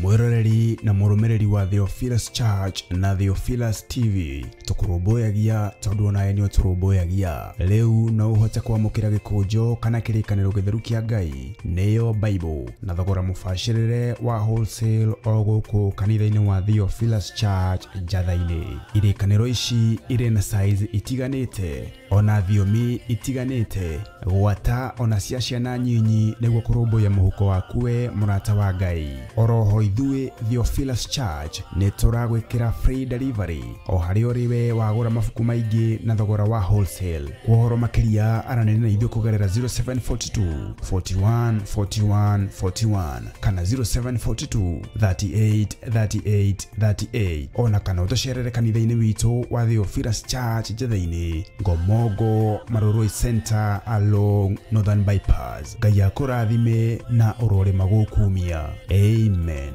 Mwiroreri na mũrũmĩrĩri wa Theophilus Church na Theophilus TV, tũkũrũmbũyagia tondũ onawe nĩ ũtũrũmbũyagia. Rĩu no ũhote kwamũkĩra gĩkũnjo kana kĩrĩkanĩro gĩtheru kĩa Ngai, nĩyo Bible, na thogora mũbacĩrĩre wa wholesale o gũkũ kanitha-inĩ wa Theophilus Church Njatha-inĩ. Irĩkanĩro ici irĩ na size itiganĩte ona thiomi itiganĩte, gwata ona cia ciana nyinyi, nĩguo kũrũmbũiya mũhuko waku we mũrata wa Ngai. Oroho ithuĩ Theophilus Church nĩ tũragwĩkĩra free delivery o harĩa ũrĩ we wagũra mabuku maingĩ na thogora wa wholesale. Kwa ũhoro makĩria aranĩria na ithuĩ kũgerera 0742 41 41 41 kana 0742 38 38 38, ona kana ũtũcerere kanitha-inĩ witũ wa Theophilus Church Njatha-inĩ, Ngomongo Marurui Center along Northern Bypass. Ngai akũrathime na ũrore magũkumia. Amen.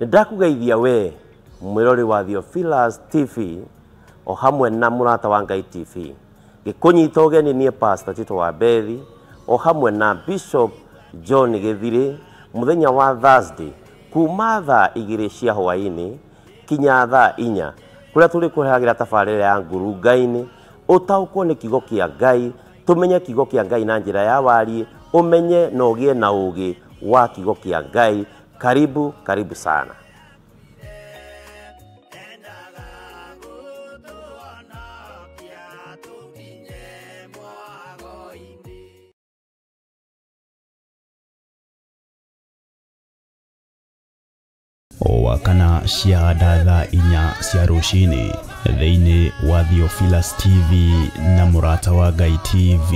Nĩndakũgeithia we mwĩrori wa Theophilus TV o hamwe na Mũrata wa Ngai TV, gĩkũnyita ũgeni niĩ Pastor Tito wa Mbethi o hamwe na Bishop John Gĩthirĩ mũthenya wa Thursday kuma thaa 2 cia hwaĩ-inĩ kinya thaa 4, kũrĩa tũrĩkũrehagĩra tabarĩra ya ngurunga-inĩ ũtaũkwo nĩ kiugo kĩa Ngai, tũmenye kiugo kĩa Ngai na njĩra ya wariĩ, ũmenye na ũgĩe na ũũgĩ wa kiugo kĩa Ngai. Karibu, karibu sana. O wakana cia thaa 4 cia rũcinĩ thĩinĩ wa Theophilus TV na Mũrata wa Ngai TV.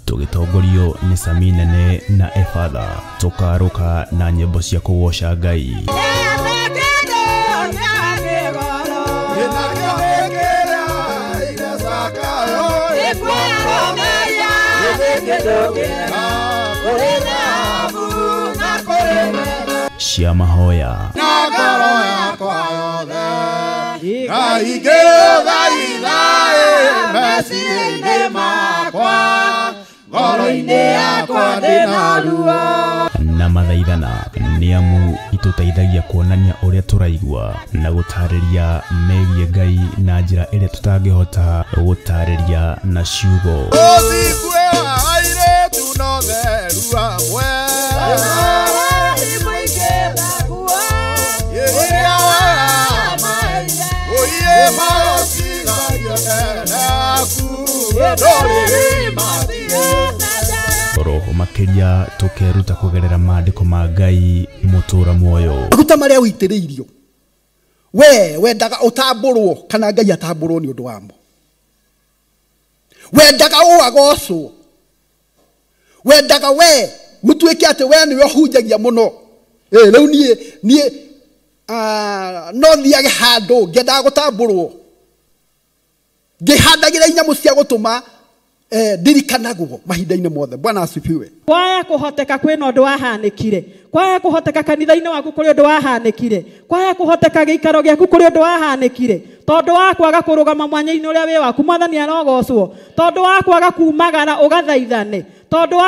Tũgĩtongorio nĩ Sami Nene na Efatha, tũkarũka na nyĩmbo cia kũgoca Ngai. Cia mahoya na ngoro yakwa yothe Ngai ngĩũthaitha meciria-inĩ makwa ngoro-inĩ yakwa ndĩna ruo na mathaithana nĩ amu itũteithagia kuonania ũrĩa tũraigua na gũtarĩria megiĩ Ngai na njĩra ĩrĩa tũtangĩhota gũtarĩria na ciugo. Ũthingu wa airĩtu na ũtheru hamwe Roho makiria tukeruta kugerera maandiko ma Ngai mutura muoyo. Maguta maria uitiriirio we wendaga utamburwo kana Ngai atamburwo ni undu wamo. Wendaga uagocwo, wendaga we gutuike ati we niwe uhunjagia muno. Riu nie no thiage handu ngendaga gutamburwo ngihandagira inyamu cia gutuma ndirikanagwo mahinda-inĩ mothe. Bwana asifiwe. Kwaya kũhoteka kwĩna ũndũ wahanĩkire, kwaya kũhoteka kanitha-inĩ waku kũrĩ ũndũ wahanĩkire, kwaya kũhoteka gĩikaro gĩaku kũrĩ ũndũ wahanĩkire, tondũ wa kwaga kũrũgama mwanya-inĩ ũrĩa wĩ waku mwathani arogocwo, tondũ wa kwaga kumagara ũgathaithane, tondũ wa